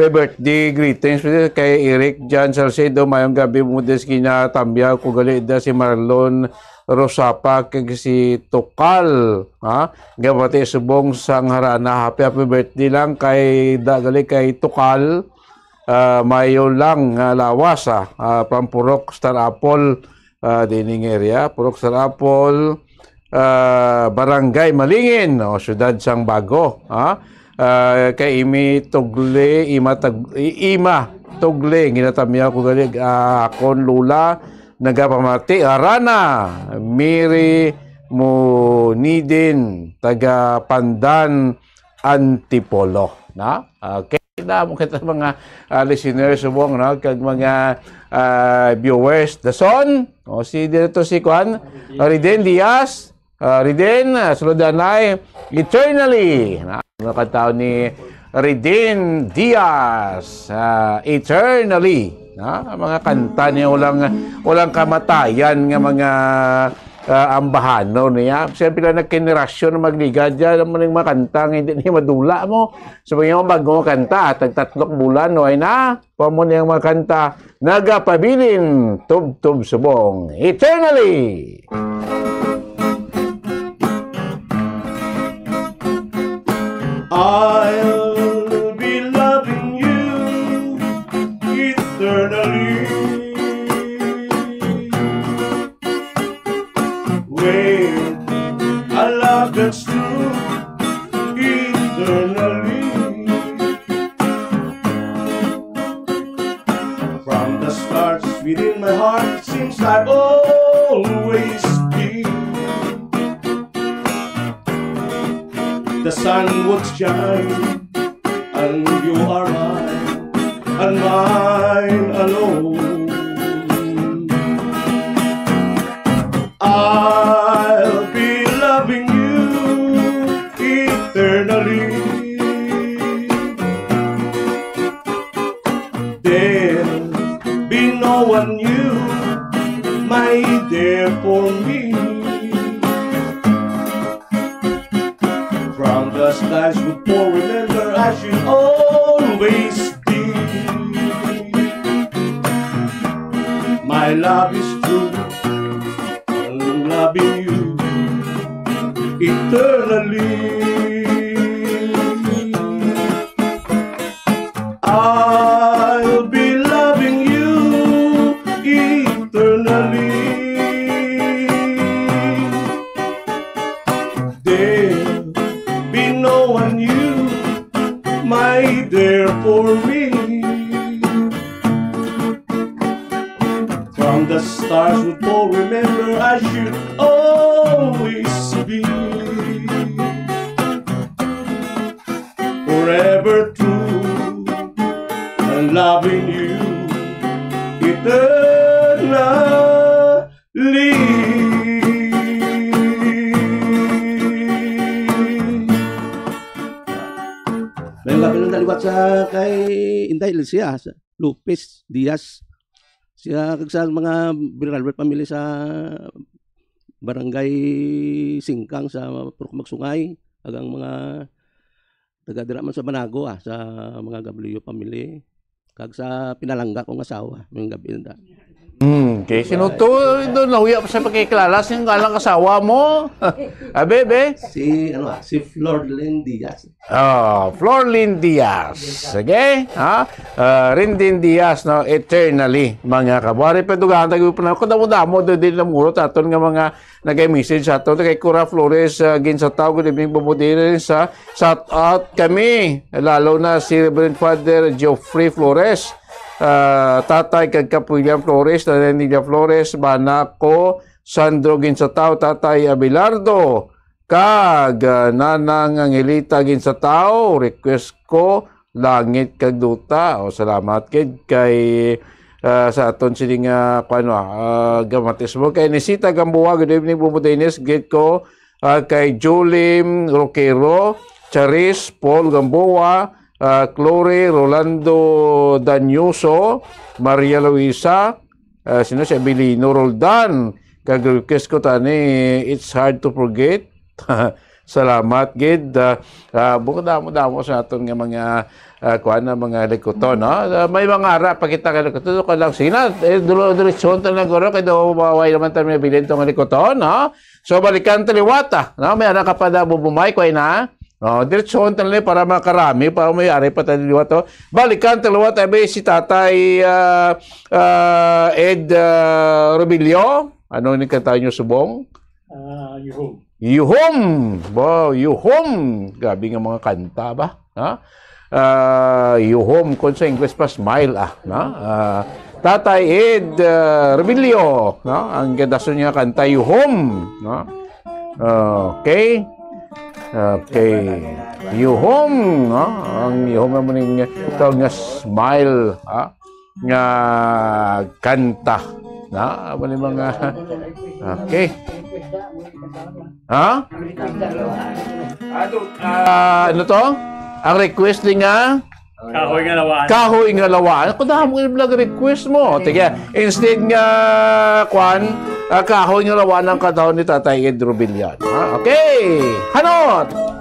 may birthday greetings kay Eric John Salcedo. Mayong gabi mo des ginatamyaw ko gali da si Marlon Rosapa kag si Tukal, ha? Gapati subong sang harana, happy, happy birthday lang kay da gali kay Tukal. Ah, mayo lang nga lawas, ah, ah, from Purok Star Apple, ah, dining area, Purok Star Apple, ah, Barangay Malingin, o, Siyudad sang Bago, ha? Ah, kay Imi Tugle, Ima Tag-, I-, Ima Tugle, ginatamyaw ko gali, ah, akon lula, nagapamati, Arana, Miri Munidin, taga Pandan, Antipolo, na? Okay, damo kita mga, ah, listeners, subong, no? Kag mga, ah, viewers. Dason, o, si dito si Kwan, Riden Diaz, ah, Riden, ah, sulod anay, Eternally, na? Mga kanta ni Riden Diaz, ah, Eternally, na? Ang mga kanta niya, walang, walang kamatayan nga mga, ah, ambahano niya. Siyempre lang naggenerasyon na magligad dyan, ang mga kanta nga hindi niya madula mo. So, mga bago nga kanta, tag tatlok bulan, no, ay na, pa mo niyang mga kanta, nagapabilin, tubtob subong, Eternally. I'll be loving you eternally. With a love that's true eternally. From the stars within my heart, since I've always been. The sun would shine, and you are mine, and mine alone. I'll be loving you eternally. There'll be no one new, my dear, for me. From the skies would pour, remember I should always be. My love is true, I'm loving you eternally. I'll be loving you eternally. There'll be no one new, my dear, for me. From the stars would all remember I should always be forever true and loving you eternally. May mga pinandaliwat sa kay Inday Elsia, sa Lopez Diaz. Siya kag sa mga Villarreal family sa Barangay Singkang sa Purok Magsungay, kag ang mga taga dira man sa Banago, ah, sa mga Gablillo family, kag sa pinalangga kong asawa, may gabi na. Hmm, okay. Sino to? Doon, nahuya pa sa pagkikilala. Sino nga lang asawa mo? Abi, be? Si, ano ah, si Florlyn Diaz. Ah, Florlyn Diaz. Sige, ha? Ah, Rindin Diaz, no? Eternally, mga kabuhari. Pero dugaan tayo pa na, kung damo-damo, doon din namuro, taton nga mga nag-message sa aton. Kay Cora Flores, ah, Ginsataw, good evening, Bobo Dines, ha? Shout out kami, lalo na si Reverend Father Geoffrey Flores, ah, tatay kag Kap William Flores, Nanay Nidia Flores, bana ko, Sandro Ginsataw, Tatay Abelardo, kag, ah, Nanang Angelita Ginsataw, request ko, Langit kag Duta. O, salamat gid kay, ah, sa aton sini nga, kuwan, ah, gamatismo. Kay Nisita Gamboa, good evening, Bubo Dennis. Greet ko, ah, kay Julie Roquero, Charis, Paul Gamboa, ah, Chloe, Rolando Danyoso, Maria Luisa, ah, sino si Abilino Roldan. Kag request ko tani, It's Hard to Forget. Salamat gid. Ah, ah, bukod damo-damo sa aton nga mga, ah, kuwan na mga likuton, no? Ah, may mga ara pa kita nga likuton. Ito ka lang, sina, eh, dulo, diretsyon ta lang, guro, kay daw mawaway naman tayo may bilhin tong likuton, no? So, balikan ta liwat, ah, no? May ara ka pa na bubumay, kuwan na. Oh, diretsyon ta lang para makarami, para may ari pa tayo liwat, oh. Balikan ta liwat, abi, si Tatay, ah, ah, Ed, ah, Robilio. Ano ni kanta nyo subong? Ah, yuhum. Yuhum! Wow, yuhum! Grabe nga mga kanta ba? Ha? Ah, yuhum, kung sa English pa, smile, ah. Na? Ah, Tatay Ed, ah, Rebilio, no? Ang ganda niya kanta, yuhum, no? Okay. Okay. Yuhum, no? Ang yuhum naman yung tawag nga smile, ha? Nga kanta. Na, amo ni mga, okay. Ha? Ah, ano to? Ang request ni nga? Kahoy nga lawaan. Kahoy nga lawaan. Ako damo yung nag-request mo. Sige, instead nga, kwan, ah, kahoy nga lawaan ang katahon ni Tatay Ed Rubillan. Ha? Okay. Hanot!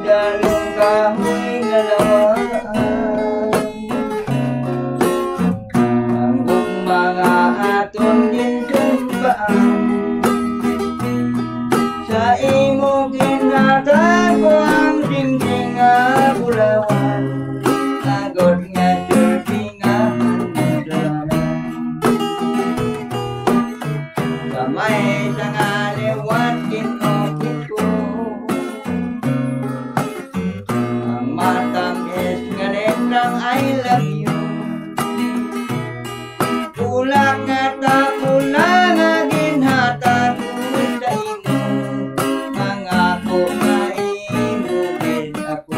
Dalong kahoy nga lawaan, ang gugma nga aton ginsumpaan. Sa imo ginhatag ko ang dingding nga bulawan, agod nga sulti nga handudanan. Gamay sa nga liwat ginukit ko ang matamis nga letrang I love you. Bulak nga tapula nga ginhatag ko sa imo, mangako nga imo gid ako.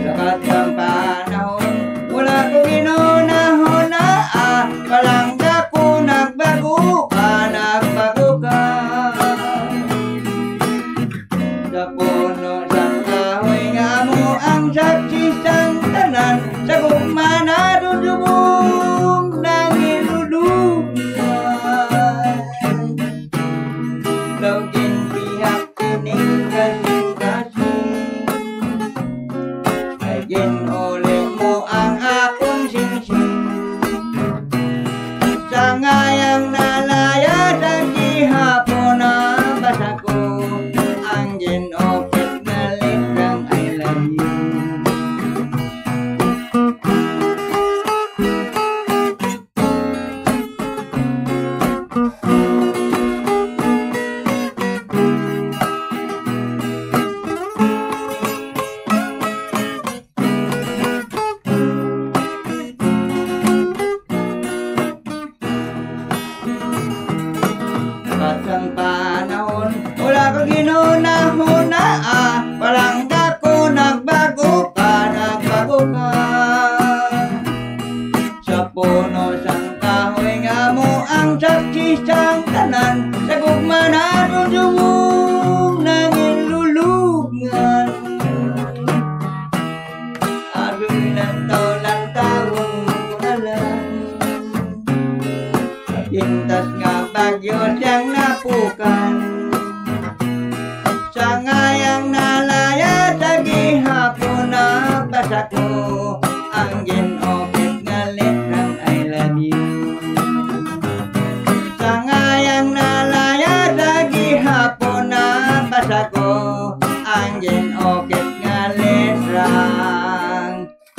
Lakat ang panahon, wala ko ginhunahuna, ah, palangga ko nagbago, ah, nagbago ka. Sa puno sang kahoy nga amo ang saksi sang tanan, sa gugma nadudubong nangilulugan. Daw ginbihak kining kasing-kasing, ay ginuli mo ang akon singsing. Sa ngayang nalaya sa gihapon, nabasa ko ang ginukit nga litrang I love you.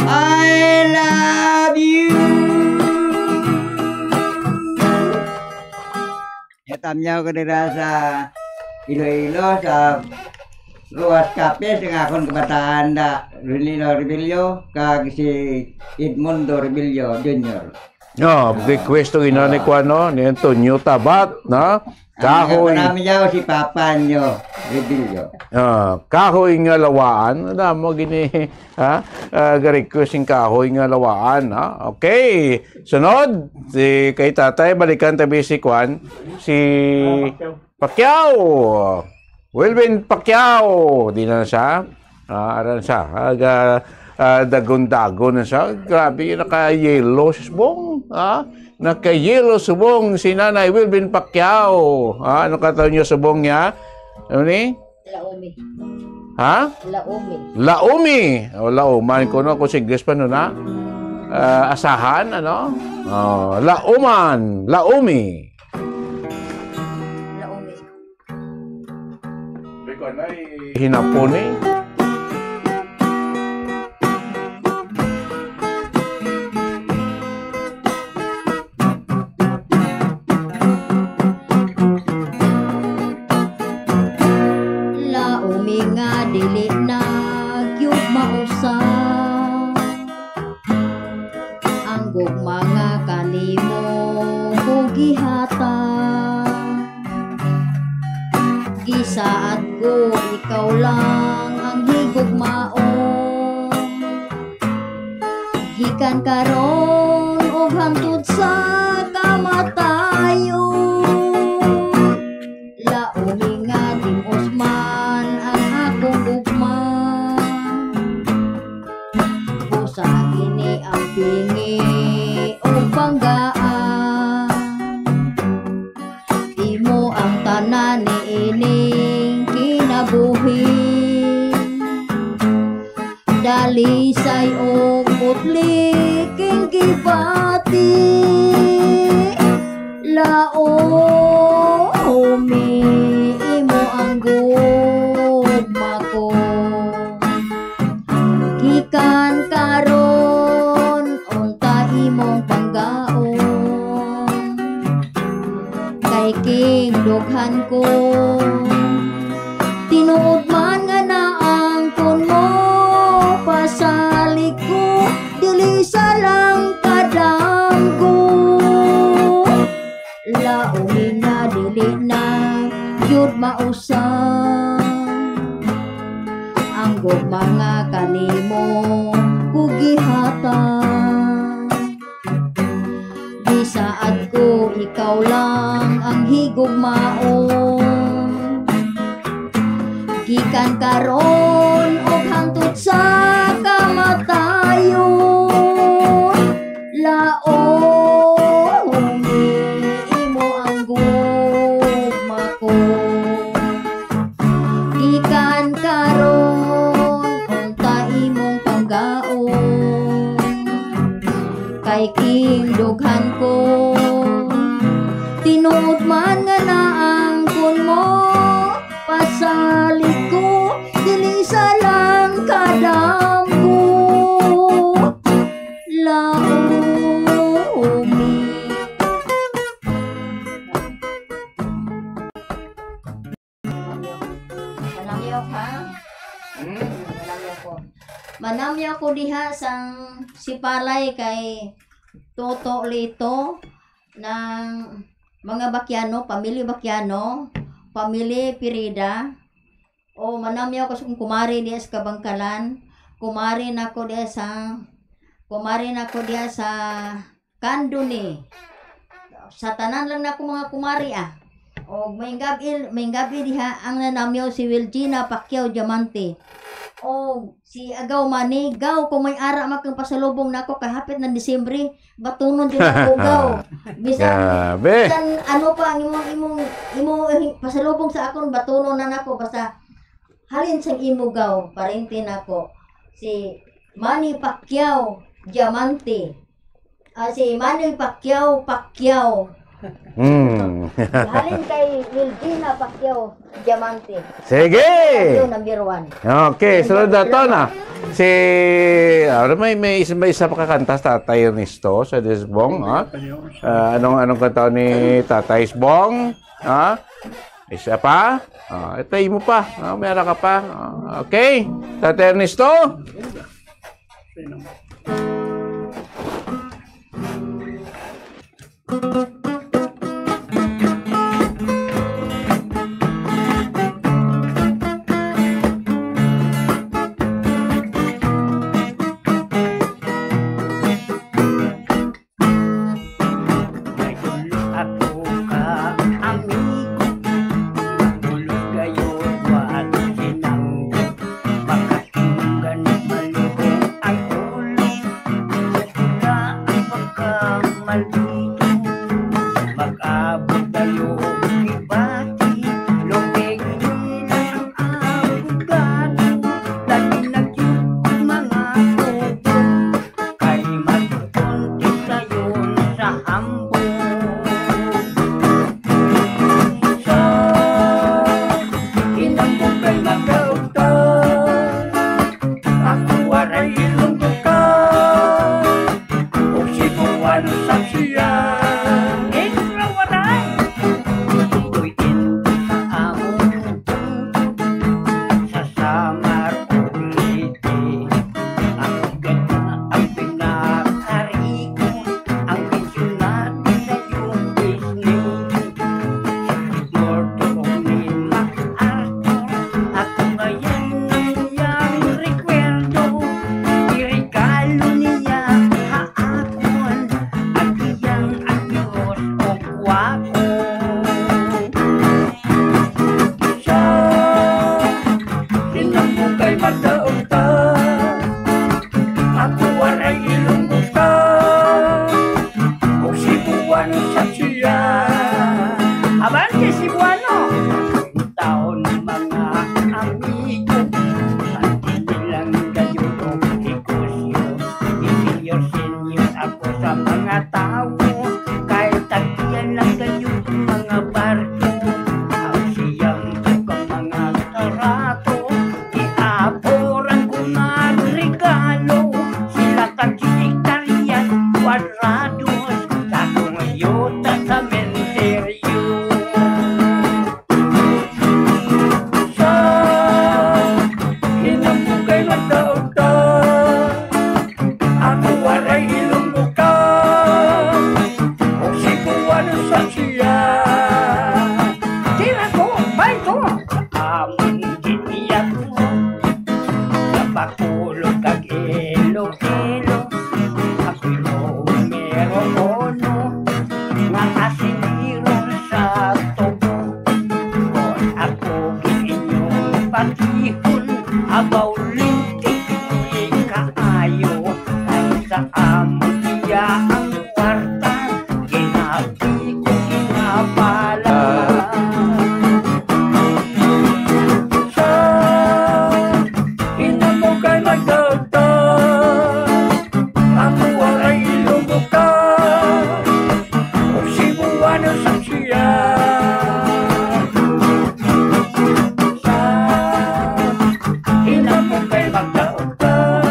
I love you. Natamyaw ko dira sa Iloilo, sa Ruas Capiz, ang akon kabataan na Renilo Rebello, kag si Edmundo Rebello Junior. No, request to ina ni Ah. kuan, no, ni Antonio Tabat, no? Kahoy. Ang marami niya si Papa niyo, Rebello. Ah, kahoy nga lawaan, ano mo gini, ha? Ah, ga-request sing kahoy nga lawaan, ha? Okay. Sunod, si kay Tatay, balikan tabi si kuan, si Pacquiao. Wilvin Pacquiao, di na siya. Ah, aran siya. Aga, ah, dagon-dagon na siya. Grabe, naka-yellow si subong. Ah, naka-yellow subong si Nanay Wilvin Pacquiao. Ah, ano ka tawag niyo subong niya? Ano ni? Laomi. Ha? Laomi. Laomi. O, lauman ko, no? Kung Ingles pa, no, na? Ah, asahan, ano? Oh, lauman. Laomi. Laomi. Hinapon, eh. Laomi nga dili na gyud mausa. Ang gugma nga kanimo ko gihatag. Gisaad ko ikaw lang ang higugmaon. Gikan karon ug hangtod sa kamatayon. Laomi nga dimos man ang akong gugma. Busa ini ang bingi ug banggaan. Imo ang tanan niining kinabuhi. Dalisay ug putli king gibati. Laomi, imo ang gugma ko. Gikan karon, unta imong panggaon. Kay king dughan ko, tinuod man nga naangkon mo, pasalig ko, dili sa lang kadamgo. Laomi nga dili na gyud mausa ang gugma nga kanimo ko gihatag. Gisaad ko ikaw lang ang higugmaon. Gikan karon ug hangtod sa kamatayon, laomi imo ang gugma ko. Gikan karon, unta imong panggaon. Kay king dughan ko, tinuod man nga naangkon mo, pasalig ko, dili sa lang kadamgo. Laomi. Manamyaw ka? Hmm? Manamyaw ko. Manamyaw ko diha sang sipalay kay Toto Lito ng mga Bakiano, pamilya Bakiano, pamilya Pirida. O, manamyaw ko sa kong kumari diha sa Kabangkalan, kumari nako diha sa, kumari nako diha sa Kandoni. Sa tanan lang nako mga kumari, ah. Og may gabi, may gabi diha ang nanamyaw si Wilgina Pacquiao Diamante. Og si Agaw Mani, Gaw, kung may ara man kang pasalubong nako kay hapit na Disyembre, batunon din ako, Gaw. Bisan, Grabe. bisan ano pa ang imong, imong, imong pasalubong sa akon, batunon na nako. Basta halin sang imo, Gaw, parente nako. Si Manny Pacquiao Diamante. Ah, si Manny Pacquiao, Pacquiao. Hmm, Halin kay Wilgina Pacquiao Diamante. Sige! Number one. Okay, sunod na to na. Si, ano, may, may isa, may isa pa kakanta sa Tatay Ernesto, sa Disbong, ha? Ah, anong, anong kanta ni Tatay Isbong? Ha? Isa pa? Ah, itay mo pa. Ah, may ara ka pa. Ah, okay. Tatay Ernesto? May gulo ako ka amigo, gulo kayo, wala sinanggo. Makatunggan malubong ang ulo, wala ang pagkamalito. Mag-abot tayo og debate, lupig nila ang abogado, labi na gyud ang mga tubo. Kay magkonti dayon sa hambog. Sa hinambog kay magdaog ta, ako waray ilong duka, ug Cebuano sa siya. Extra waray. Ako'y indi sa amon sa Samar ug Leyte. Ang ganda, ang pinakarigo, ang pensyonado sa iyong business. Morto ni MacArthur, ako ngayon ang iyang rekwerdo. Iregalo niya ha akon, ang iyang adios o guwapo. Sa hinambog kay madaog ta, ako waray ilong buta, ug Cebuano sa siya. Abante, Cebuano! Taon mga amigo, ang nilang gayon og negosyo, senior, senior ako sa mga tawo, kay tag-iya lang gayon mga barko, ang siyam ka mga karato, giaburan ko na regalo, sila kag-sekretarya, kwadrados, sa akong yuta sa menteryo. Sa hinambog kay madaog ta, ako waray ilong buka, ug Cebuano sa siya. Tira ko, bay ko. Sa amon giniya ko, sa Bacolod kag Iloilo, ako'y numero uno nga asilero sa tubo. Kon ako gid inyong patihon, abaw, lintik ni kaayo, ay sa amo iya ang kwarta, ginabi ko ginapala. Sa hinambog kay magdagdag, ako waray ilong buka, ug Cebuano sa siya. Sa hinambog kay magdaog ta,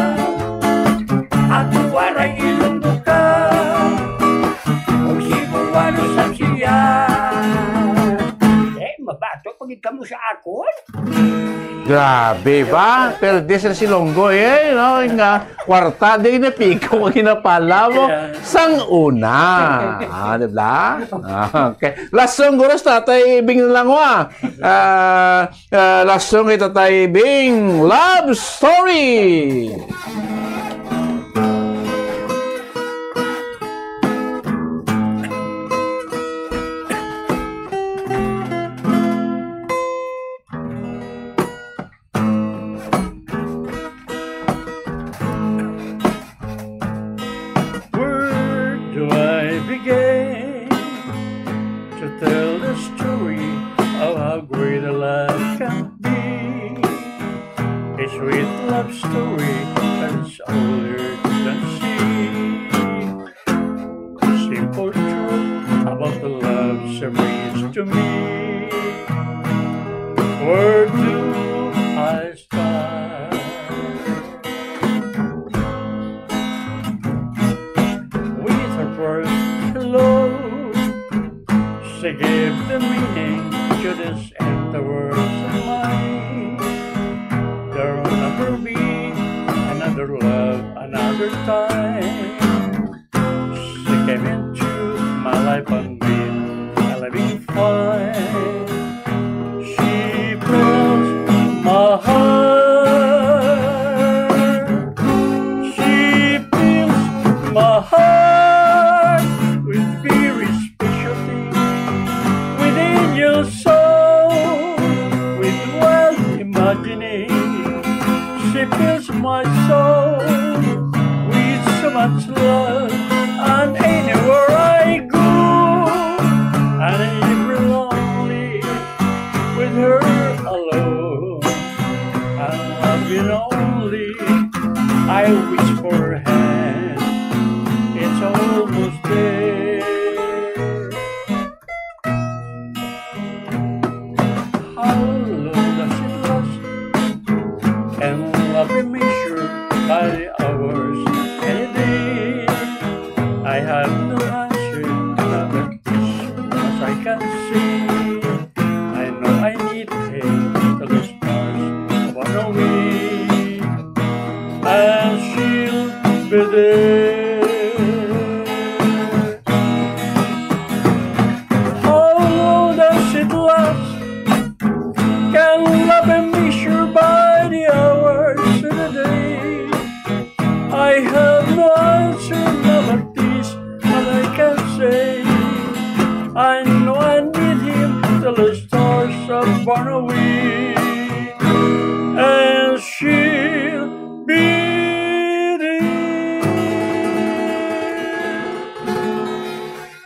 ako waray ilong buka, ug Cebuano sa siya. Eh, mabato pa gid kamo sa akon? Grabe ba? Pero di sa Silonggo, eh, no? Nga kwarta, di na piko ang ginapala mo. Yeah. Sang una. Ah, di ba? Ah, okay. Last song, guro, sa Tatay Bing na lang, wa. Ah, ah, last song kay Tatay Bing, Love Story. Where do I begin to tell the story of how great a love can be? A sweet love story that's older than sea. Simple truth about the love the breeze to me. Where do I start? With her first hello, she gave the meaning to this empty words of mine. There'll never be another love, another time. She came into my life and made a living fine. She fills my heart. She fills my heart with very special things within your soul, with wild imagining. She fills my soul with so much love, and anywhere I go, and I'm lonely with her alone. I'm loving only, I wish for her hand. It's almost there. How long does it last? Can love be measured by the hours and the days? I have no answer, not as much I can say. I know I need him till the stars are away, and she'll be there. How long does it last? Can love be measured by the hours and the days? I have no answer, none of this, but I can say I know I need him till the stars are born away, and she'll be there.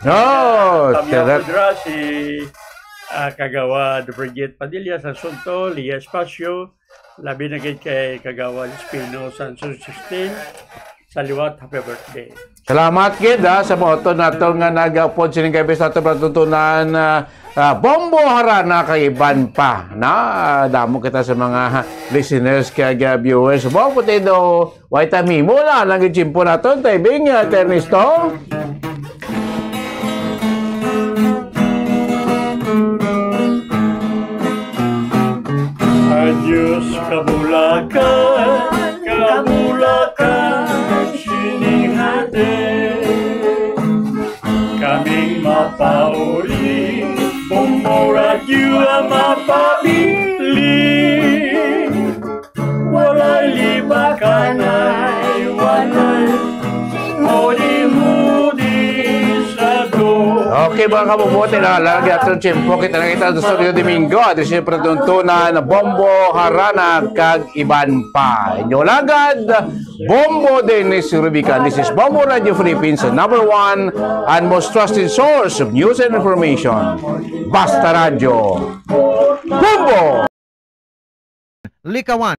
Oh, Kami ang tarat- kudra si, ah, Kagawad Bridget Padilla sa Sunto, Lia Espacio, labi na gid kay Kagawad Espino Sanson sixteen, sa liwat, happy birthday. Salamat gid, ha, sa mga utod nato nga nag-upod sining kay sa ato pagtuntunan, ah, ah, Bombo Harana kag iban pa, na, ah, damo kita sa mga, ha, listeners kag, ah, viewers. Bombo tayo daw, why time mo na lang gid tiyempo naton, taybing, ah, Ternisto. Adios, kabulakan, kabulakan, sining hati. Kaming mapauli, Bombo Radyo ang mapabilin. Walay libakanay, walay hudi-hudi sa do. Okay, mga kabubuti, na lang atong tiyempo. Kita na kita sa Santo Domingo. At siyempre, tuntunan, Bombo Harana kag iban pa. Inyo lagad, Bombo Dennis Rubican. This is Bombo Radio Philippines, the number one and most trusted source of news and information. Basta Radio. Bombo! Likawan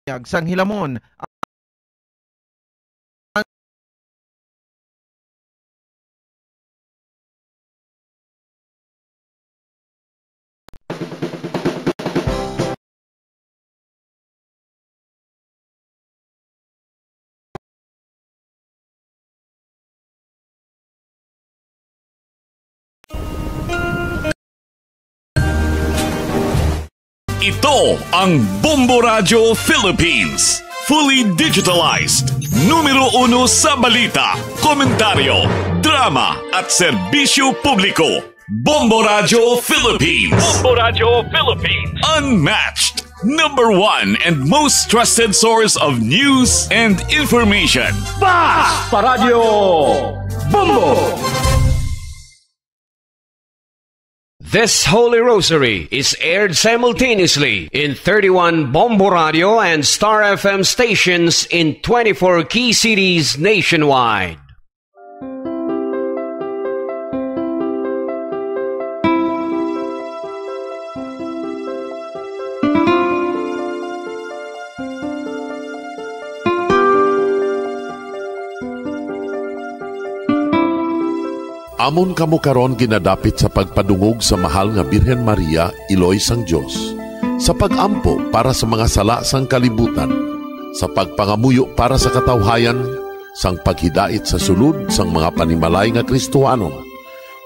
ang sang hilamon. Ito ang Bombo Radyo Philippines. Fully digitalized. Numero uno sa balita, komentaryo, drama, at serbisyo publiko. Bombo Radyo Philippines. Bombo Radyo Philippines. Unmatched. Number one and most trusted source of news and information. Basta Radyo Bombo! This Holy Rosary is aired simultaneously in thirty-one Bombo Radio and Star F M stations in twenty-four key cities nationwide. Amon kamo karon ginadapit sa pagpadungog sa Mahal nga Birhen Maria, Iloy sang Dios, sa pag-ampo para sa mga sala sang kalibutan, sa pagpangamuyo para sa katawhayan, sang paghidait sa sulod sang mga panimalay nga Kristohanon,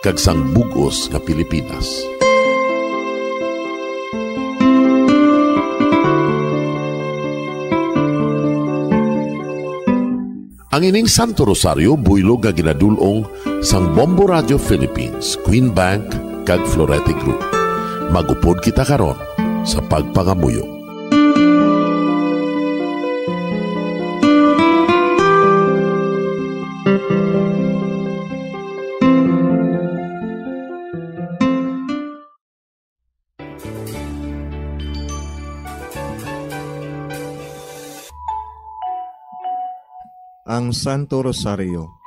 kag sang bug-os nga Pilipinas. Ang ining Santo Rosario buylog nga ginadul-ong sang Bombo Radio Philippines, Queen Bank, kag Florete Group. Mag-upod kita karon sa pagpangamuyo. Ang Santo Rosario.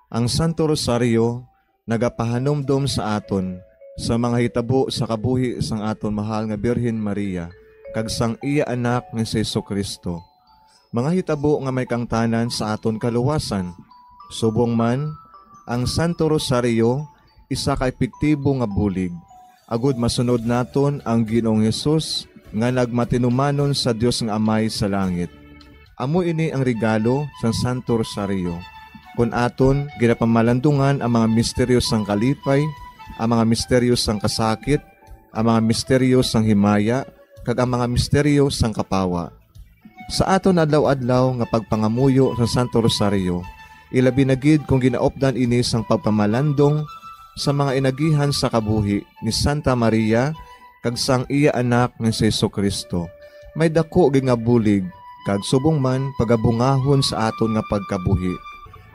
Ang Santo Rosario nagapahanumdom sa aton sa mga hitabo sa kabuhi sang aton mahal nga Birhen Maria kag sang iya Anak nga si Jesu-Cristo, mga hitabo nga may kaangtanan sa aton kaluwasan. Subong man, ang Santo Rosario isa ka epektibo nga bulig agod masunod naton ang Ginoong Hesus nga nagmatinumanon sa Dios nga Amay sa langit. Amo ini ang regalo sang Santo Rosario, kon aton ginapamalandungan ang mga misteryo sang kalipay, ang mga misteryo sang kasakit, ang mga misteryo sang himaya, kag ang mga misteryo sang kapawa. Sa aton adlaw-adlaw nga pagpangamuyo sa Santo Rosario, ilabi na gid kon ginaupdan ini sang pagpamalandong sa mga inagihan sa kabuhi ni Santa Maria kag sang iya Anak nga si Jesu-Cristo, may daku gid nga bulig kag subong man pagabungahon sa aton nga pagkabuhi.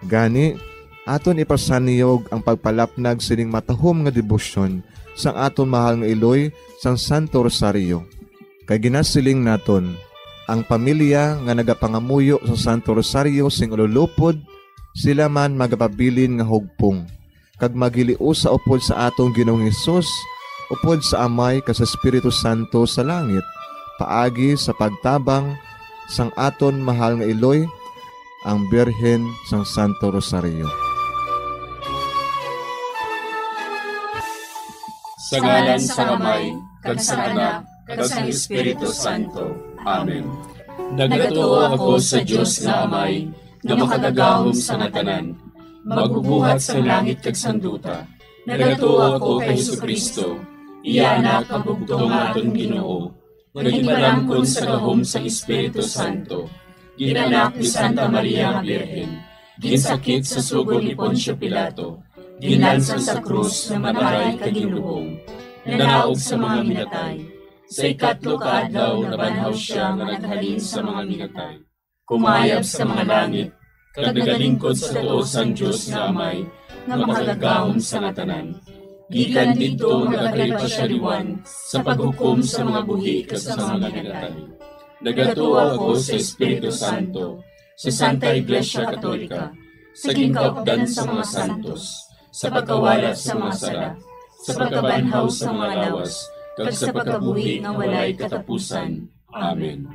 Gani, aton ipasanyog ang pagpalapnag sining matahom nga debosyon sang aton mahal nga iloy sang Santo Rosario. Kay ginasiling naton, ang pamilya nga nagapangamuyo sa Santo Rosario sing ululupod, sila man magapabilin nga hugpong, kag maghiliusa upod sa aton Ginoong Hesus, upod sa Amay kag sa Espiritu Santo sa langit, paagi sa pagtabang sang aton mahal nga iloy, ang Birhen sang Santo Rosario. Sa ngalan sang Amay, kag sang Anak, kag sang Espiritu Santo. Amen. Nagatuo ako sa Dios nga Amay, nga makagagahom sa nga tanan, magbubuhat sang langit kag sang duta. Nagatuo ako kay Jesu-Cristo, iya Anak nga bugtong nga aton Ginoo, nga ginpalangkon sa gahom sang Espiritu Santo, gin-anak ni Santa Maria nga Birhen, ginsakit sa sugo ni Poncio Pilato, ginlansang sa krus, namatay kag ginlubong, nanaog sa mga minatay. Sa ikatlo ka adlaw nabanhaw sia nga naghalin sa mga minatay. Kumayab sa mga langit, kag nagalingkod sa tuo sang Dios nga Amay, nga makagagahom sa nga tanan. Gikan didto nagakari pa sia liwan sa paghukom sa mga buhi kag sa mga minatay. Nagatuo ako sa Espiritu Santo, sa Santa Iglesia Katolika, sa ginkaupdan sa mga santos, sa pagkawala sa mga sala, sa pagkabanhaw sa mga lawas, kag sa pagkabuhi nga walay katapusan. Amen.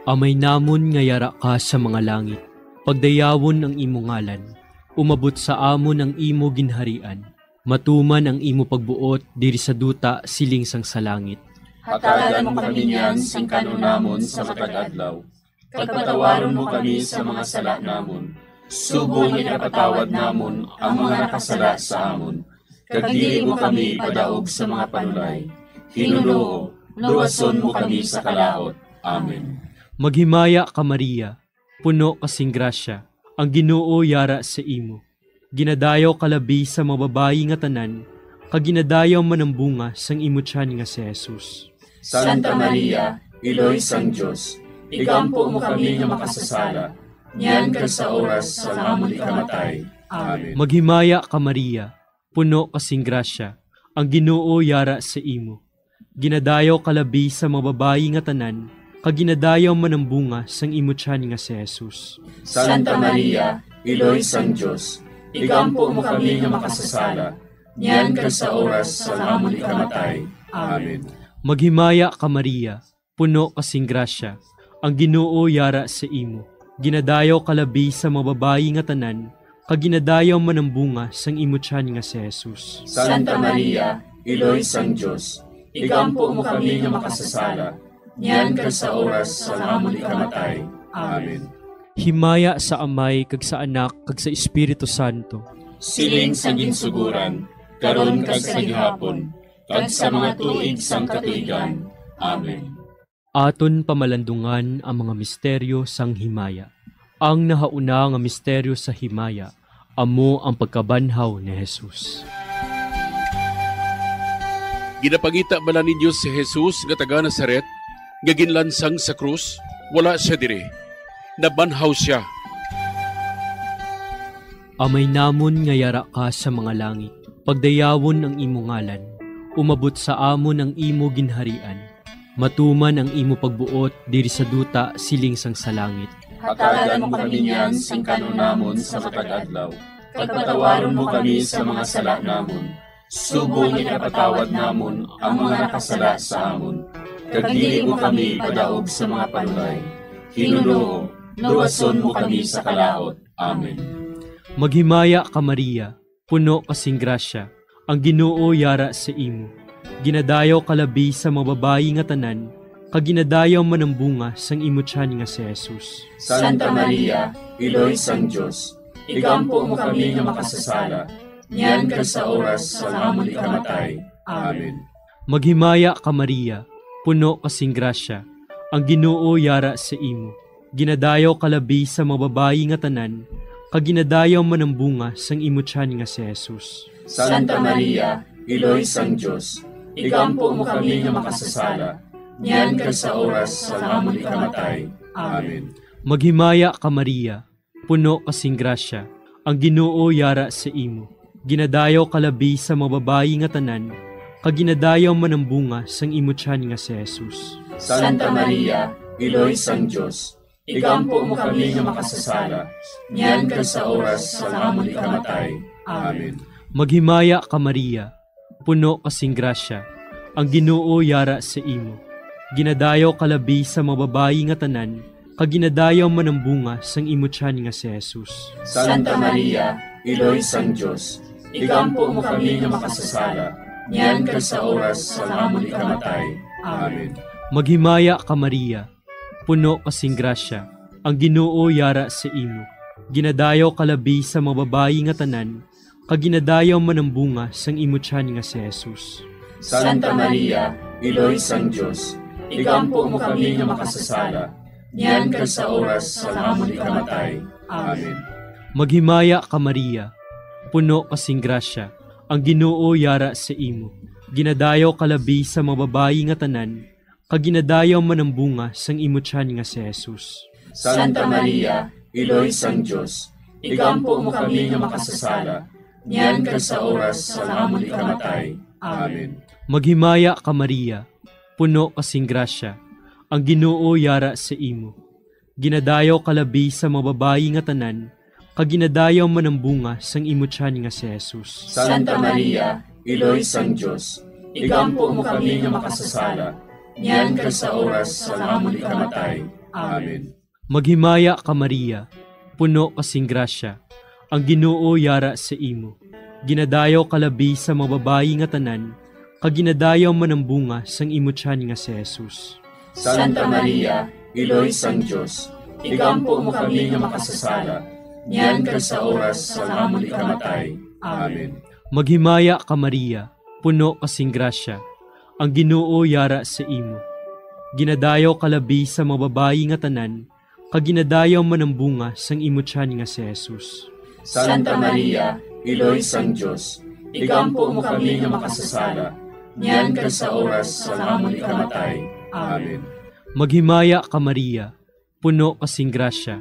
Amay namon nga yara ka sa mga langit, pagdayawon ang imo ngalan, umabot sa amon ang imo ginharian, matuman ang imo pagbuot diri sa duta siling sang sa langit. Hatagan mo kami niyan sing kan-on namon sa matag adlaw, kag patawaron mo kami sa mga sala namon, subong nga ginapatawad namon ang mga nakasala sa amon, kag dili mo kami ipadaog sa mga panulay. Ginoo, luwason mo kami sa kalaut. Amen. Maghimaya ka, Maria, puno ka sing grasya, ang Ginoo yara sa imo. Ginadayaw ka labi sa mga babayi nga tanan, kag ginadayaw man ang bunga sang imo tiyan nga si Jesus. Santa Maria, Iloy sang Dios, igampo mo kami nga makasasala, niyan kag sa oras sang amon ikamatay. Amen. Maghimaya ka, Maria, puno ka sing grasya, ang Ginoo yara sa imo. Ginadayaw ka labi sa mga babayi nga tanan, kag ginadayaw man ang bunga sang imo tiyan nga si Jesus. Santa Maria, Iloy sang Dios, igampo mo kami nga makasasala, niyan kag sa oras sang amon ikamatay. Amen. Maghimaya ka, Maria, puno ka sing grasya, ang Ginoo yara sa imo. Ginadayaw ka labi sa mga babayi nga tanan, kag ginadayaw man ang bunga sang imo tiyan nga si Jesus. Santa Maria, Iloy sang Dios, igampo mo kami nga makasasala, niyan kag sa oras sang amon ikamatay. Amen. Himaya sa Amay, kag sa Anak, kag sa Espiritu Santo. Siling sa ginsuguran, karon kag sa gihapon, kag sa mga tuig sang katuigan. Amen. Aton pamalandungan ang mga misteryo sang himaya. Ang nahauna nga misteryo sa himaya amo ang pagkabanhaw ni Jesus. Ginapangita bala ninyo si Jesus nga taga Nazaret, nga ginlansang sa krus? Wala sia diri. Nabanhaw sia. Amay namon nga yara ka sa mga langit, pagdayawon ang imo ngalan. Umabot sa amon ang imo ginharian. Matuman ang imo pagbuot diri sa duta siling sang sa langit. Hatagan mo kami niyan sing kan-on namon sa matag adlaw, kag patawaron mo kami sa mga sala namon, subong nga ginapatawad namon ang mga nakasala sa amon, kag dili mo kami ipadaog sa mga panulay. Hinunoo, luwason mo kami sa kalaut. Amen. Maghimaya ka, Maria, puno ka sing grasya, ang Ginoo yara sa imo. Ginadayaw ka labi sa mga babayi nga tanan, kag ginadayaw man ang bunga sang imo tiyan nga si Jesus. Santa Maria, Iloy sang Dios, igampo mo kami nga makasasala, niyan kag sa oras sang amon ikamatay. Amen. Maghimaya ka, Maria, puno ka sing grasya, ang Ginoo yara sa imo. Ginadayaw ka labi sa mga babayi nga tanan, kag ginadayaw man ang bunga sang imo tiyan nga si Jesus. Santa Maria, Iloy sang Dios, igampo mo kami nga makasasala, niyan kag sa oras sang amon ikamatay. Amen. Maghimaya ka, Maria, puno ka sing grasya, ang Ginoo yara sa imo. Ginadayaw ka labi sa mga babayi nga tanan, kag ginadayaw man ang bunga sang imo tiyan nga si Jesus. Santa Maria, Iloy sang Dios, igampo mo kami nga makasasala, niyan kag sa oras sang amon ikamatay. Amen. Maghimaya ka, Maria, puno ka sing grasya, ang Ginoo yara sa imo. Ginadayaw ka labi sa mga babayi nga tanan, kag ginadayaw man ang bunga sang imo tiyan nga si Jesus. Santa Maria, Iloy sang Dios, igampo mo kami nga makasasala, niyan kag sa oras sang amon ikamatay. Amen. Maghimaya ka, Maria, puno ka sing grasya, ang Ginoo yara sa imo. Ginadayaw ka labi sa mga babayi nga tanan, kag ginadayaw man ang bunga sang imo tiyan nga si Jesus. Santa Maria, Iloy sang Dios, igampo mo kami nga makasasala, niyan kag sa oras sang amon ikamatay. Amen. Maghimaya ka, Maria, puno ka sing grasya, ang Ginoo yara sa imo. Ginadayaw ka labi sa mga babayi nga tanan, kag ginadayaw man ang bunga sang imo tiyan nga si Jesus. Santa Maria, Iloy sang Dios, igampo mo kami nga makasasala, niyan kag sa oras sang amon ikamatay. Amen. Maghimaya ka, Maria, puno ka sing grasya, ang Ginoo yara sa imo. Ginadayaw ka labi sa mga babayi nga tanan, kag ginadayaw man ang bunga sang imo tiyan nga si Jesus. Santa Maria, Iloy sang Dios, igampo mo kami nga makasasala, niyan kag sa oras sang amon ikamatay. Amen. Maghimaya ka, Maria, puno ka sing grasya, ang Ginoo yara sa imo. Ginadayaw ka labi sa mga babayi nga tanan, kag ginadayaw man ang bunga sang imo tiyan nga si Jesus. Santa Maria, Iloy sang Dios, igampo mo kami nga makasasala, niyan kag sa oras sang amon ikamatay. Amen. Maghimaya ka, Maria, puno ka sing grasya, ang Ginoo yara sa imo. Ginadayaw ka labi sa mga babayi nga tanan, kag ginadayaw man ang bunga sang imo tiyan nga si Jesus. Santa Maria, Iloy sang Dios, igampo mo kami nga makasasala, niyan kag sa oras sang amon ikamatay. Amen. Maghimaya ka, Maria, puno ka sing grasya,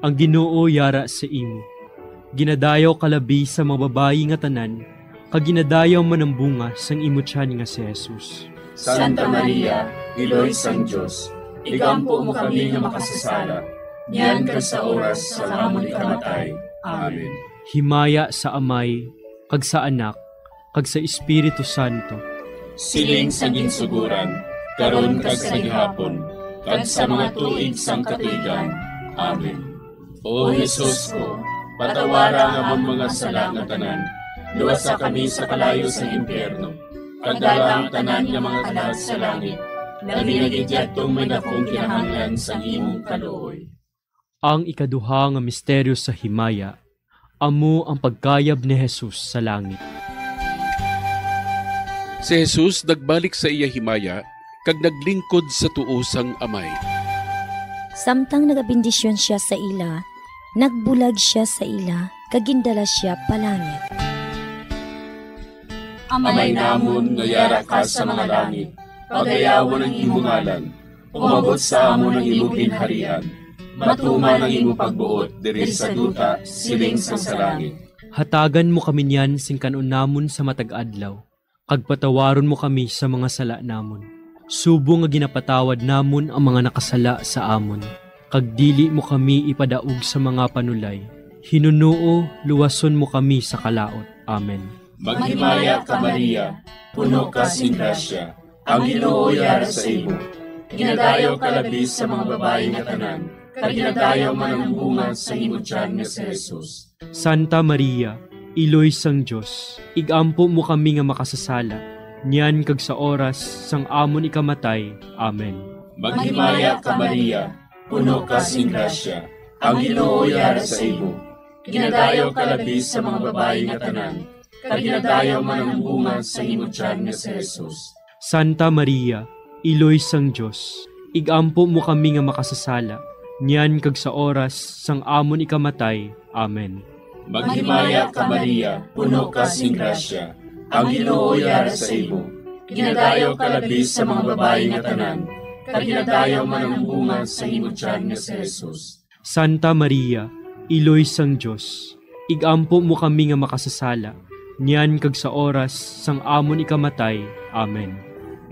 ang Ginoo yara sa imo. Ginadayaw ka labi sa mga babayi nga tanan, kag ginadayaw man ang bunga sang imo tiyan nga si Jesus. Santa Maria, Iloy sang Dios, igampo mo kami nga makasasala, niyan kag sa oras sang amon ikamatay. Amen. Himaya sa Amay, kag sa Anak, kag sa Espiritu Santo. Siling sa ginsuguran, karon kag sa gihapon, kag sa mga tuig sang katuigan. Amen. O Jesus ko, Patawara ang amon mga sala nga tanan. Luwasa kami sa kalayo sang impyerno. Pagdala ang tanan nga mga kalag sa langit. Labi na gid yadtong may dakong kinahanglan sang imong kaluoy. Ang ikaduha nga misteryo sa himaya, amo ang pagkayab ni Jesus sa langit. Si Jesus nagbalik sa iya himaya kag naglingkod sa tuo sang Amay. Samtang nagabendisyon sia sa ila, nagbulag sia sa ila kag gindala sia palangit. Amay namon nga yara ka sa mga langit, pagayawon ang imo ngalan. Umabot sa amon ang imo ginharian. Matuman ang imo pagbuot diri sa duta, siling sang sa langit. Hatagan mo kami niyan sing kan-on namon sa matag adlaw, kag patawaron mo kami sa mga sala namon, subong nga ginapatawad namon ang mga nakasala sa amon, kag dili mo kami ipadaog sa mga panulay. Hinunoo, luwason mo kami sa kalaut. Amen. Maghimaya ka, Maria, puno ka sing grasya, ang Ginoo yara sa imo. Ginadayaw ka labi sa mga babayi nga tanan, kag ginadayaw man ang bunga sa imo tiyan nga si Jesus. Santa Maria, Iloy sang Dios, igampo mo kami nga makasasala, niyan kag sa oras sang amon ikamatay. Amen. Maghimaya ka, Maria, puno ka sing grasya, ang Ginoo yara sa imo. Ginadayaw ka labi sa mga babayi nga tanan, kag ginadayaw man ang bunga sa imo tiyan nga si Jesus. Santa Maria, Iloy sang Dios, igampo mo kami nga makasasala, niyan kag sa oras sang amon ikamatay. Amen. Maghimaya ka, Maria, puno ka sing grasya, ang Ginoo yara sa imo. Ginadayaw ka labi sa mga babayi nga tanan, kag ginadayaw man ang bunga sa imo tiyan nga si Jesus. Santa Maria, Iloy sang Dios, igampo mo kami nga makasasala, niyan kag sa oras sang amon ikamatay. Amen.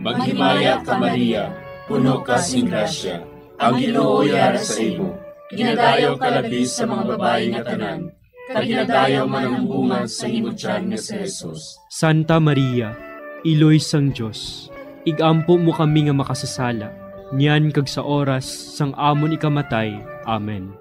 Maghimaya ka, Maria, puno ka sing grasya, ang Ginoo yara sa imo. Ginadayaw ka labi sa mga babayi nga tanan, kag ginadayaw man ang bunga sa imo tiyan nga si Jesus. Santa Maria, Iloy sang Dios, igampo mo kami nga makasasala, niyan kag sa oras sang amon ikamatay. Amen.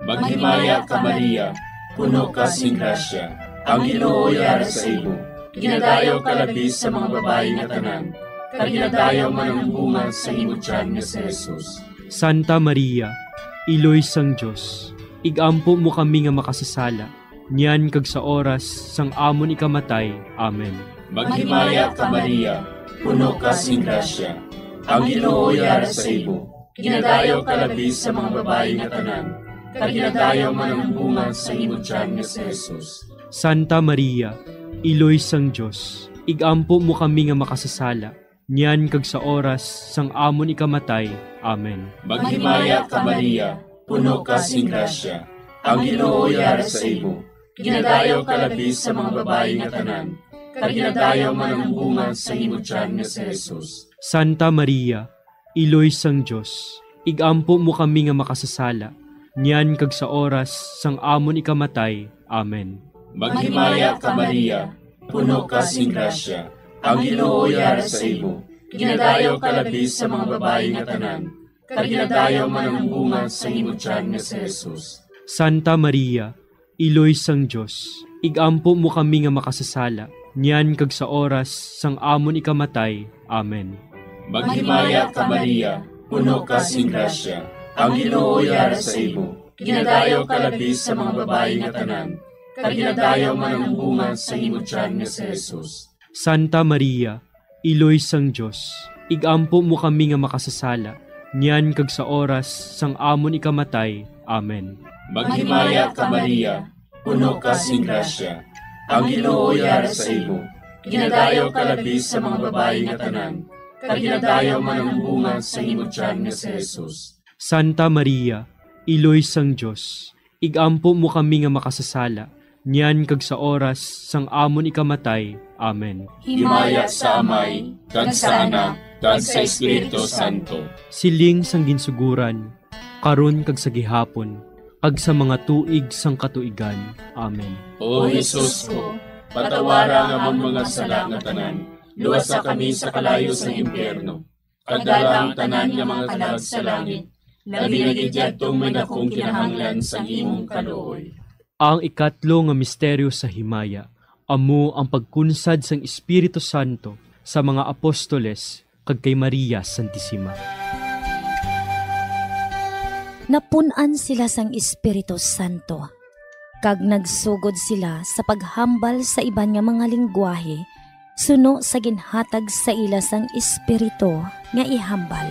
Maghimaya ka, Maria, puno ka sing grasya, ang Ginoo yara sa imo. Ginadayaw ka labi sa mga babayi nga tanan, kag ginadayaw man ang bunga sa imo tiyan nga si Jesus. Santa Maria, Iloy sang Dios, igampo mo kami nga makasasala, niyan kag sa oras sang amon ikamatay. Amen. Maghimaya ka, Maria, puno ka sing grasya, ang Ginoo yara sa imo. Ginadayaw ka labi sa mga babayi nga tanan, kag ginadayaw man ang bunga sa imo tiyan nga si Jesus. Santa Maria, Iloy sang Dios, igampo mo kami nga makasasala, niyan kag sa oras sang amon ikamatay. Amen. Maghimaya ka, Maria, puno ka sing grasya, ang Ginoo yara sa imo. Ginadayaw ka labi sa mga babayi nga tanan, kag ginadayaw man ang bunga sa imo tiyan nga si Jesus. Santa Maria, Iloy sang Dios, igampo mo kami nga makasasala, niyan kag sa oras sang amon ikamatay. Amen. Maghimaya ka, Maria, puno ka sing grasya, ang Ginoo yara sa imo. Ginadayaw ka labi sa mga babayi nga tanan, kag ginadayaw man ang bunga sa imo tiyan nga si Jesus. Santa Maria, Iloy sang Dios, igampo mo kami nga makasasala, niyan kag sa oras sang amon ikamatay. Amen. Maghimaya ka, Maria, puno ka sing grasya, ang Ginoo yara sa imo. Ginadayaw ka labi sa mga babayi nga tanan, kag ginadayaw man ang bunga sa imo tiyan nga si Jesus. Santa Maria, Iloy sang Dios, igampo mo kami nga makasasala, niyan kag sa oras sang amon ikamatay. Amen. Maghimaya ka, Maria, puno ka sing grasya, ang Ginoo yara sa imo. Ginadayaw ka labi sa mga babayi nga tanan, kag ginadayaw man ang bunga sa imo tiyan nga si Jesus. Santa Maria, Iloy sang Dios, igampo mo kami nga makasasala, niyan kag sa oras sang amon ikamatay. Amen. Himaya sa Amay, kag sa Anak, kag sa Espiritu Santo. Siling sang ginsuguran, karon kag sa gihapon, kag sa mga tuig sang katuigan. Amen. O Jesus ko, patawara ang amon mga sala nga tanan, luwasa kami sa kalayo sang impyerno, pagdala ang tanan nga mga kalag sa langit, labi na gid yadtong may dakong kinahanglan sang imong kaluoy. Ang ikatlo nga misteryo sa himaya amo ang pagkunsad sang Espiritu Santo sa mga apostoles kag kay Maria Santisima. Napun-an sila sang Espiritu Santo, kag nagsugod sila sa paghambal sa iban nga mga linggwahe suno sa ginhatag sa ila sang Espiritu nga ihambal.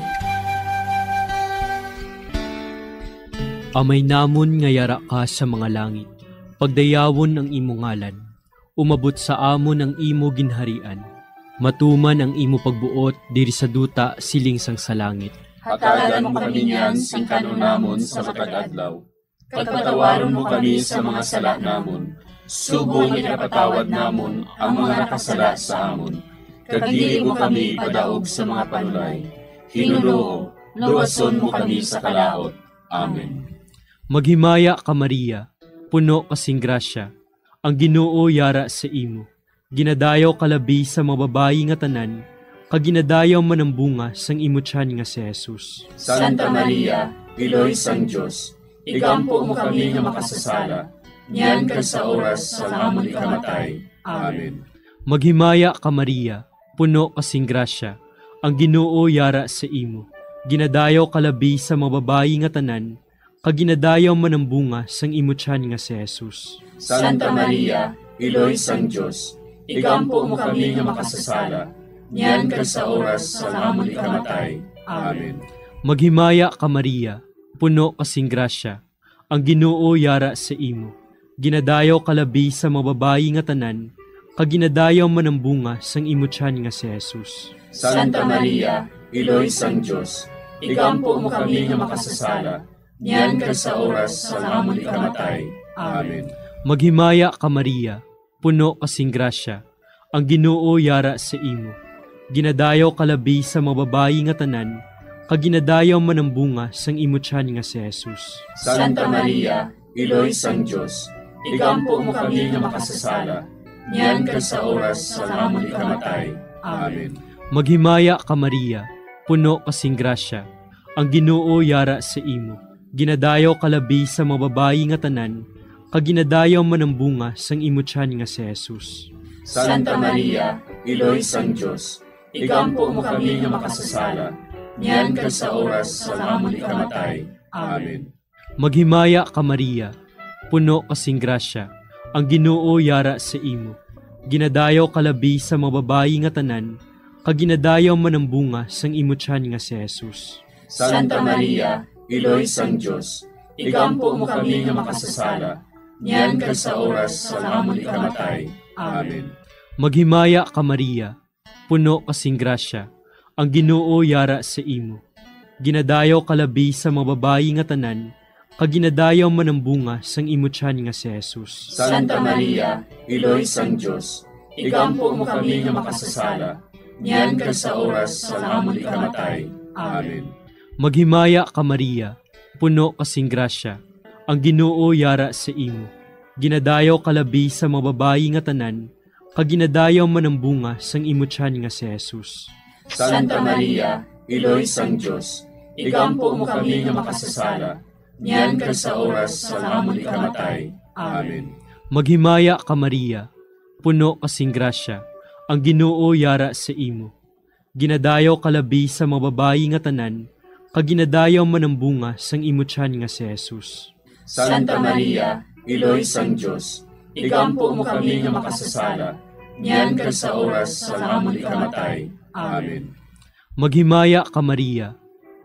Amay namon nga yara ka sa mga langit, pagdayawon ang imo ngalan. Umabot sa amon ang imo ginharian. Matuman ang imo pagbuot diri sa duta siling sang sa langit. Hatagan mo kami niyan sing kan-on namon sa matag adlaw. Kag patawaron mo kami sa mga sala namon, subong nga ginapatawad namon ang mga nakasala sa amon. Kag dili mo kami ipadaog sa mga panulay. Ginoo, luwason mo kami sa kalaut. Amen. Maghimaya ka, Maria, puno ka sing grasya, ang Ginoo yara sa imo. Ginadayaw ka labi sa mga babayi nga tanan, kag ginadayaw man ang bunga sang imo tiyan nga si Jesus. Santa Maria, Iloy sang Dios, igampo mo kami nga makasasala, niyan kag sa oras sang amon ikamatay. Amen. Maghimaya ka, Maria, puno ka sing grasya, ang Ginoo yara sa imo. Ginadayaw ka labi sa mga babayi nga tanan, kag ginadayaw man ang bunga sang imo tiyan nga si Jesus. Santa Maria, Iloy sang Dios, igampo mo kami nga makasasala, niyan kag sa oras sang amon ikamatay. Amen. Maghimaya ka, Maria, puno ka sing grasya, ang Ginoo yara sa imo. Ginadayaw ka labi sa mga babayi nga tanan, kag ginadayaw man ang bunga sang imo tiyan nga si Jesus. Santa Maria, Iloy sang Dios, igampo mo kami nga makasasala, niyan kag sa oras sang amon ikamatay. Amen. Maghimaya ka, Maria, puno ka sing grasya, ang Ginoo yara sa imo. Ginadayaw ka labi sa mga babayi nga tanan, kag ginadayaw man ang bunga sang imo tiyan nga si Jesus. Santa Maria, Iloy sang Dios, igampo mo kami nga makasasala, niyan kag sa oras sang amon ikamatay. Amen. Maghimaya ka, Maria, puno ka sing grasya, ang Ginoo yara sa imo. Ginadayaw ka labi sa mga babayi nga tanan, kag ginadayaw man ang bunga sang imo tiyan nga si Jesus. Santa Maria, Iloy sang Dios, igampo mo kami nga makasasala, niyan kag sa oras sang amon ikamatay. Amen. Maghimaya ka, Maria, puno ka sing grasya, ang Ginoo yara sa imo. Ginadayaw ka labi sa mga babayi nga tanan, kag ginadayaw man ang bunga sang imo tiyan nga si Jesus. Santa Maria, Iloy sang Dios, igampo mo kami nga makasasala, niyan kag sa oras sang amon ikamatay. Amen. Maghimaya ka, Maria, puno ka sing grasya, ang Ginoo yara sa imo. Ginadayaw ka labi sa mga babayi nga tanan, kag ginadayaw man ang bunga sang imo tiyan nga si Jesus. Santa Maria, Iloy sang Dios, igampo mo kami nga makasasala, niyan kag sa oras sang amon ikamatay. Amen. Maghimaya ka, Maria, puno ka sing grasya, ang Ginoo yara sa imo. Ginadayaw ka labi sa mga babayi nga tanan, kag ginadayaw man ang bunga sang imo tiyan nga si Jesus. Santa Maria, Iloy sang Dios, igampo mo kami nga makasasala, niyan kag sa oras sang amon ikamatay. Amen. Maghimaya ka, Maria, puno ka sing grasya, ang Ginoo yara sa imo. Ginadayaw ka labi sa mga babayi nga tanan, kag ginadayaw man ang bunga sang imo tiyan nga si Jesus. Santa Maria, Iloy sang Dios, igampo mo kami nga makasasala, niyan kag sa oras sang amon ikamatay. Amen. Maghimaya ka, Maria,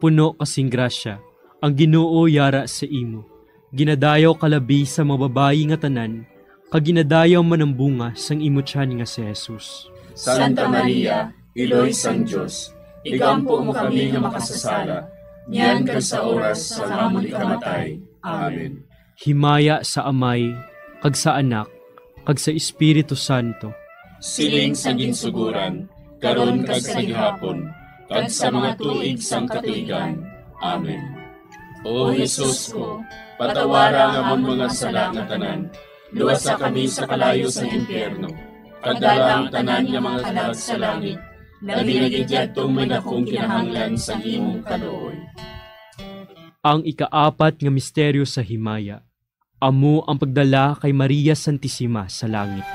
puno ka sing grasya, ang Ginoo yara sa imo. Ginadayaw ka labi sa mga babayi nga tanan, kag ginadayaw man ang bunga sang imo tiyan nga si Jesus. Santa Maria, Iloy sang Dios, igampo mo kami nga makasasala, niyan kag sa oras sang amon ikamatay. Amen. Himaya sa Amay, kag sa Anak, kag sa Espiritu Santo. Siling sa ginsuguran, karon kag sa gihapon, kag sa mga tuig sang katuigan. Amen. O Jesus ko, patawara ang amon mga sala nga tanan, luwasa kami sa kalayo sang impyerno, kag dala ang tanan nga mga kalag sa langit, labi na gid yadtong may dakong kinahanglan sang imong kaluoy. Ang ikaapat nga misteryo sa himaya, Amo ang pagdala kay Maria Santisima sa langit.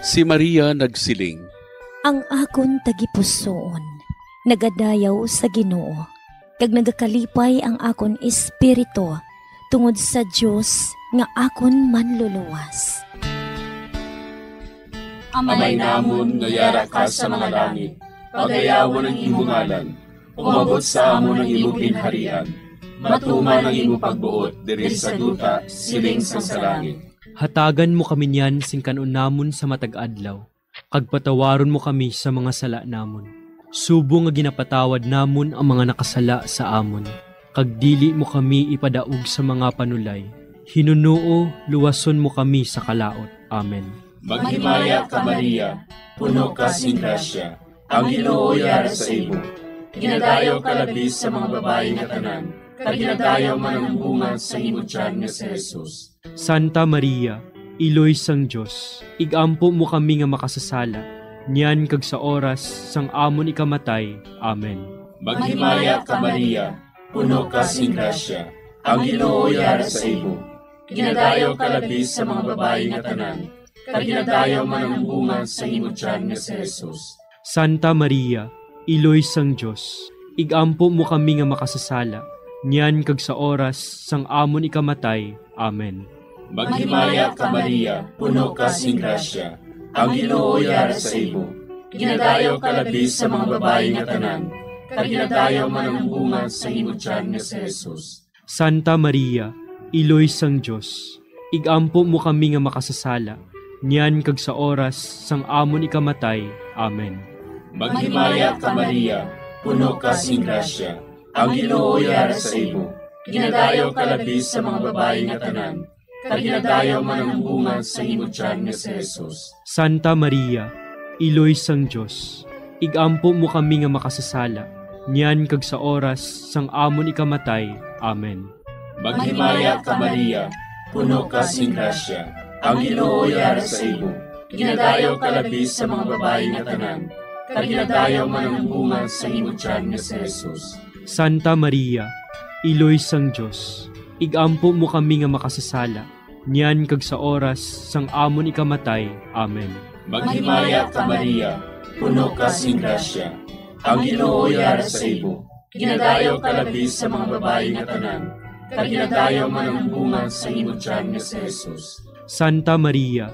Si Maria nagsiling, "Ang akon tagipusoon nagadayaw sa Ginoo, kag nagakalipay ang akon espiritu tungod sa Dios nga akon Manluluwas." Amay namon nga yara ka sa mga langit, pagayawon ang imo ngalan. Umabot sa amon ang imo ginharian. Matuman ang imo pagbuot diri sa duta, siling sang sa langit. Hatagan mo kami niyan sing kan-on namon sa matag adlaw, kag patawaron mo kami sa mga sala namon, subong nga ginapatawad namon ang mga nakasala sa amon, kag dili mo kami ipadaog sa mga panulay. Hinunoo, luwason mo kami sa kalaut. Amen. Maghimaya ka, Maria, puno ka sing grasya, ang Ginoo yara sa imo. Ginadayaw ka labi sa mga babayi nga tanan, kag ginadayaw man ang bunga sang imo tiyan nga si Jesus. Santa Maria, Iloy sang Dios, ig-ampo mo kami nga makasasala, niyan kag sa oras sang amon ikamatay. Amen. Maghimaya ka, Maria, puno ka sing grasya, ang Ginoo yara sa imo. Ginadayaw ka labi sa mga babayi nga tanan, kag ginadayaw man ang bunga sang imo tiyan nga si Jesus. Santa Maria, Iloy sang Dios, ig-ampo mo kami nga makasasala, niyan kag sa oras sang amon ikamatay. Amen. Maghimaya ka, Maria, puno ka sing grasya, ang Ginoo yara sa imo. Ginadayaw ka labi sa mga babayi nga tanan, kag ginadayaw man ang bunga sang imo tiyan nga si Jesus. Santa Maria, Iloy sang Dios, ig-ampo mo kami nga makasasala, niyan kag sa oras sang amon ikamatay. Amen. Maghimaya ka, Maria, puno ka sing grasya, ang Ginoo yara sa imo. Ginadayaw ka labi sa mga babayi nga tanan, kag ginadayaw man ang bunga sang imo tiyan nga si Jesus. Santa Maria, Iloy sang Dios, ig-ampo mo kami nga makasasala, niyan kag sa oras sang amon ikamatay. Amen. Maghimaya ka, Maria, puno ka sing grasya, ang Ginoo yara sa imo. Ginadayaw ka labi sa mga babayi nga tanan, kag ginadayaw man ang bunga sang imo tiyan nga si Jesus. Santa Maria, Iloy sang Dios, ig-ampo mo kami nga makasasala, niyan kag sa oras sang amon ikamatay. Amen. Maghimaya ka, Maria, puno ka sing grasya, ang Ginoo yara sa imo. Ginadayaw ka labi sa mga babayi nga tanan, kag ginadayaw man ang bunga sang imo tiyan nga si Jesus. Santa Maria,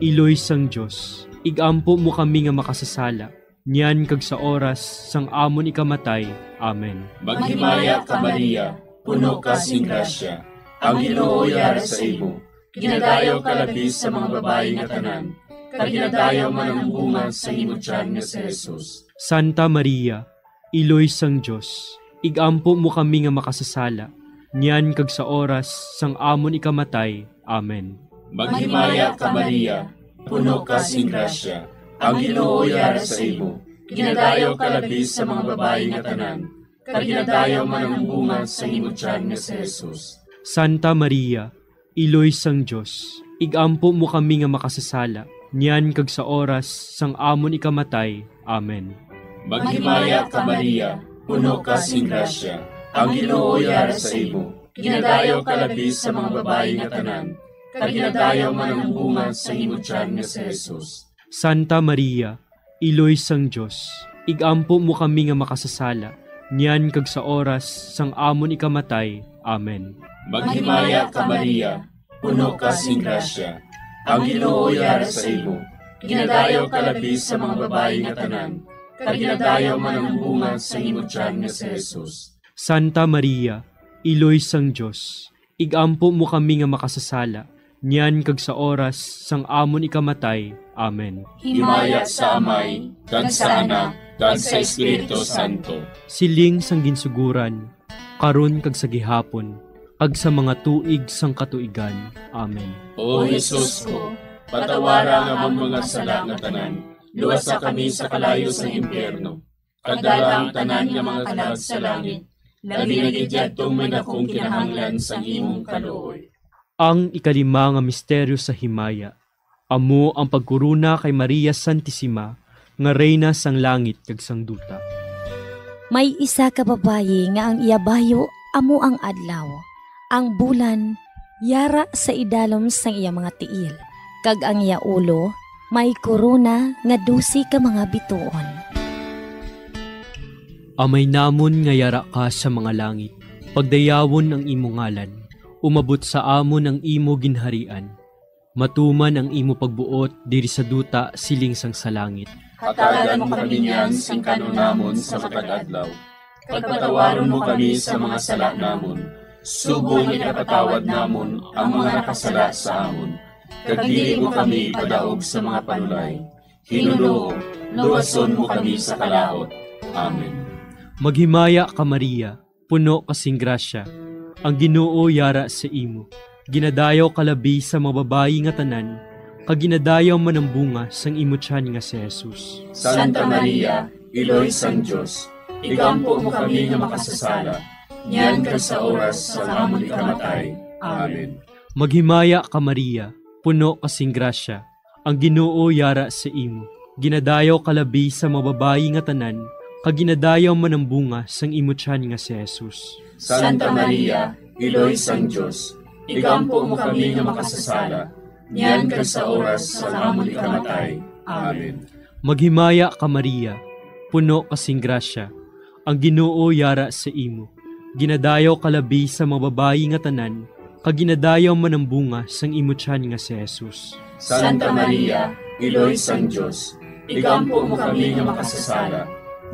Iloy sang Dios, ig-ampo mo kami nga makasasala, niyan kag sa oras sang amon ikamatay. Amen. Maghimaya ka, Maria, puno ka sing grasya, ang Ginoo yara sa imo. Ginadayaw ka labi sa mga babayi nga tanan, kag ginadayaw man ang bunga sang imo tiyan nga si Jesus. Santa Maria, Iloy sang Dios, ig-ampo mo kami nga makasasala, niyan kag sa oras sang amon ikamatay. Amen. Maghimaya ka, Maria, puno ka sing grasya, ang Ginoo yara sa imo. Ginadayaw ka labi sa mga babayi nga tanan, kag ginadayaw man ang bunga sang imo tiyan nga si Jesus. Santa Maria, Iloy sang Dios, ig-ampo mo kami nga makasasala, niyan kag sa oras sang amon ikamatay. Amen. Maghimaya ka, Maria, puno ka sing grasya, ang Ginoo yara sa imo. Ginadayaw ka labi sa mga babayi nga tanan, kag ginadayaw man ang bunga sang imo tiyan nga si Jesus. Santa Maria, Iloy sang Dios, ig-ampo mo kami nga makasasala, niyan kag sa oras sang amon ikamatay. Amen. Maghimaya ka, Maria, puno ka sing grasya, ang Ginoo yara sa imo. Ginadayaw ka labi sa mga babayi nga tanan, kag ginadayaw man ang bunga sang imo tiyan nga si Jesus. Santa Maria, Iloy sang Dios, ig-ampo mo kami nga makasasala, niyan kag sa oras sang amon ikamatay. Amen. Himaya sa Amay, kag sa Anak, kag sa Espiritu Santo. Siling sang ginsuguran, karon kag sa gihapon, kag sa mga tuig sang katuigan. Amen. O Jesus ko, patawara ang amon mga sala nga tanan, luwasa kami sa kalayo sang impyerno, kag dala ang tanan nga mga kalag sa langit, labi na gid yadtong may dakong kinahanglan sang imong kaluoy. Ang ikalima nga misteryo sa himaya, amo ang pagkorona kay Maria Santisima nga Reyna sang langit kag sang duta. May isa ka babayi nga ang iya bayo amo ang adlaw. Ang bulan yara sa idalom sang iya mga tiil, kag ang iya ulo may korona nga dose ka mga bituon. Amay namon nga yara ka sa mga langit, pagdayawon ang imo ngalan, umabot sa amon ang imo ginharian, matuman ang imo pagbuot diri sa duta siling sang sa langit. Hatagan mo kami niyan sing kan-on namon sa matag adlaw, kag patawaron mo kami sa mga sala namon, subong nga ginapatawad namon ang mga nakasala sa amon, kag dili mo kami ipadaog sa mga panulay. Ginoo, luwason mo kami sa kalaut. Amen. Maghimaya ka, Maria, puno ka sing grasya, ang Ginoo yara sa imo. Ginadayaw ka labi sa mga babayi nga tanan, kag ginadayaw man ang bunga sang imo tiyan nga si Jesus. Santa Maria, Iloy sang Dios, igampo mo kami nga makasasala, niyan kag sa oras sang amon ikamatay. Amen. Maghimaya ka, Maria, puno ka sing grasya, ang Ginoo yara sa imo. Ginadayaw ka labi sa mga babayi nga tanan, kag ginadayaw man ang bunga sang imo tiyan nga si Jesus. Santa Maria, Iloy sang Dios, igampo mo kami nga makasasala, niyan kag sa oras sang amon ikamatay. Amen. Maghimaya ka, Maria, puno ka sing grasya, ang Ginoo yara sa imo. Ginadayaw ka labi sa mga babayi nga tanan, kag ginadayaw man ang bunga sang imo tiyan nga si Jesus. Santa Maria, Iloy sang Dios, igampo mo kami nga makasasala,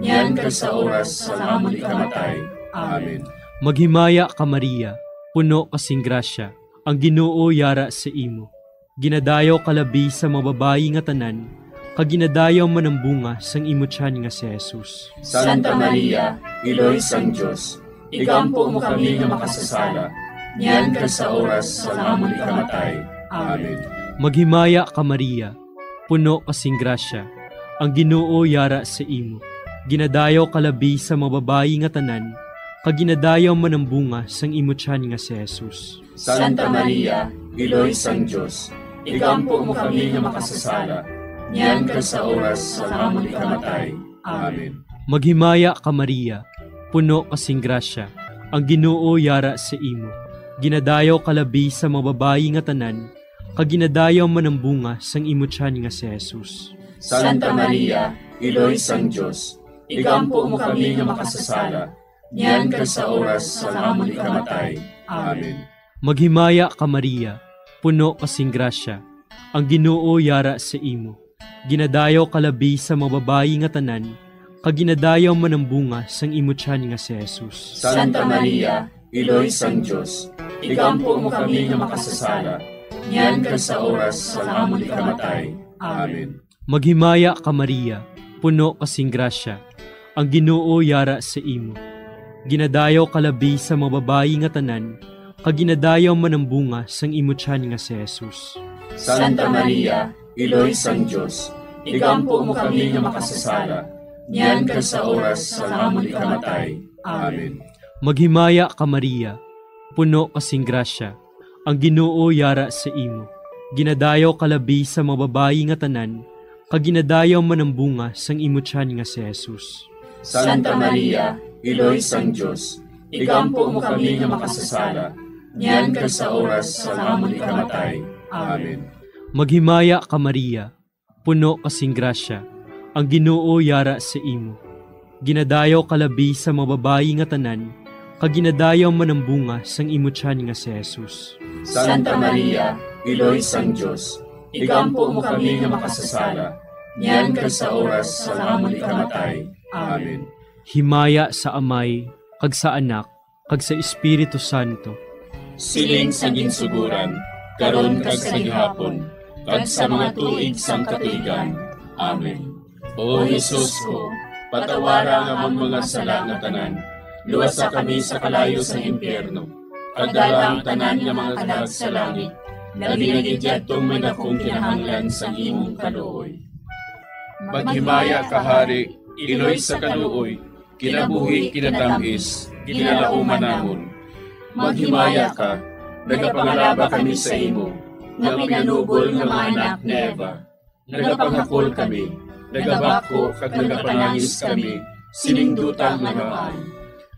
niyan kag sa oras sang amon ikamatay. Amen. Maghimaya ka, Maria, puno ka sing grasya, ang Ginoo yara sa imo. Ginadayaw ka labi sa mga babayi nga tanan, kag ginadayaw man ang bunga sang imo tiyan nga si Jesus. Santa Maria, Iloy sang Dios, igampo mo kami nga makasasala, niyan kag sa oras sang amon ikamatay. Amen. Maghimaya ka, Maria, puno ka sing grasya, ang Ginoo yara sa imo. Ginadayaw ka labi sa mga babayi nga tanan, kag ginadayaw man ang bunga sang imo tiyan nga si Jesus. Santa Maria, Iloy sang Dios, igampo mo kami nga makasasala, niyan kag sa oras sang amon ikamatay. Amen. Maghimaya ka, Maria, puno ka sing grasya, ang Ginoo yara sa imo. Ginadayaw ka labi sa mga babayi nga tanan, kag ginadayaw man ang bunga sang imo tiyan nga si Jesus. Santa Maria, Iloy sang Dios, igampo mo kami nga makasasala, niyan kag sa oras sang amon ikamatay. Amen. Maghimaya ka, Maria, puno ka sing grasya, ang Ginoo yara sa imo. Ginadayaw ka labi sa mga babayi nga tanan, kag ginadayaw man ang bunga sang imo tiyan nga si Jesus. Santa Maria, Iloy sang Dios, igampo mo kami nga makasasala, niyan kag sa oras sang amon ikamatay. Amen. Maghimaya ka, Maria, puno ka sing grasya, ang Ginoo yara sa imo. Ginadayaw ka labi sa mga babayi nga tanan, kag ginadayaw man ang bunga sang imo tiyan nga si Jesus. Santa Maria, Iloy sang Dios, igampo mo kami nga makasasala, niyan kag sa oras sang amon ikamatay. Amen. Maghimaya ka, Maria, puno ka sing grasya, ang Ginoo yara sa imo. Ginadayaw ka labi sa mga babayi nga tanan, kag ginadayaw man ang bunga sang imo tiyan nga si Jesus. Santa Maria, Iloy sang Dios, igampo mo kami nga makasasala, niyan kag sa oras sang amon ikamatay. Amen. Maghimaya ka, Maria, puno ka sing grasya, ang Ginoo yara sa imo. Ginadayaw ka labi sa mga babayi nga tanan, kag ginadayaw man ang bunga sang imo tiyan nga si Jesus. Santa Maria, Iloy sang Dios, igampo mo kami nga makasasala, niyan kag sa oras sang amon ikamatay. Amen. Himaya sa Amay, kag sa Anak, kag sa Espiritu Santo. Siling sa ginsuguran, karon kag sa gihapon, kag sa mga tuig sang katuigan. Amen. O Jesus ko, patawara ang amon mga sala nga tanan, luwasa kami sa kalayo sang impyerno, kag dala ang tanan nga mga kalag sa langit, labi na gid yadtong may dakong kinahanglan sang imong kaluoy. Maghimaya ka, Hari, Iloy sa kaluoy, kinabuhi, kinatam-is, ginalauman namon. Maghimaya ka, nagapangalaba kami sa imo, nga pinanubol nga mga anak ni Eva. Nagapangakol kami, nagabako kag nagapanangis kami sining duta nga namaan.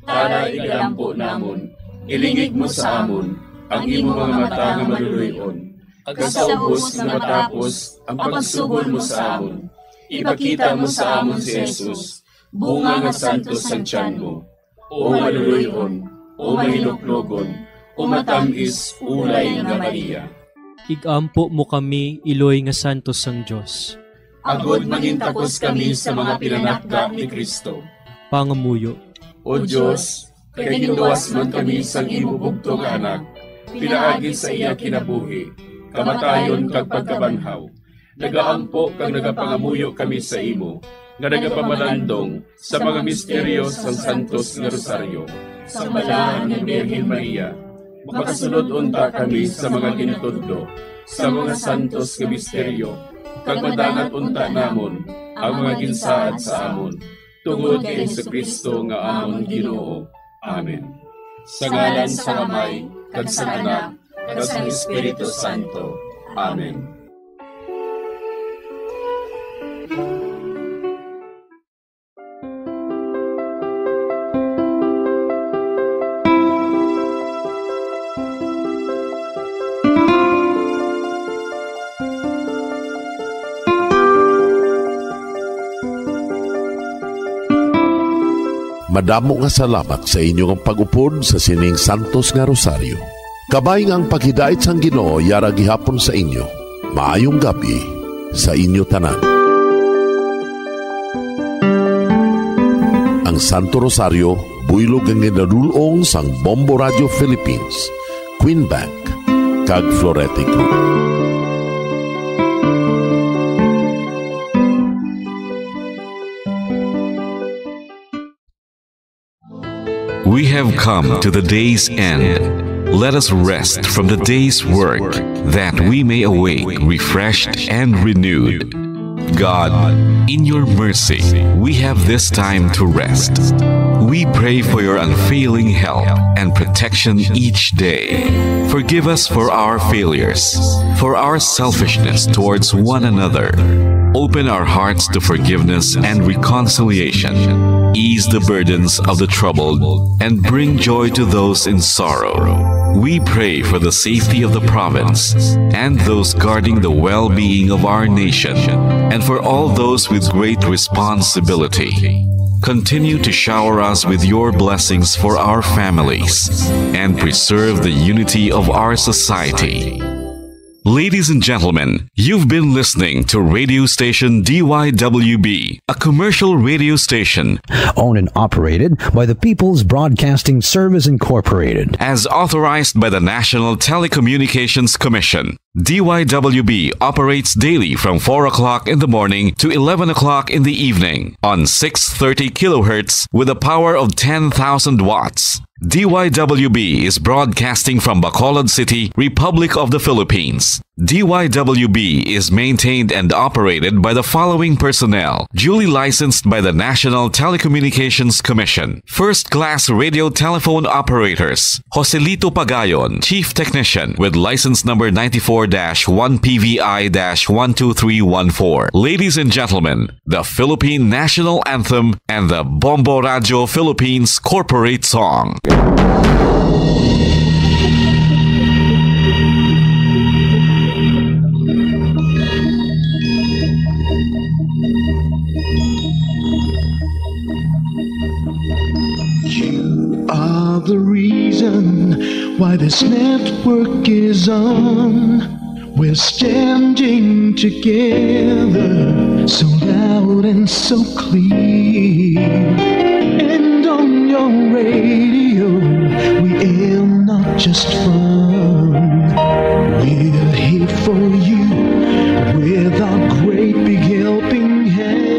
Tara, igalampo namon, Ilingig mo sa amon ang imo mga mata nga maluloy-on, kag sa ubos nga matapos ang pagsuhol mo sa amon, ipakita mo sa amon si Jesus, bunga nga santos sang tiyan mo. O maluloy-on, o mahinuklogon, o matam-is ulay nga Maria. Igampo mo kami, iloy nga santos sang Dios. Agod mangintakos kami sa mga pinanakda ni Cristo. Pangamuyo. O Dios, kay ginluwas man kami sang imo bugtong nga Anak, pinaagi sa iya kinabuhi, kamatayon, kag pagkabanhaw, nagaampo kag nagapangamuyo kami sa imo, nga nagapamalandong sa mga misteryo sang santos nga rosaryo. Sa Balaan nga Birhen Maria, makasulod unta kami sa mga ginatudlo sa mga santos nga misteryo, kag madangat unta namon ang mga ginsaad sa amon, tungod kay Jesu-Cristo nga amon Ginoo. Amen. Sa ngalan sang Amay, kag sang Anak, kag sang Espiritu Santo. Amen. Madamo nga salamat sa inyo nga pag-upod sa sining santos nga rosaryo. Kabay nga ang paghidait sang Ginoo yara gihapon sa inyo. Maayong gab-i sa inyo tanan. Ang Santo Rosario, buylog nga ginadul-ong sang Bombo Radio Philippines, Queen Bank, kag Florete Group. We have come to the day's end. Let us rest from the day's work, that we may awake refreshed and renewed. God, in your mercy, we have this time to rest. We pray for your unfailing help and protection each day. Forgive us for our failures, for our selfishness towards one another. Open our hearts to forgiveness and reconciliation. Ease the burdens of the troubled and bring joy to those in sorrow. We pray for the safety of the province and those guarding the well-being of our nation, and for all those with great responsibility. Continue to shower us with your blessings for our families and preserve the unity of our society. Ladies and gentlemen, you've been listening to radio station D Y W B, a commercial radio station owned and operated by the People's Broadcasting Service Incorporated, as authorized by the National Telecommunications Commission. D Y W B operates daily from four o'clock in the morning to eleven o'clock in the evening on six thirty kilohertz with a power of ten thousand watts. D Y W B is broadcasting from Bacolod City, Republic of the Philippines. D Y W B is maintained and operated by the following personnel, duly licensed by the National Telecommunications Commission. First class radio telephone operators, Joselito Pagayon, Chief Technician, with license number ninety-four dash one P V I dash one two three one four. Ladies and gentlemen, the Philippine National Anthem and the Bombo Radio Philippines Corporate Song. You are the reason why this network is on. We're standing together, so loud and so clear. And on your radio, we aim not just fun. We're here for you with our great big helping hand.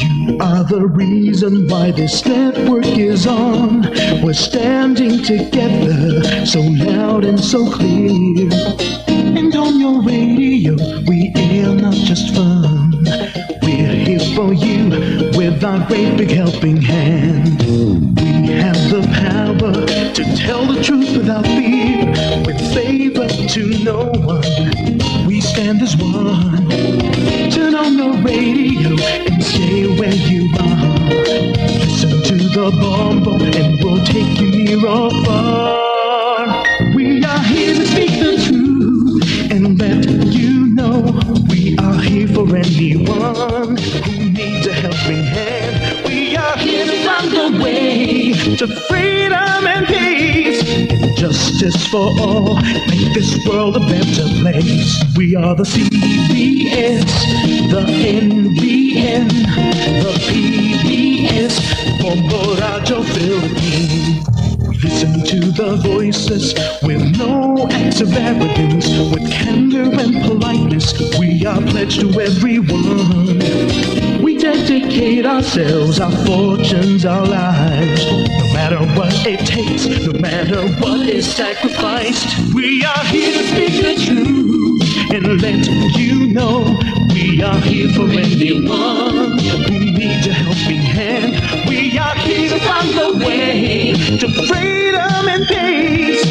You are the reason why this network is on. We're standing together, so loud and so clear. And on your radio, we air not just fun. We're here for you with our great big helping hand. We have the power to tell the truth without fear, with favor to no one. We stand as one. Turn on the radio and stay where you are. Listen to the Bombo and we'll take you near or far. We are here to speak the truth and let you know we are here for anyone who needs a helping hand. We are here to find the way to freedom and peace and justice for all. Make this world a better place. We are the C B S, the N B N, the P B S, Bombo Radyo Philippines. Listen to the voices with no acts of arrogance, with candor and politeness. We are pledged to everyone. We dedicate ourselves, our fortunes, our lives. No matter what it takes, no matter what is sacrificed, we are here to speak the truth and let you know we are here for anyone who needs a helping hand. We are here to find the way to freedom and peace.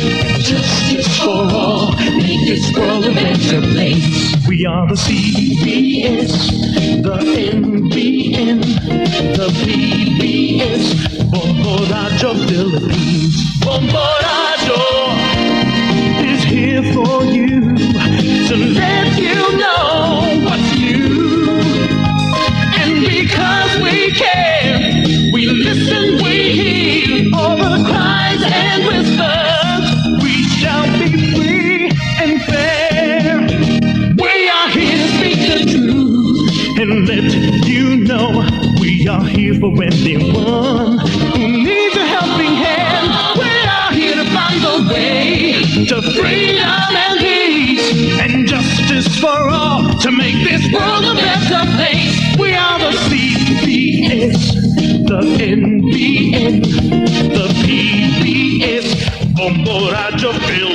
Justice for all, make this world a better place. We are the C B S, the N B N, the P B S, Bombo Radyo Philippines. Bombo Radyo is here for you to let you know what's new. And because we care, we listen, we hear all the cries and whispers. We shall be free and fair. We are here to speak the truth and let you know we are here for anyone who needs a helping hand. We are here to find the way to freedom and peace and justice for all to make this world a better place. We are the C B S, the N B N, the P B S, Bombo Radyo Philippines.